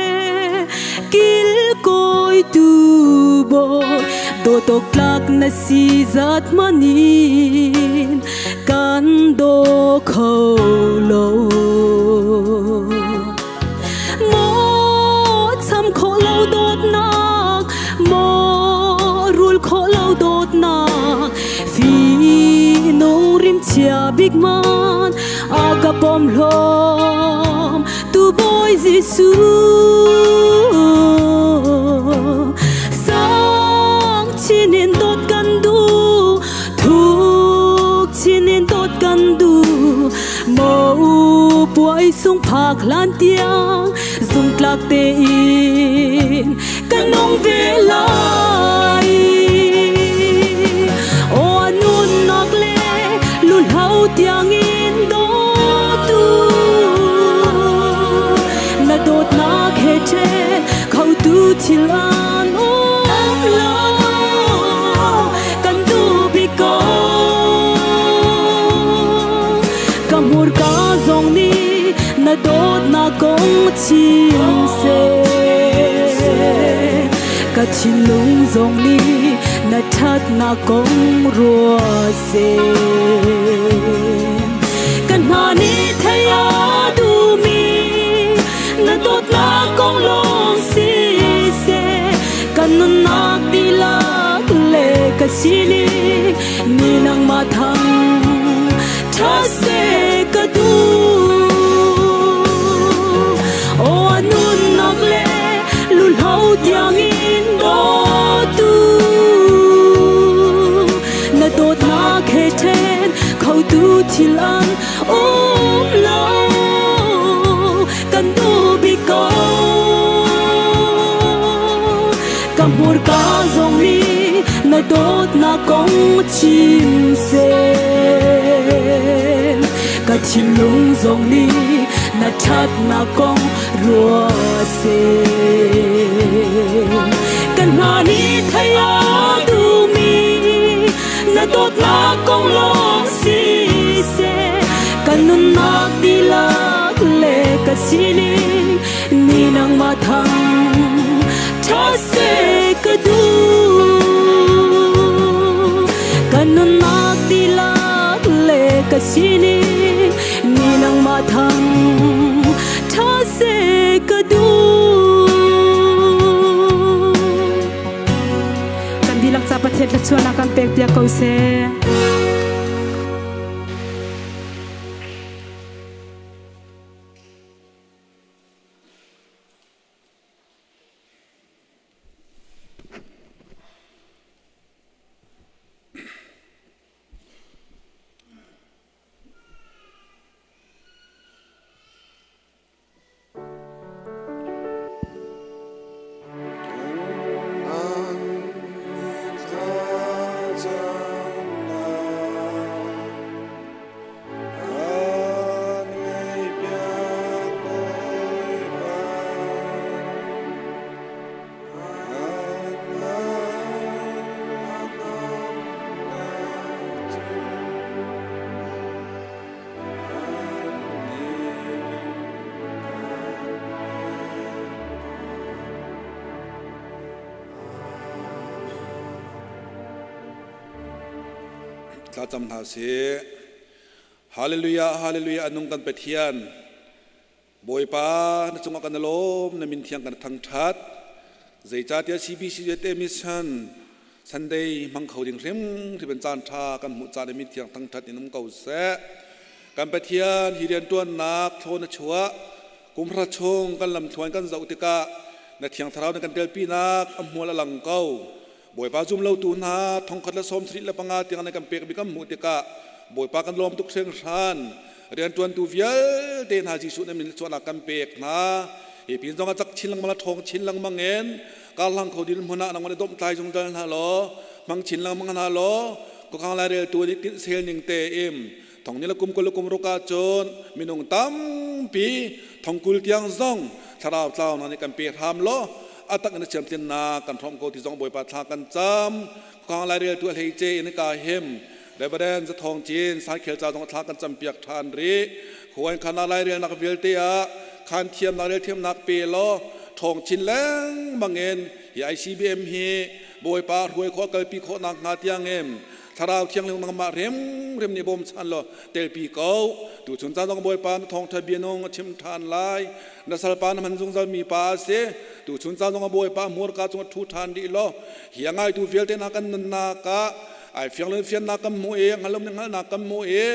S4: kilkawitu Bawi, dawt awk tlak na si zat hmanh in kan daw kho lo. Maw cham khawh lo dawtnak, maw rul khawh lo dawtnak, fihnung rimchia bik man a ka pom hlawm tu Bawi Jesuh. Sang chin in dawt kan duh, thuk chin in dawt kan duh, maw puai sung phak hlan tiang zungtlak tein kan nung ve lai. Aw nunnak le lulhau tiang in dawtu, na dawtnak he ṭhen khotu thil an um lo, kan duh bik ko. Ka hmurka zong nih na dawtnak kong chim seh, ka thinlung zong nih na ṭhatnak kong ruah seh. Kan hna nih theih a duhmi na dawtnak kong lawng siseh, kan nunnak dihlak le ka sining ni nangmah thang ṭha seh ka duh. Aw nunnak le lulhau tiang in dawtu, na dawtnak he ṭhen khotu thil an um lo, kan duh bik ko. Ka hmurka zong nih na dawtnak kong chim seh, ka thinlung zong nih na ṭhatnak kong ruah seh. Kan hna nih theih a duhmi na dawtnak kong lawng siseh, kan nunnak dihlak le ka sining ni nangmah thang ṭha seh ka duh. Kan nunnak dihlak le ka sining ni nangmah thang ṭha seh ka duh. Kan dihlak ca Pathian thluachuahnak kan pek piak ko seh.
S13: Thlacam hna sih. Hallelujah, hallelujah, anung kan Pathian. Bawipa, na cungah kan lawm, na min thiang kan thangthat. Zeicahtiah CBCUSA mission Sunday hmang kho ding hrim hrim in caan ṭha kan hmuh caan i mithiang thangṭhat in um ko seh. Kan Pathian hi rianṭuannak thlawn a chuah kum hra chung kan lamthluan kan zoh tikah na thiang thlarau na kan telpinak a hmual a lang ko. Bawipa zum lotu hna 1075 tiang na kan pek mi kan hmuh tikah Bawipa kan lawm tuk hringhran. Rianṭuantu vialte hna Jesuh na min chuahnak kan pek hna. Hi pin zong a cak chin lengmang a ṭhawng chin lengmang in karhlang kho din hmun ah nangmah nih domhtlai zungzal hna law hmang chin lengmang hna law khuakhang laireltu nih tinh sel ning te im thong ni le kum kul le kum ruk ah cun minung tampi thong kul tiang zong thlarau tlau na nih kan pe hram law a tak in a thiamtlinnak kan hrawm ko ti zong Bawipa thla kan cam khuakhang laireltu a hleice in ka him Reverend Zathawng Cin Saikhel ca zong thla kan campiak ṭhan rih. Khuan khan lairelnak vialte ah khan thiamnak rel thiamnak pe law ṭhawng chin lengmang in hi ICBM hi Bawipa hruai khawh kalpi khawhnak hnga tiangin Thlarau Thianghlim nangmah hrimhrim nih bawmchan law telpi ko. Tuchun caan zong Bawipa na thawngṭha bia nung a chim ṭhan lai. Na salpa na hman zungzal mi pa a si. Tuchun caan zong Bawipa hmurka cung a ṭhu ṭhan rih law hi a ngaitu vialte hna kan nunnak ah ai fiang lo fiannak kan hmu i hngalom nih hngalhnak kan hmu i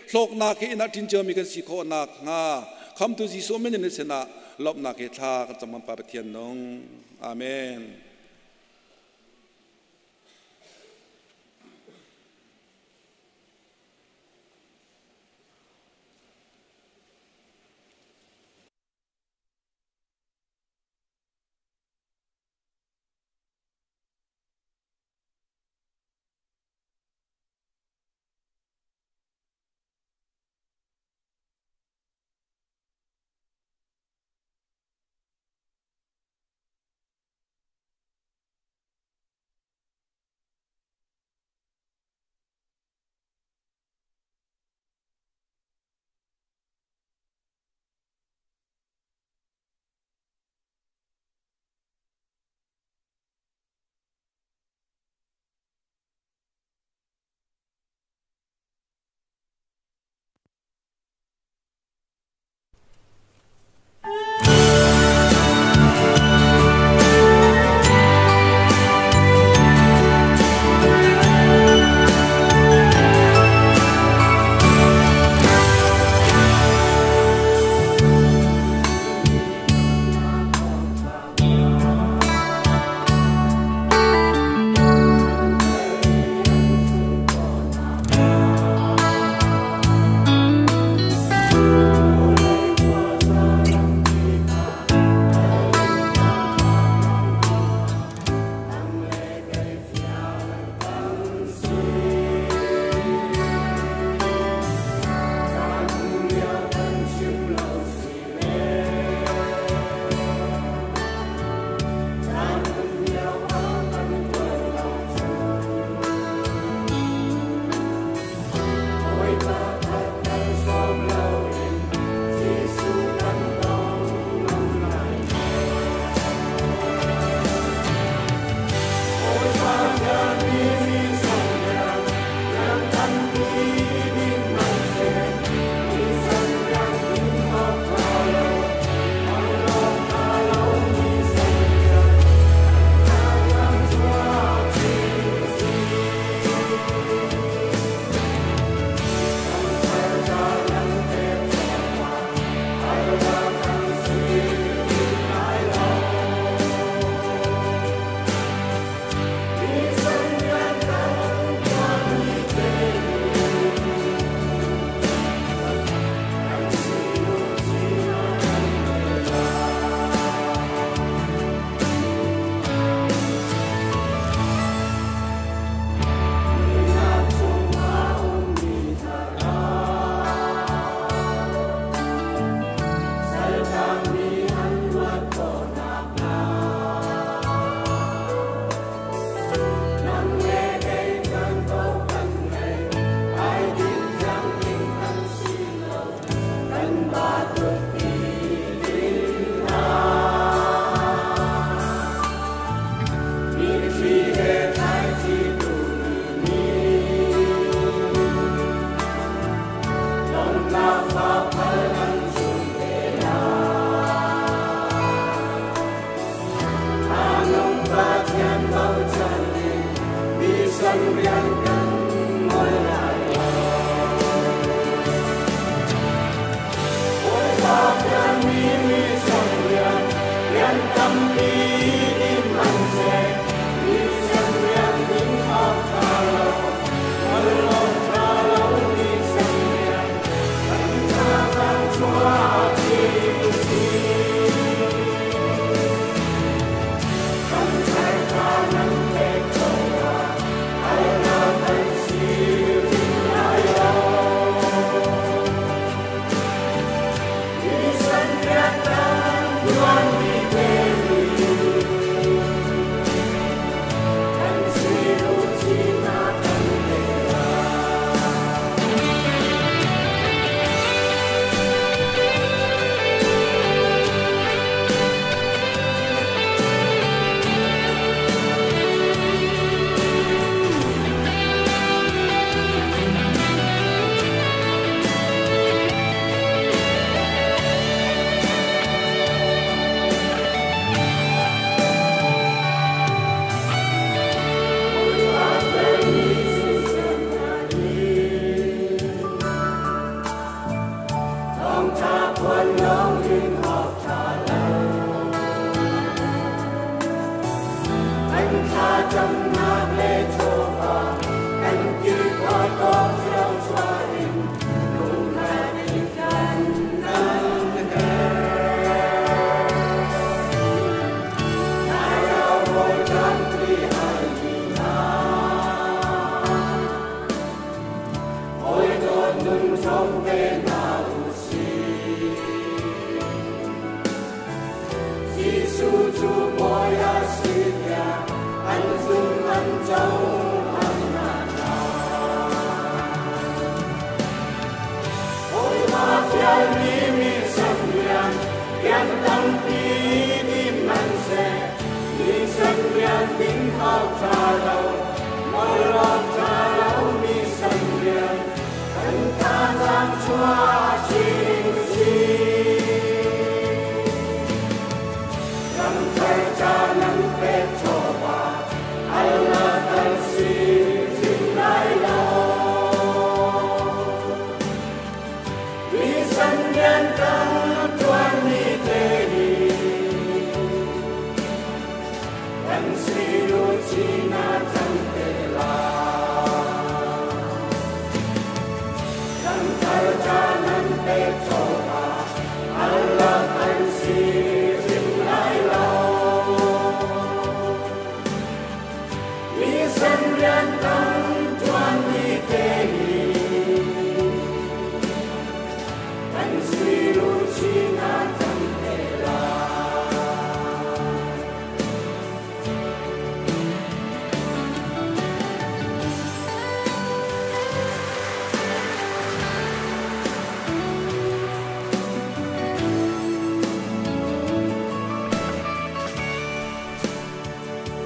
S13: hlawknak hi inn ah ṭin ciomi kan si khawh nakhnga khamtu Jesuh min in sinah lawmhnak he thla kan cam Pa Pathian nung. Amen.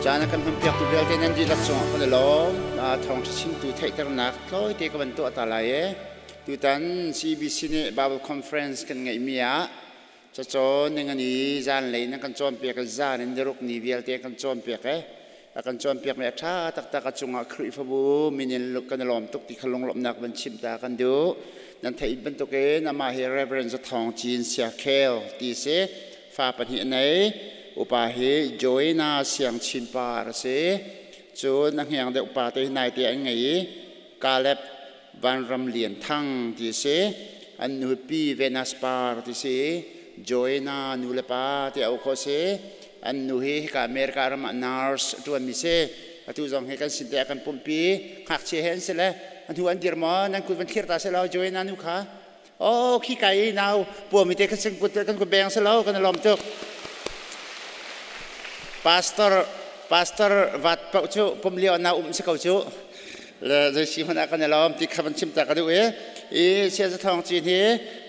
S12: Caan a kan hmanpiaktu vialte nan dihlak cungah kan i lawm. Thawngṭha chimtu theihternak tlawite ka van tuah ta lai e. Tutan CBC nih Bible Conference kan ngeihmi ah cacawn ningani zanlei nan kan cawnpiak i zan in niruk ni vialte kan cawnpiak e. A kan cawnpiakmi a ṭha taktak a cungah Khrihfabu min in kan i lawm tuk ti kha lunglawmhnak van chim ta kan duh. Nan theih bantukin amah hi Reverend Zathawng Cin Siakhel ti si. Fa pahnih a nei. Upa hi Joanna Siangchin par a si. Cun a hngeng deuh pa te hi naite an ngei i Caleb Vanram Lian Thang ti a si. An nu pi Venus Par ti si. Joanna nu le pa ti au khawh si. An nu hi hika America ram ah nurse a ṭuanmi si. Atu zong hi kan sin te ah kan pumpi. Ngakchia he an si le an hnu an dir maw? Nan kut van thlir ta seh law Joanna nu kha. Oh, khi kai nau puami te kan kut kan kut beng selo kan lom tuk. Pastor Pastor vat pau cu pum lio na um si ko cu. Le zei si hmanh ah kan lom ti kha van chim ta ka duh i i sia za thong chin hi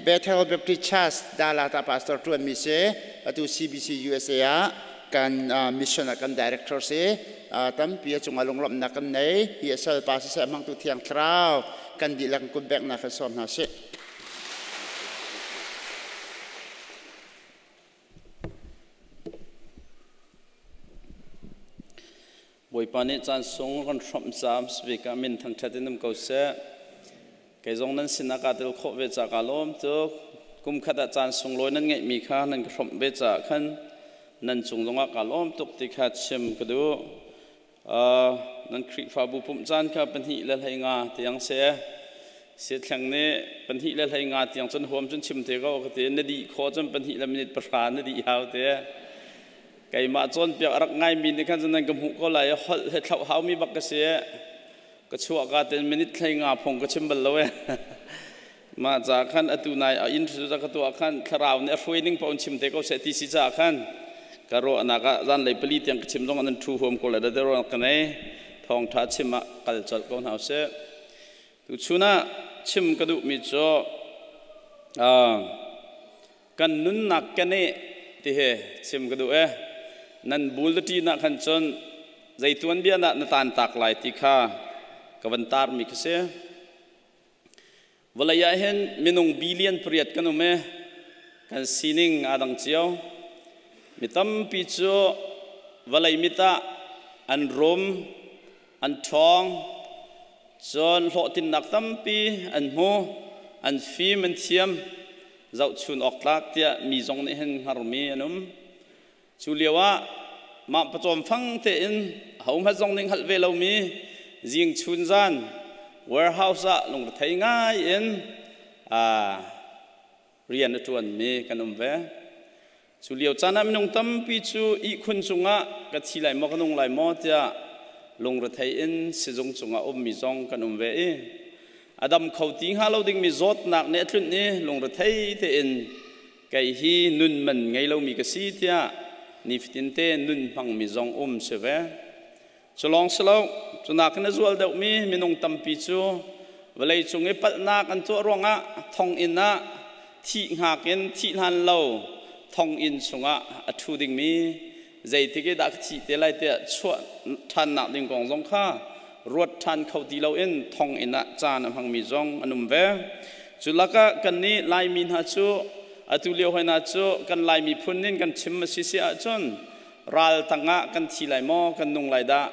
S12: Bethel Baptist Church Dalata pastor tuan mi si atu CBC USA ah kan mission ah kan director si tampi a cungah lunglawmhnak kan nei hi asal pa siseh hmangtu thiang thlarau kan dihlak in kutbeknak kan sawm hna sih.
S15: Bawipa nih caan sung kan hrawmh caam speaker min thangṭhat in um ko seh. Kei zong nan sinah kaa tel khawh ve ca kaa lawm tuk. Kum khat ah caan sunglawi nan ngeihmi kha nan ka hrawmh ve caah khan Nan cung zongah kaa lawm tuk ti kha chim ka duh. Nan Khrihfabu pumh caan kha 1:15 tiang si. Siathleng nih 1:15 tiang cun huam cun chim te ko ka ti. Na dih khawh cun 1:10 na dih hau te. Keimah cawnpiak a rak ngaimi nih khan cun nan ka hmuh ko lai i holh he thlauh haumi bak ka si. Ka chuah ka ten minute 15 phung ka chim bal lo e. Mah ca khan atu nai a inn cu ka tuah khan thlarau nih a hruai ning paoh in chim te ko seh ti si caah khan ka ruahnak ah zanlei 4 tiang ka chim zong nan ṭhu huam ko le da ruang ka nei. Thawngṭha chim ah kal colh ko hna usih. Tuchun ah chim ka duhmi cu kan nunnak keneh ti he chim ka duh e. Nan bul ṭi nak khan cun zei tuanbia dah na taan tak lai ti kha ka van tar mi kha si. Vawlei ah hin minung billion 8 kan um i kan sining aa dang cio. Mi tampi cu vawlei mit ah an rum, an ṭhawng, cun hlawhtlinnak tampi an hmu, an fim, an thiam, zohchun awk tlak tiah mi zong nih hin hngarmi an um. Cu lioah mah pawcawm fang tein ahohmanh zong nih hngalh ve lomi zing chun zan warehouse ah lungrethei ngai in rian a ṭuanmi kan um ve. Cu lio caan ah minung tampi cu ihkhun cungah ka thi lai maw ka nung lai maw tiah lungrethei in sizung cungah ummi zong kan um ve i a dam kho ti hnga lo dingmi zawtnak nih a tlunh i lungrethei tein kei hi nun man ngei lomi ka si tiah nifatinte nun hmangmi zong um si ve. Cu lawng si lo, cu nakin a zual deuhmi minung tampi cu vawlei cung i palhnak an tuah ruangah thonginn ah thih hngak in thih hlan lo thonginn chungah a ṭhu dingmi zeitik i dah ka thih te lai tiah chuah ṭhannak ding kong zong kha ruat ṭhan kho ti loin thonginn ah caan a hmangmi zong an um ve. Cu lakah kannih Laimi hna cu atu lio hoi hna cu kan Lai miphun in kan chim a si si ahcun ral tangah kan thi lai maw kan nung lai dah,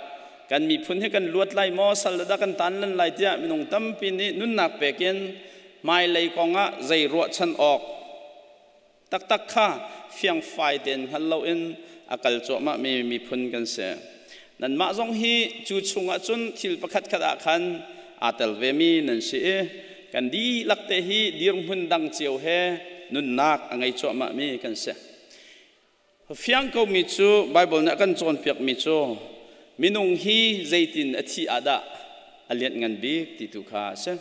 S15: kan miphun hi kan luat lai maw sal dah kan tan lan lai tiah minung tampi nih nunnak pek in hmailei kongah zei ruahchan awk taktak kha fiangfai tein hngal loin a kal cuahmahmi miphun kan si. Nanmah zong hi cu chungah cun thil pakhat khat ah khan aa tel vemi nan si i kan dihlak te hi dirhmun dang cio he nunnak a ngei cuahmahmi kan si. Fiang komi cu Baibal nih a kan cawnpiakmi cu minung hi zeitin a thih ah dah a lianh ngan bik ti tu kha a si.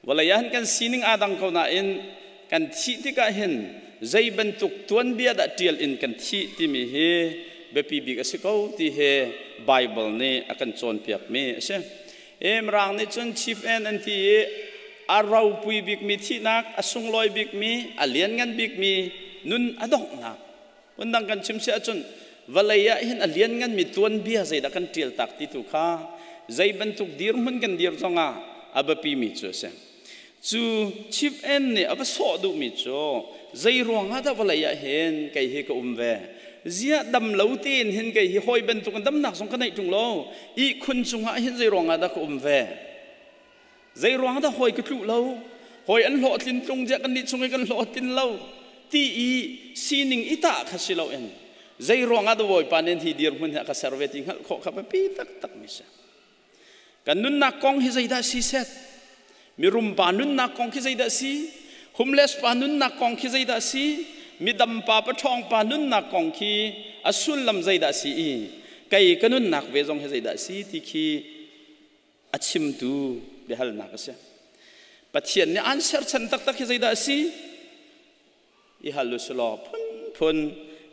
S15: Vawlei ah hin kan sining aa dang ko nain kan thih tikah hin zei bantuk tuanbia dah ṭial in kan thih timi hi biapi bik a si ko ti hi Baibal nih a kan cawnpiakmi a si. Mirang nih cun chief end an ti i a ropui bikmi thihnak, a sunglawi bikmi, a lianngan bikmi nun a donghnak. Phundang kan chim si ahcun vawlei ah hin a liannganmi tuanbia zeidah kan ṭial tak ti tu kha zei bantuk dirhmun kan dir zongah a biapimi cu a si. Cu chief end nih a va sawh duhmi cu zei ruangah dah vawlei ah hin kei hi ka um ve? Ziah dam lo tein hin kei hi hawi bantukin damnak zong ka neih ṭung lo. Ihkhun cungah hin zei ruangah dah ka um ve? Zei ruang dah hawi ka tluh lo? Hawi an hlawhtlin tlung ziah kannih chung i kan hlawhtlin lo ti i sining i tah kha si loin zei ruangah dah Bawipa nih hi dirhmun hi a ka ser ve ti hngalh khawh kha biapi taktak mi si. Kan nunnak kong hi zeidah si set? Mirum pa nunnak kong khi zeidah si? Homeless pa nunnak kong khi zeidah si? Midam pa paṭhawng pa nunnak kong khi a sullam zeidah si i kei ka nunnak ve zong hi zeidah si ti khi a chimtu biahalnak a si. Pathian nih aan serchan taktak hi zeidah a si? I hal u silaw phunphun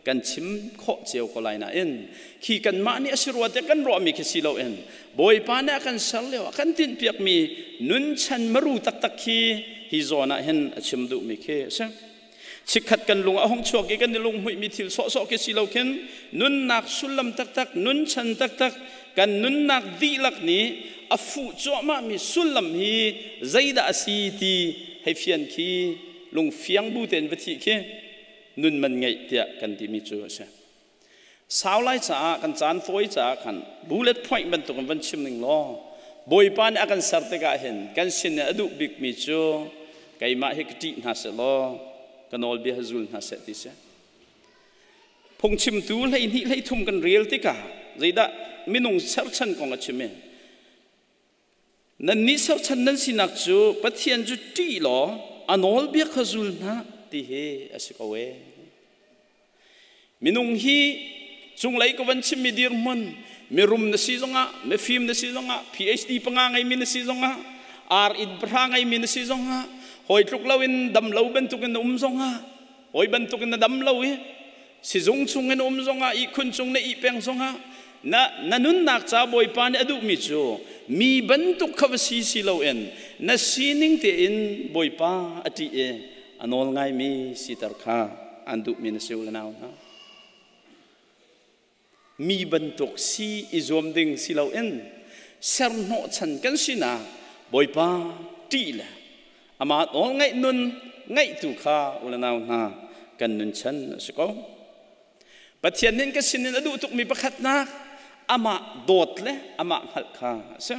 S15: kan chim khawh cio ko lai nain khi kanmah nih a si rua tiah kan ruahmi khi si loin Bawipa nih a kan ser lio ah kan tinhpiakmi nunchan maru taktak khi hi zawn ah hin a chim duhmi khi a si. Chikkhat kan lung a hung chuak i kan i lunghmuihmi thil sawhsawh khi si lo khin nunnak sullam taktak, nunchan taktak, kan nunnak dihlak nih a fuh cuahmahmi sullam hi zeidah a si ti hei fian khi lungfiang bu tein va thih khi nun man ngeih tiah kan timi cu a si. Sau lai caah kan caan fawi caah khan bullet point bantuk in van chim ning law Bawipa nih a kan ser tikah hin kan sin i a duh bikmi cu keimah hi ka ṭih hna seh law ka nawlbia hi zul hna seh ti si. Phungchimtu 12 13 kan rel tikah zeidah minung serchan kong a chim i Nannih serchan nan sinak cu Pathian cu ṭih law a nawlbia kha zul hna ti hi a si ko ee. Minung hi cunglei ka van chimmi dirhmun mirum na si zongah mifim na si zongah PhD panga ngeimi na si zongah ar inn pahra ngeimi na si zongah hawi tluk loin dam lo bantukin na um zongah hawi bantukin na dam lo i sizung chung in um zongah ihkhun cung na ih peng zongah na na nunnak ca Bawipa nih a duhmi cu mi bantuk kha va si si loin na sining tein Bawipa a ṭih i a nawl ngaimi siter kha an duhmi na si u le nau hna. Mi bantuk si i zuam ding si loin serhnawhchan kan sinak Bawipa ṭih le amah nawl ngaih nun ngaihtu kha u le nau hna kan nunchan a si ko. Pathian nih ka sinin a duh tukmi pakhatnak amah dawt le amah hngalh kha a si.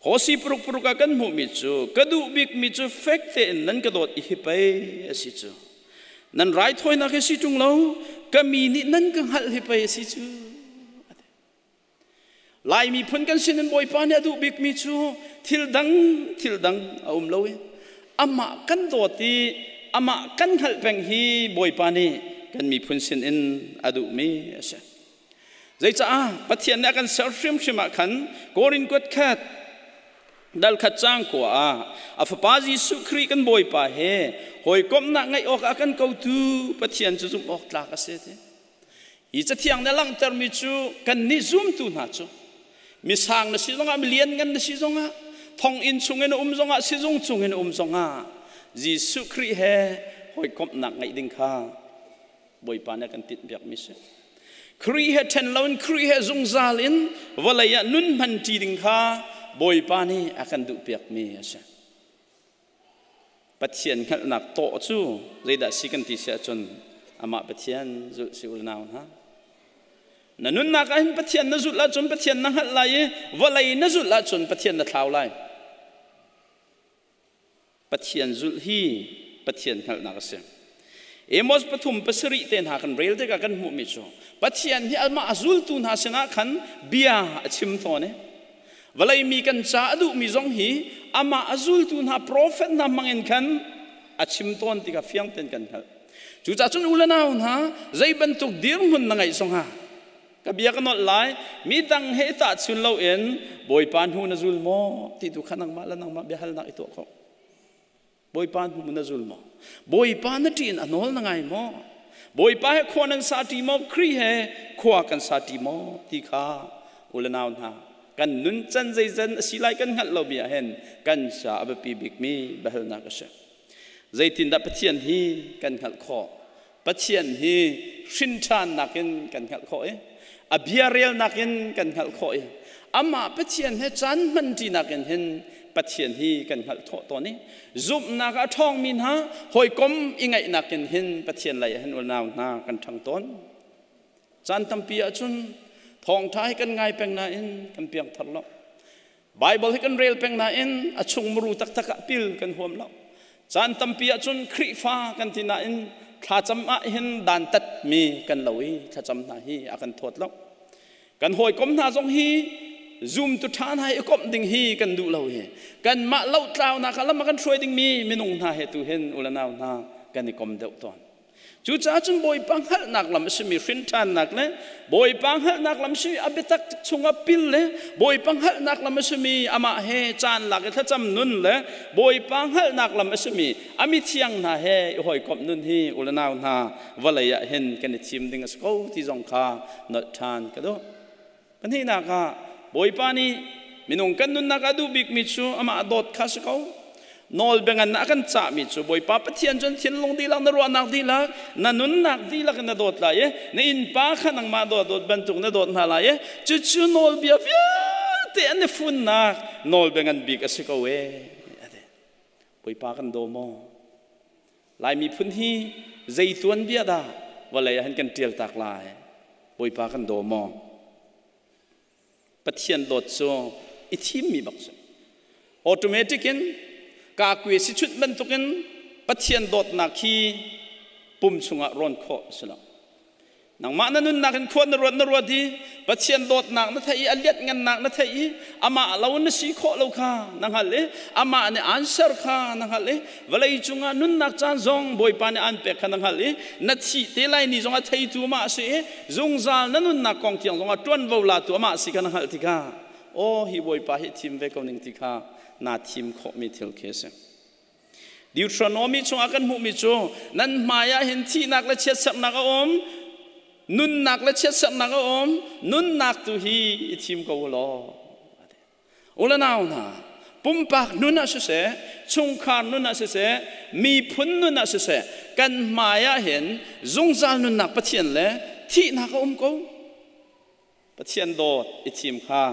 S15: Hosi puruk puruk ah kan hmuhmi cu ka duh bikmi cu fek tein nan ka dawt i hi pei a si cu. Nan raithawinak hi si ṭung lo, ka mi nih nan ka hngalh hi pei a si cu. Lai miphun kan sinin Bawipa nih a duh bikmi cu thil dang thil dang a um lo i amah kan dawt i amah kan hngalh peng hi Bawipa nih kan miphun sinin a duhmi a si. Zeicaah Pathian nih a kan ser hrimhrim ah khan Korin kuat khat dal khat cang kua ah a fapa Jesuh Khrih kan Bawipa he hawikomhnak ngeih awkah a kan kotu Pathian cu zumh awk tlak a si ti. Hi cathiang nih a langhtermi cu kannih zumtu hna cu misang na si zongah milianngan na si zongah thonginn chungin um zongah sizung chungin um zongah Jesuh Khrih he hawikomhnak ngeih ding kha Bawipa nih a kan tinhpiakmi si. Khrih he ṭhen loin Khrih he zungzal in vawlei ah nun hman ṭi ding kha Bawipa nih a kan duhpiakmi a si. Pathian hngalhnak tawh cu zeidah si kan ti si ahcun amah Pathian zulh si u nau hna. Na nunnak ah hin Pathian na zulh ahcun Pathian na hngalh lai i vawlei na zulh ahcun Pathian na thlau lai. Pathian zulh hi Pathian hngalhnak a si. Amos pathum pasarih te hna kan rel tikah kan hmuhmi cu Pathian hi amah a zultu hna sinah khan bia a chim tawn i vawlei mi kan ca a duhmi zong hi amah a zultu hna profet hna hmangin khan a chim tawn ti kha fiang tein kan hngalh. Cucaah cun u le nau hna zei bantuk dirhmun na ngeih zongah Ka bia ka nolh lai, mi dang he tahchun loin Bawipa hnu na zul maw ti tu kha nangmah le nangmah biahalnak i tuah khawh. Bawipa hnu na zul maw? Bawipa na ṭih in a nawl na ngai maw? Bawipa he khua nan sa ṭi maw? Khrih he khua kan sa ṭi maw? Ti kha u le nau hna kan nun can zeizan a si lai kan hngalh lomi ah hin kan ca a biapi bikmi biahalnak a si. Zeitindah Pathian hi kan hngalh khawh? Pathian hi hrinṭhannak in kan hngalh khawh i a bia relnak in kan hngalh khawh i amah Pathian he caan hmanṭinak in hin Pathian hi kan hngalh khawh tawn i zumhnak a ṭhawngmi hna hawikom i ngaihnak in hin Pathian lei ah hin unau hna kan ṭhang tawn. Caan tampi ahcun thawngṭha hi kan ngai peng nain kan piangthar lo. Bible hi kan rel peng nain a chung muru taktak ah pil kan huam lo. Caan tampi ahcun Khrihfa kan ti nain thlacam ah hin dantat mi kan lo i thlacam hna hi a kan thawt lo. Kan hawikom hna zong hi zumtu ṭha hna i komh ding hi kan duh lo hi. Kanmah lotlaunak ah lam a kan hruai dingmi minung hna he tu hin u le nau hna kan i kom deuh tawn. Cucaah cun Bawipa hngalhnak lam a simi hrinṭhannak le Bawipa hngalhnak lam simi a biatak chungah pil le Bawipa hngalhnak lam a simi amah he caan lak i thlacam nun le Bawipa hngalhnak lam a simi a mithiang hna he i hawikomh nun hi u le nau hna vawlei ah hin kan i thim ding a si ko ti zong kha nolh ṭhan ka duh. Pahnihnak ah Bawipa nih minung kan nunnak ah duh bikmi cu amah dawt kha si ko. Nawl biangan a kan cahmi cu Bawipa Pathian cun thinlung dihlak na ruahnak dihlak na nunnak dihlak in na dawt lai i na innpa kha nangmah dawt dawt bantuk na dawt hna lai i cucu nawlbia vialte an i funnak nawlbia ngan bik a si ko ee. Bawipa kan daw maw? Lai miphun hi zei tuanbia dah vawlei ah hin kan ṭial tak lai? Bawipa kan daw maw? Pathian dawt cu i thimmi bak si. Automatic in kakue si chunh bantukin Pathian dawtnak hi pum chungah rawn khawh a si lo. Nangmah na nunnak in khua na ruat na ruat i Pathian dawtnak na theih i a lianhngannak na theih i amah lo na si khawh lo kha na hngalh i amah nih aan ser kha na hngalh i vawlei cungah nunnak caan zong Bawipa nih aan pek kha na hngalh i na thih te lai ni zong a theitu amah a si i zungzal na nunnak kong tiang zongah ṭuanvo latu amah a si kha na hngalh tikah aw hi Bawipa hi thim ve ko ning ti kha naa thim khawhmi thil khi a si. Deuteronomy chungah kan hmuhmi cu nan hmaiah hin thihnak le chiatserhnak a um, nunnak le chiatserhnak a um, nunnak tu hi i thim ko u law. U le nau hna, pumpak nun ah siseh, chungkhar nun ah siseh, miphun nun ah siseh, kan hmaiah hin zungzal nunnak Pathian le thihnak a um ko. Pathian dawt i thim kha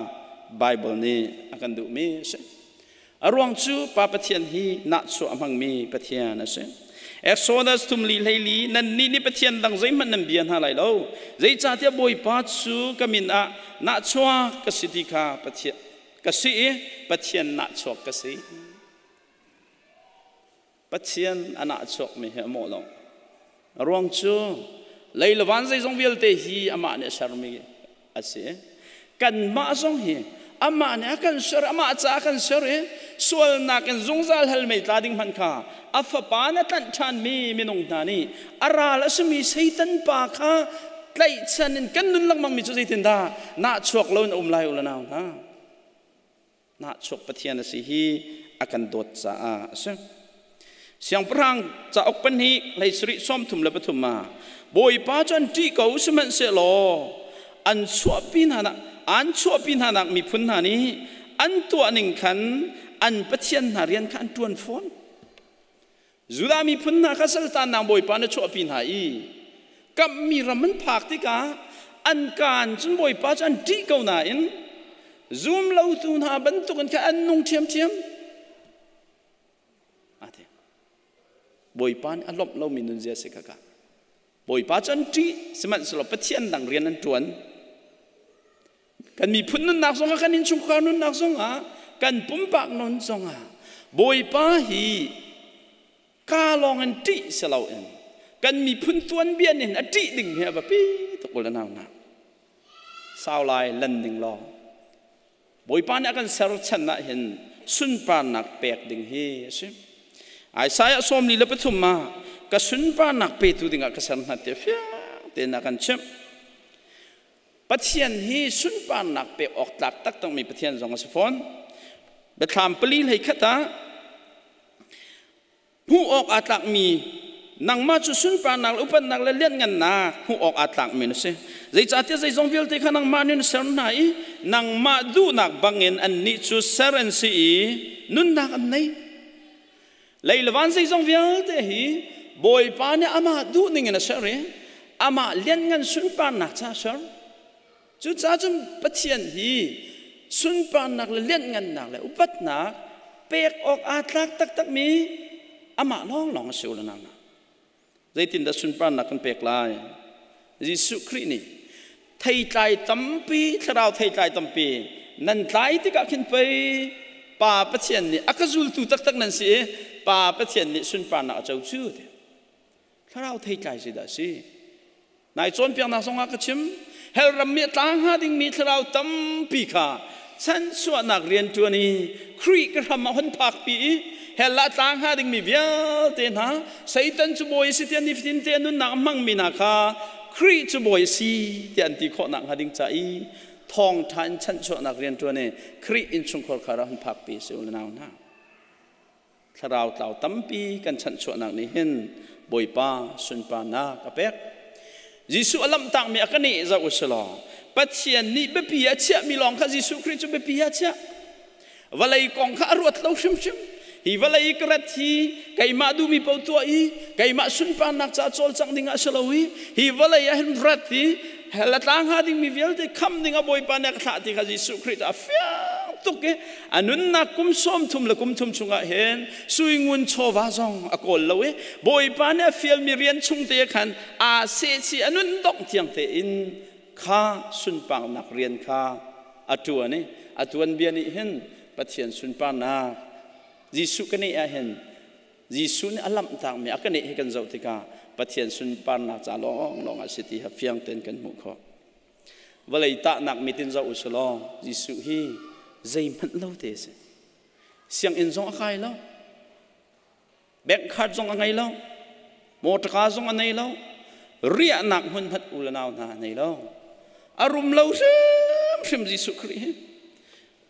S15: Baibal nih a kan duhmi a si. A ruang cu Pa Pathian hi nahchuah a hmangmi Pathian a si. Exodus thum li hlei li nannih nih Pathian dang zeihmanh nan bia hna lai lo. Zeicahtiah Bawipa cu ka min ah nahchuak ka si ti kha Pathian ka si i Pathian nahchuak ka si. Pathian a nahchuakmi hi a mawh lo. A ruang cu lei le van zeizong vialte hi amah nih a sermi a si. Kanmah zong hi amah nih a kan ser, amah caah a kan ser i sualnak in zungzal hell mei tla ding hmanh kha a fapa na tlanh ṭhanmi minung hna nih a ral a simi Satan pa kha tlaihchan in kan nun lengmangmi cu zeitindah nahchuak lo in a um lai u le nau hna. Nahchuak Pathian a si hi a kan dawt caah a si. Siangpahrang cauk pahnih hlei sarih sawm thum le pathum ah Bawipa cu an ṭih ko sihmanhsehlaw an chuahpi hna nak an chuahpi hna nak miphun hna nih an tuah ning khan an pathian hna rian kha an ṭuan fawn. Judah miphun hna kha saltannak Bawipa na chuahpi hna i kamhmi ram an phak tikah an kaan cun Bawipa cu an ṭih ko nain zum lotu hna bantukin khan an nung ṭhiamṭhiam. Ate. Bawipa nih a lawmh lomi nunzia si kha ka. Bawipa cu an ṭih sihmanhsehlaw Pathian dang rian an ṭuan. Kan miphun nunnak zongah kan innchungkhar nunnak zongah kan pumpak nun zongah Bawipa hi ka lawng in ṭih si loin kan miphun tuanbia nih a ṭih ding hi a biapi tuk ul nau na sau lai lan ding law Bawipa nih a kan ser chan ah hin sunparnak pek ding hi a si. Isaiah 43 ah ka sunparnak petu dingah ka ser hna tiah fiang tein a kan chimh. Pathian hi sunparnak pek awk tlak taktakmi Pathian zong a si fawn. Biathlam pali hlei khat ah hmuh awk aa tlakmi nangmah cu sunparnak le upatnak le lianhngannak hmuh awk aa tlakmi na si. Zeicahtiah zeizong vialte kha nangmah nih na ser hna i nangmah duhnak bangin annih cu ser an si i nunnak an nei. Lei le van zeizong vialte hi Bawipa nih amah duhning in a ser i amah lianngan sunparnak ca a ser. Cucaah cun Pathian hi sunparnak le lianhngannak le upatnak pek awk aa tlak taktakmi amah lawnglawng a si u le nau hna. Zeitindah sunparnak kan pek lai? Jesuh Khrih nih theitlai tampi, thlarau theitlai tampi nan tlai tikah khin pei Pa Pathian nih a ka zultu taktak nan si i Pa Pathian nih sunparnak a co cu ti. Thlarau theitlai zeidah a si? Nai cawnpiaknak zongah ka chim. Hell ram mi a tla hnga dingmi thlarau tampi kha chanchuahnak rian ṭuan i Khrih ka hram ah hun phakpi i hell ah tla hnga dingmi vialte hna Satan cu bawi a si tiah nifatin te a nunnak a hmangmi hna kha Khrih cu bawi a si tiah an ti khawhnak hnga ding ca i thawngṭha in chanchuahnak rian ṭuan i Khrih innchungkhar kha hun phakpi si u le nau hna. Thlarau tlau tampi kan chanhchuahnak nih hin Bawipa sunparnak a pek. Jesuh a lamhtakmi a kan i zoh u silaw Pathian nih biapi a chiahmi lawng kha Jesuh Khrih cu biapi a chiah. Vawlei kong kha a ruat lo hrimhrim. Hi vawlei ka rat hi keimah duhmi paoh tuah i keimah sunparnak caah cawlcangh ding ah si lo i hi vawlei ah hin rat i hell a tla hnga dingmi vialte kham ding ah Bawipa nih a ka thlah ti kha Jesuh Khrih cu a fiang tuk i a nunnak kum 30 le kum thum chungah hin sui ngun chawva zong a kawl lo i Bawipa nih a fialmi rian chung te khan aa sehchih a nun dongh tiang tein kha sunparnak rian kha a ṭuan i a tuanbia nih hin Pathian sunparnak Jesuh ka nih ah hin Jesuh nih a lamhtakmi a ka nih hi kan zoh tikah Pathian sunparnak ca lawnglawng ah si ti ha fiang tein kan hmuh khawh. Vawlei tahnak mitin zoh u law Jesuh hi zeihmanh lo te si. Sianginn zong a kai lo. Bank card zong a ngei lo. Motorka zong a nei lo. Riahnak hmun hmat u le nau hna a nei lo. A rum lo hrimhrim Jesuh Khrih hi.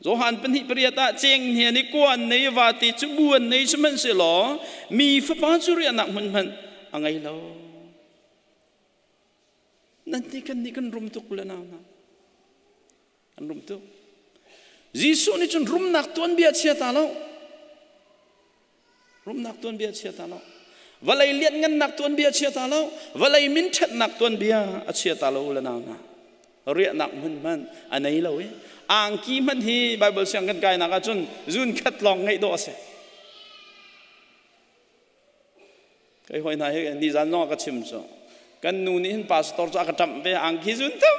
S15: Johan 2:8 ah ceng hnian i kuan nei vate cu buan nei sihmanhsehlaw mi fapa cu riahnak hmun hmanh a ngei lo. Nan nih kan nih kan rum tuk le nau hna. An rum tuk. Jesuh nih cun rumnak tuanbia chia ta lo. Rumnak tuanbia chia ta lo. Vawlei lianngannak tuanbia chia ta lo. Vawlei minṭhatnak tuanbia a chia ta lo le nau hna. Riahnak hmun hmanh a nei lo i angki hmanh hi Bible siang kan kainak ahcun zun khat lawng ngeih dawh a si. Kei hoi hna hi nizan zong a ka chim cu. Kan nu nih hin pastor cu a ka ṭamh ve angki zun tam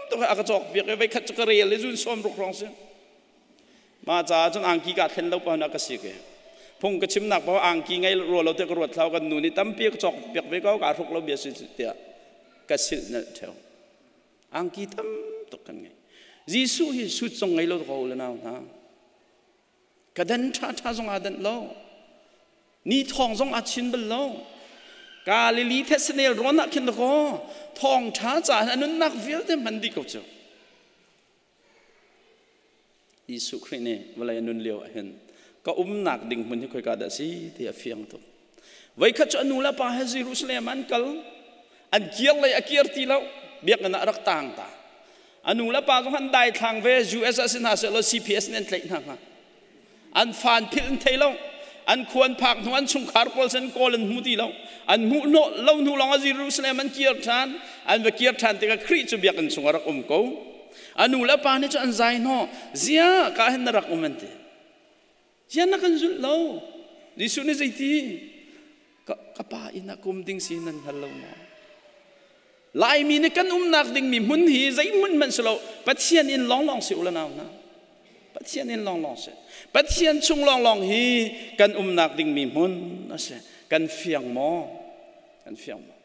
S15: tuk a ka cawk piak i veikhat cu ka rel i zun sawm ruk hrawng si. Mah caah cun angki kaa thlen lo paoh ka si ke. Phung ka chimnak paoh angki ngei rua lo tiah ka ruat thlau kan nu nih tampi ka cawk piak ve ko kaa hruk lo bia si tiah ka silh nalh ṭheo. Angki tam tuk kan ngei. Jesuh hi sut zong ngei lo ko le nau hna. Ka dan ṭha ṭha zong aa danh lo. Ni thawng zong aa chin bal lo. Galili thesnel rawn ah khin dakaw thawng ṭha caah a nunnak vialte hman dih ko cu. Jesuh Khrih nih vawlei a nun lio ah hin ka umnak ding hmun hi khoika dah si ti a fiang tuk. Voikhat cu a nu le pa he Jerusalem an kal. An kir lei a kir ti lo. Biakinn ah a rak tang ta. A nu le pa zong an daithlang ve US ah si hna sehlaw CPS nih an tlaih hna hnga. An fan philh an thei lo. An khuan phak hnu an chungkhar pawl sin kawl an hmu ti lo. An hmuh lo hnu lawng ah Jerusalem an kir ṭhan. An va kir ṭhan tikah Khrih cu biakinn chung a rak um ko. A nu le pa nih cu an zai hnawh. Zia ka hin na rak um an ti. Zia na kan zulh lo. Jesuh nih zeiti? Ka pa inn ah kum ding si nan hngal lo maw? Laimi nih kan umnak dingmi hmun hi zei hmun hmanh si lo Pathian inn lawnglawng si u le nau hna. Pathian inn lawnglawng si. Pathian chung lawnglawng hi kan umnak dingmi hmun a si. Kan fiang maw? Kan fiang maw?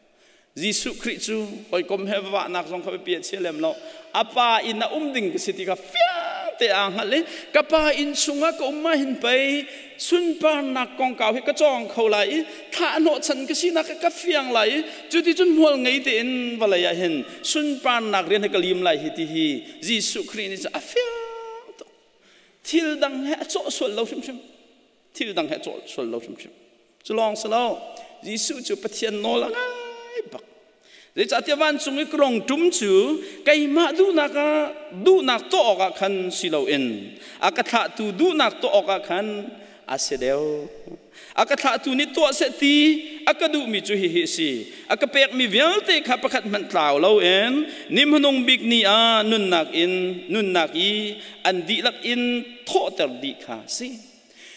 S15: Jesuh Khrih cu hawikom he vahnak zong kha biapi a chia lem lo. A pa inn a um ding ka si ti kha fiang te aa hngalh i ka pa inn chungah ka um ah hin pei sunparnak kongkau hi ka cawng kho lai i thlah hnawhchan ka sinak ka ka fiang lai i cuticun hmual ngei tein vawlei ah hin sunparnak rian hi ka lim lai hi ti hi Jesuh Khrih nih cun a fiang tuk. Thil dang he a cawh sual lo hrimhrim. Thil dang he a cawh sual lo hrimhrim. Cu lawng si lo, Jesuh cu Pathian nawl a ngai bak. Zeicahtiah vancung i ka tum cu keimah duhnak ah duhnak tuah awkah khan si loin a ka thlahtu duhnak tuah awkah khan a si deuh. A ka thlahtu nih tuah seh ti a ka duhmi cu hihi a si. A ka pekmi vialte kha pakhat hmanh tlau loin ni hmanung bik ni ah nunnak in nunnak i an dihlak in thawhter dih kha a si.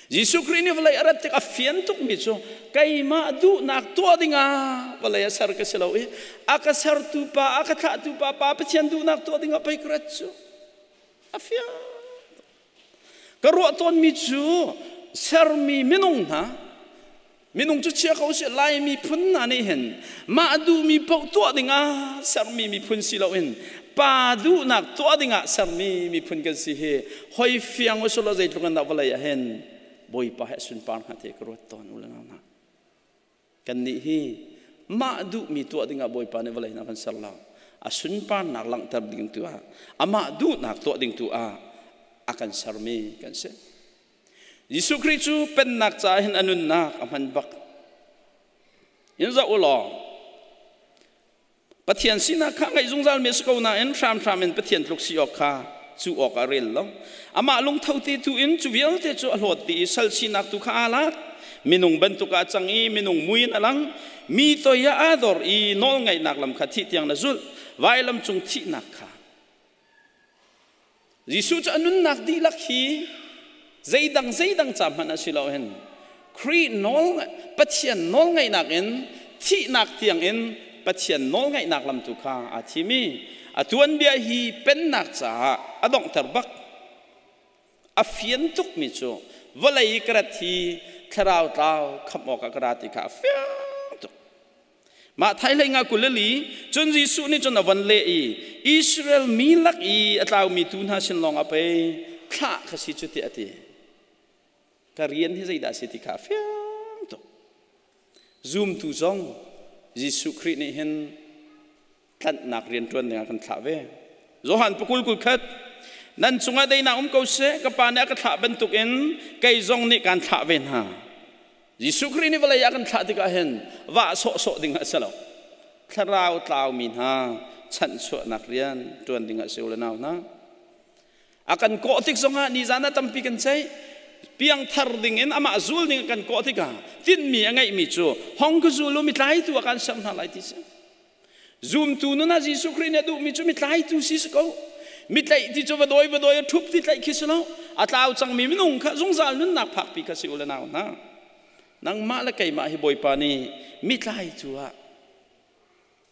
S15: Jesuh Khrih nih vawlei a rat tik a fian tukmi cu keimah duhnak tuah dingah vawlei a ser ka si lo i a ka sertu pa a ka thlahtu pa pa Pathian duhnak tuah dingah pei ka rat cu a fiang ka ruah tawnmi cu sermi minung hna minung cu chia ko sih Lai miphun hna nih hin mah duhmi paoh tuah dingah sermi miphun si loin pa duhnak tuah dingah sermi miphun kan si hi hoi fiang usulaw zeitluk in dah vawlei ah hin Bawipa he sunpar hnga te ka ruat tawn u le nau hna kan nih hi mah duhmi tuah dingah Bawipa nih vawlei na kan ser lo a sunparnak langhter ding tu ah amah duhnak tuah ding tu ah a kan sermi kan si Jesuh Khrih cu pennak caah hin a nunnak a hman bak. In zoh u law, Pathian sinak kha ngaih zungzal mi a si ko nain hramhram in Pathian tluk si awk kha cu awk ah rel lo. Amah lungtho te tu in cu vialte cu a hlawt dih i sal sinak tu kha aa lak. Minung bantuk ah a cang i minung mui in a lang. Mi toi ah aa dor i nawlngaihnak lam kha thih tiang na zulh. Vailam cung thihnak kha Jesuh cu a nunnak dihlak hi zeidang zeidang ca hmanh a si lo hin Khrih nawl Pathian nawlngaihnak in thihnak tiang in Pathian nawlngaihnak lam tu kha aa thim i a tuanbia hi pennak caah a donghter bak. A fian tukmi cu vawlei i ka rat hi thlarau tlau khamh awkah ka ra ti kha a fiang tuk. Mah thai hlei nga kul le li cun Jesuh nih cun a von leh i Israel mi lak i a tlaumi tuu hna sin lawng ah pei thlah kha si cu tiah a ti. Ka rian hi zeidah a si ti kha a fiang tuk. Zumtu zong Jesuh Khrih nih hin tlanhnak rian ṭuan dingah kan thlah ve. Johan pakul kul khat nan cungah deinak um ko seh ka pa nih a ka thlah bantukin kei zong nih kaan thlah ve hna. Jesuh Khrih nih vawlei ah kan thlah tikah hin vah sawhsawh ding a si lo. Thlarau tlaumi hna chanhchuahnak rian ṭuan ding a si u le nau hna. A kan kawh tik zongah nizan ah tampi kan ceih. Piangthar ding in amah zul ding kan kawh tikah tinhmi a ngeihmi cu hong ka zul u mi tlaitu ah kan ser hna lai ti si. Zumtu nun ah Jesuh Khrih nih a duhmi cu mi tlaitu si si ko. Mi tlaih ti cu va dawi va dawi a ṭhup ti tlaih khi si lo. A tlau cangmi minung kha zungzal nunnak phakpi kha si u le nau hna. Nangmah le keimah hi Bawipa nih mi tlaitu ah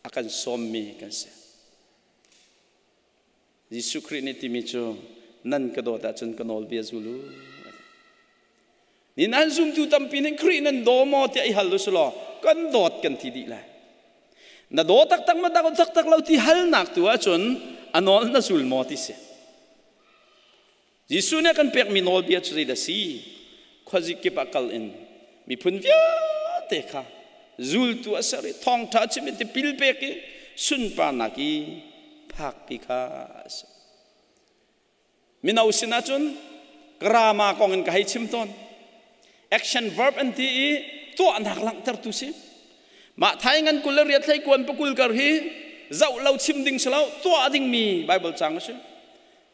S15: a kan sawmmi kan si. Jesuh Khrih nih timi cu nan ka dawt ahcun ka nawlbia zul u. Ni nan zumtu tampi nih Khrih nan daw maw tiah i hal u sulaw kan dawt kan ti dih lai. Na daw taktak ma dak taktak lo ti halnak tu ahcun a nawl na zul maw ti si. Jesuh nih a kan pekmi nawlbia cu zeidah si? Khuazik kip ah kal in miphun vialte kha zultu a ser i thawngṭha chim in tipil pek i sunparnak i phakpi kha a si. Mino sinah cun grama kong in ka hei chim tawn. Action verb an ti i tuahnak langhtertu si. Mah thai ngan kul le riat hlei kuan pakul kar hi zoh lo chim ding si lo tuah dingmi Bible cang a si.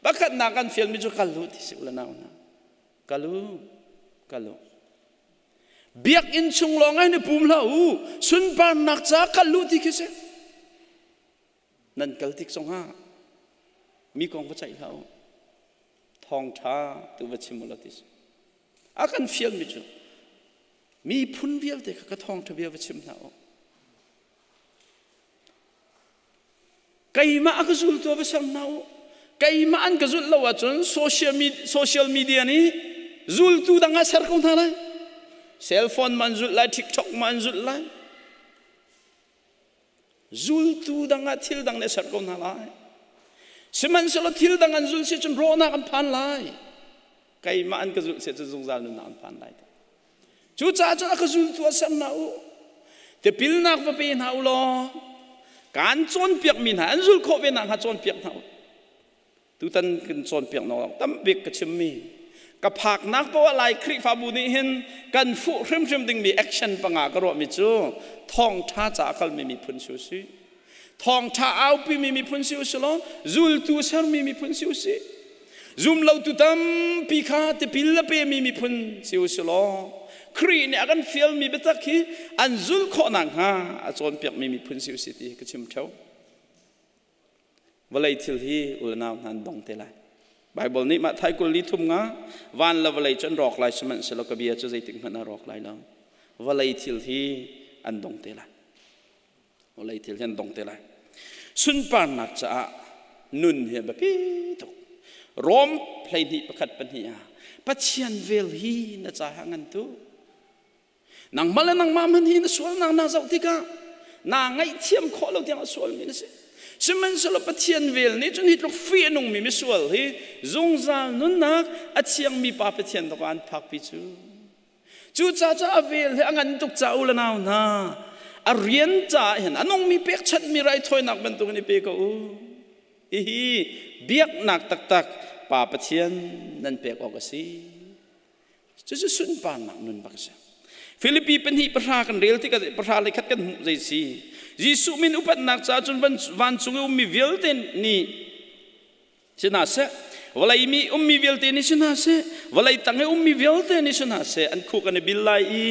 S15: Pakhatnak kan fialmi cu kal u ti si u le nau hna. Kal u, kal u. Biakinn chung lawng ah ni pum hlah u. Sunparnak ca kal u ti khi si. Nan kal tik zongah mi kong va ceih hlah u. Thawngṭha tu va chim u la ti si. A kan fialmi cu miphun vialte kha ka thawngṭha bia va chim hna u. Keimah a ka zultu va ser hna u. Keimah an ka zulh lo ahcun social media nih zultu dang ah ser ko hna lai. Cell phone ma an zulh lai, TikTok ma an zulh lai. Zultu dang ah thil dang nih ser ko hna lai. Sihmanhsehlaw thil dang an zulh si cun rawhnak an phan lai. Keimah an ka zulh si cun zungzal nunnak an phan lai. Cucaah cun a ka zultu ah ser hna u. Tipilnak va pe hna u law kaan cawnpiakmi hna an zulh khawh ve nakhnga cawnpiak hna u. Tutan kan cawnpiak nak tambik ka chimmi ka phaknak poah Lai Khrihfabu nih hin kan fuh hrimhrim dingmi action panga ka ruahmi cu thawngṭha ca a kalmi miphun si usih. Thawngṭha aupimi miphun si usih law zultu sermi miphun si usih. Zumlotu tampi kha tipil a pemi miphun si usih law Khrih nih a kan fialmi biatak hi an zulh khawh nakhnga a cawnpiakmi miphun si usih ti ka chim ṭheo. Vawlei thil hi u le nau hna an dong te lai. Baibal nih mah thai kul li thum nga van le vawlei cu an rawk lai sihmanhsehlaw ka bia cu zeitik hmanh a rawk lai lo. Vawlei thil hi an dong te lai. Vawlei thil hi an dong te lai. Sunparnak caah nun hi a biapi tuk. Rom hleihnih pakhat pahnih ah Pathian vel hi na caah ngan tu. Nangmah le nangmah hmanh hi na sualnak naa zoh tikah naa ngaihthiam khawh lo tiang a sualmi na si. Sihmanhsehlaw Pathian vel nih cun hi tluk fih a nungmi misual hi zungzal nunnak a thiangmi Pa Pathian tawk ah an phakpi cu. Cucaah cu a vel hi a ngan tuk ca u le nau hna a rian caah hin a nungmi pekchanhmi raithawinak bantukin i pe ko u. Hihi biaknak taktak Pa Pathian nan pek awk a si. Cucu sunparnak nun bak a si. Filipi pahnih pahra kan rel tikah pahra le khat kan hmuh zei si. Jesuh min upatnak caah cun vancung i ummi vialte nih si hna seh, vawlei mi ummi vialte nih si hna seh, vawlei tang i ummi vialte nih si hna seh, an khuk an i bil lai i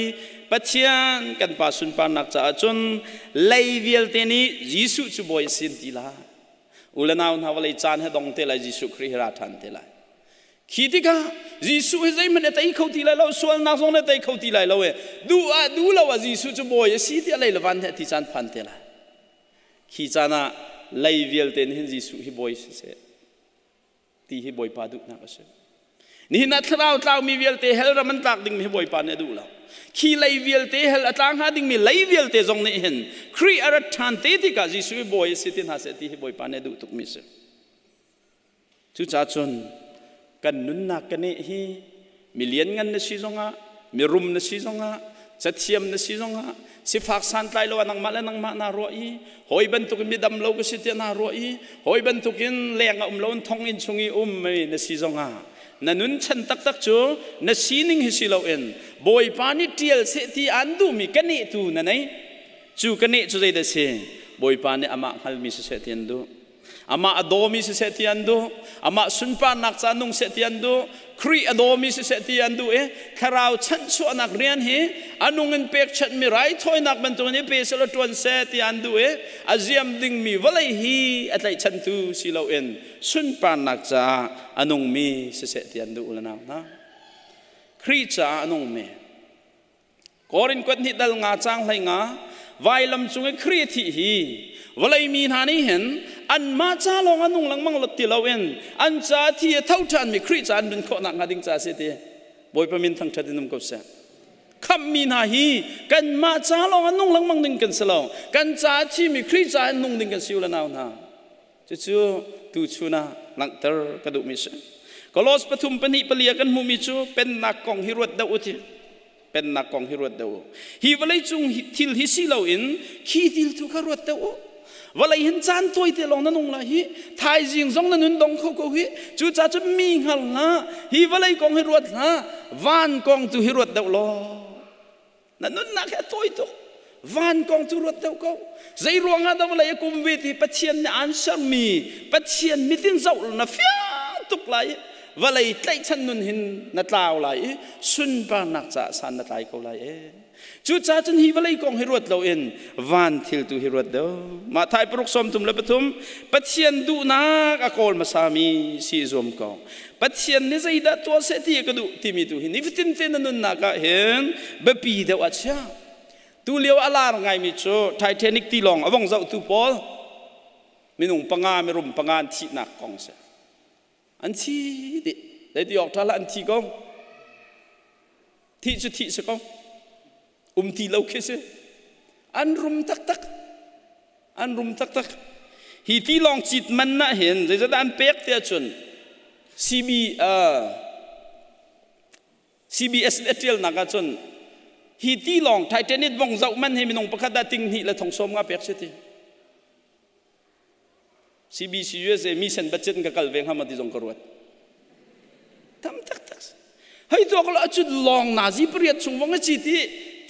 S15: Pathian kan Pa sunparnak caah cun lei vialte nih Jesuh cu Bawi a si an ti lai. U le nau hna vawlei caan he dong te lai Jesuh Khrih hi ra ṭhan te lai. Khi tikah Jesuh hi zeihmanh a tei kho ti lai lo, sualnak zong na tei kho ti lai lo e. Duh ah duh lo ah Jesuh cu bawi a si tiah lei le van he ti caan phan te lai. Khi caan ah lei vialte nih hin Jesuh hi bawi siseh ti hi Bawipa duhnak a si. Nihin ah thlarau tlaumi vialte hell ram an tlak dingmi hi Bawipa nih a duh lo. Khi lei vialte hell a tla hnga dingmi lei vialte zong nih hin Khrih a rat ṭhan te tikah Jesuh hi Bawi a si ti hna seh ti hi Bawipa nih a duh tukmi a si. Cucaah cun kan nunnak kan eh hi mi lianngan na si zongah, mirum na si zongah, cathiam na si zongah, sifak santlai lo ah nangmah le nangmah naa ruah i hawi bantukin midam lo ka si tiah naa ruah i hawi bantukin leng a um lo in thonginn chung i um na si zongah na nun chan taktak cu na sining hi si loin Bawipa nih ṭial seh ti aan duhmi ka nehtu na nei. Cu ka neh cu zeidah si? Bawipa nih amah hngalmi siseh ti an duh. Amah a dawmi siseh ti an duh. Amah sunparnak ca nung seh ti an duh. Khrih a dawmi siseh ti an duh i thlarau chanhchuahnak rian hi a nung in pekchanhmi raithawinak bantukin i pe selaw ṭuan seh ti an duh i a ziam dingmi vawlei hi a tlaihchantu si loin sunparnak caah a nungmi siseh ti an duh u le nau hna. Khrih caah a nungmi Korin kuat hnih dal nga cang hlei nga vailam cung i Khrih thih hi vawlei mi hna nih hin anmah ca lawng a nung lengmang lot ti loin an ca thi a tho ṭhanmi Khrih ca an nun khawhnak hnga ding ca si ti Bawipa min thangṭhat in um ko seh. Khamhmi hna hi kanmah ca lawng a nung lengmang ding kan si lo. Kan ca a thimi Khrih ca in nung ding kan si u le nau hna. Cucu tuchun ah langhter ka duhmi si. Kolos pathum pahnih pali ah kan hmuhmi cu pennak kong hi ruat deuh u ti. Pennak kong hi ruat deuh u. Hi vawlei cung thil hi si loin khi thil tu kha ruat deuh u. Vawlei hin caan tawi te lawng na nung lai hi. Thaizing zong na nun dong kho ko hi. Cucaah cun mi hngal hlah. Hi vawlei kong hi ruat hlah. Van kong tu hi ruat deuh law. Na nunnak hi a tawi tuk. Van kong cu ruat deuh ko. Zei ruangah dah vawlei a kum ve ti Pathian nih aan sermi Pathian mitin zoh na fiang tuk lai i vawlei tlaihchan nun hin na tlau lai i sunparnak caah san na tlai ko lai e. Cucaah cun hi vawlei kong hi ruat loin van thil tu hi ruat deuh. Mah thai paruk sawm thum le pathum Pathian duhnak a kawl hmasami si i zuam ko. Pathian nih zeidah tuah seh ti ka duh timi tu hi nifatin te na nunnak ah hin biapi deuh ah chia. Tu lio a lar ngaimi cu Titanic tilawng a vong zohtu pawl minung panga mirum panga an thihnak kong si. An thi dih. Zei ti awk ṭha hlah an thi ko. Thih cu thih si ko. Um ti lo khi si. An rum taktak. An rum taktak. Hi tilawng cit man ah hin zeizat an pek ti ahcun CB CBS nih a ṭialnak ahcun hi tilawng Titanic vong zoh man hi minung pakhat ah ting hnih le thong sawm nga pek si ti. CBC USA mi sen budget in ka kal ve hnga ma ti zong ka ruat. Tam taktak. Hei tuak lo acun lawng nazi pariat chung vong a ci ti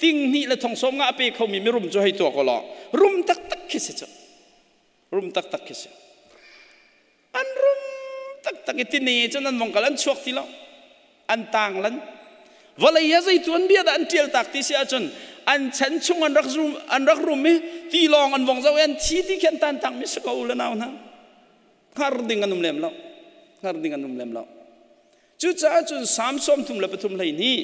S15: ting hnih le thong sawm nga a pe khomi mirum cu hei tuak lo rum taktak khi si cu. Rum taktak khi si. An rum taktak i tine cun an vong kal an chuak ti lo. An tang lan. Vawlei ah zei tuanbia dah an ṭial tak ti si ahcun an chan chung an rak rum an rak rum i tilawng an vong zoh i an thi ti khi an tan tak mi si ko u le nau hna. Hngar ding an um lem lo. Hngar ding an um lem lo. Cucaah cun Salm 33 hleihnih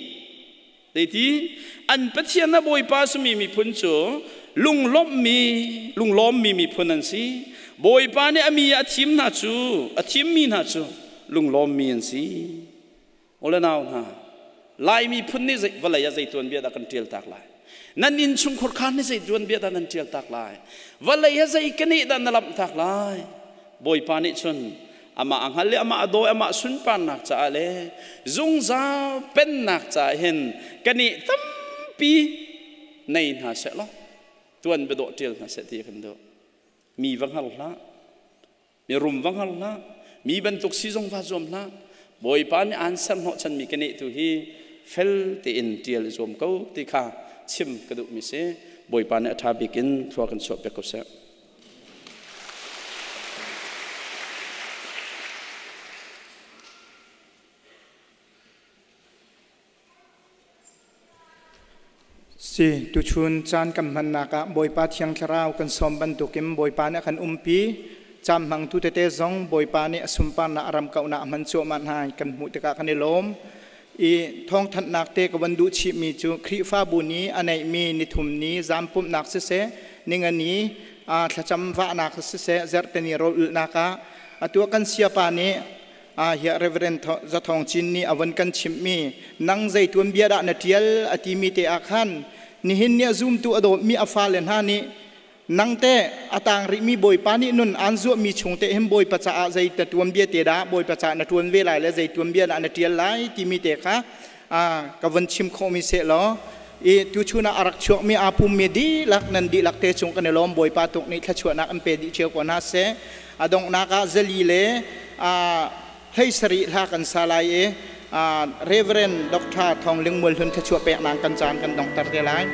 S15: zeiti an Pathian a Bawipa simi miphun cu lunglawmhmi lunglawmmi miphun an si. Bawipa nih a mi a thim hna cu a thimmi hna cu lunglawmmi an si. Ole nau hna, Lai miphun nih zei, vawlei ah zei tuanbia dah kan ṭial tak lai? Nan innchungkhur kha nih zei tuanbia dah nan ṭial tak lai? Vawlei ah zei keneh dah na lamh tak lai? Bawipa nih cun amah a hngal i amah a dawi amah sunparnak caah le zungzal pennak caah hin kannih tampi nei hna seh law tuan biadawh ṭial hna seh ti kan duh. Mi va hngal hlah, mi rum va hngal hlah, mi bantuk si zong va zuam hlah. Bawipa nih aan ser hnawhchanmi keneh tu hi fel tein ṭial i zuam ko ti kha chim ka duhmi si. Bawipa nih a ṭha bik in thlua kan chuah piak ko seh.
S1: Si, tuchun caan kan hmannak ah Bawipa Thiang Thlarau kan sawm bantukin Bawipa nih a kan umpi. Caam hmangtu tete zong Bawipa nih a sunparnak a ram kauhnak a hman cuahmah hna kan hmuh tikah kan i lawm. I thawngthanhnak te ka van duh chihmi cu Khrihfabu nih a neihmi nithum ni zampumhnak siseh, ningani thlacam vahnak siseh, zarhteni rawlulhnak ah atu kan siapa nih A hiah Reverend Zathawng Cin nih a von kan chimhmi nang zei tuanbia dah na ṭial a timi te ah khan nihin ni a zumtu a dawtmi a fale hna nih nang te a tang rihmi Bawipa nih nun aan zuahmi chung te hin Bawipa caah zei ta tuanbia te dah Bawipa caah na ṭuan ve lai le zei tuanbia dah na ṭial lai timi te kha ka von chim khawhmi seh law i tuchun ah a rak chuakmi aa pummi dihlak nan dihlak te cung kan i lawm. Bawipa tuk nih thluachuahnak an pe dih cio ko hna seh. A donghnak ah zali le 17 hla kan sa lai i Reverend Dr. Thawng Ling Mual Hlun thluachuah peknak kan caan kan donghter te lai.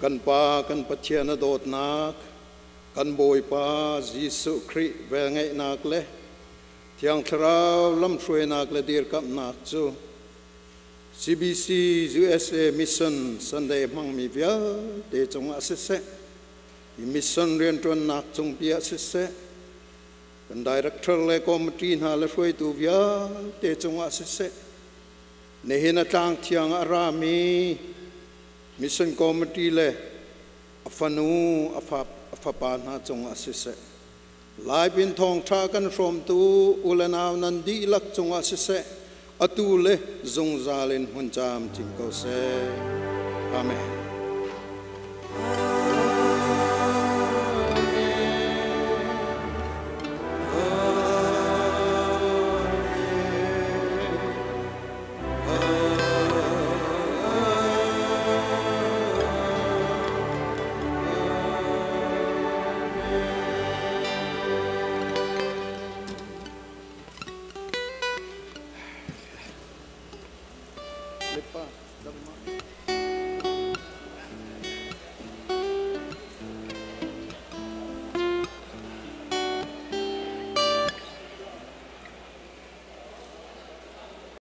S16: Kan Pa kan Pathian a dawtnak, kan Bawipa Jesuh Khrih velngeihnak le Thiang Thlarau lamhruainak le dirkamhnak cu CBC USA Mission Sunday hmangmi vialte cungah siseh, hi mission rianṭuannak cungpi ah siseh, kan director le committee hna le hruaitu vialte cungah siseh, nihin a tlang thiang ah a rami mission committee le a fanu a fapa hna cungah siseh, Laipin thawngṭha kan hrawmtu u le nau nan dihlak cungah siseh, atu le zungzal in hmun camcin ko seh. Amen.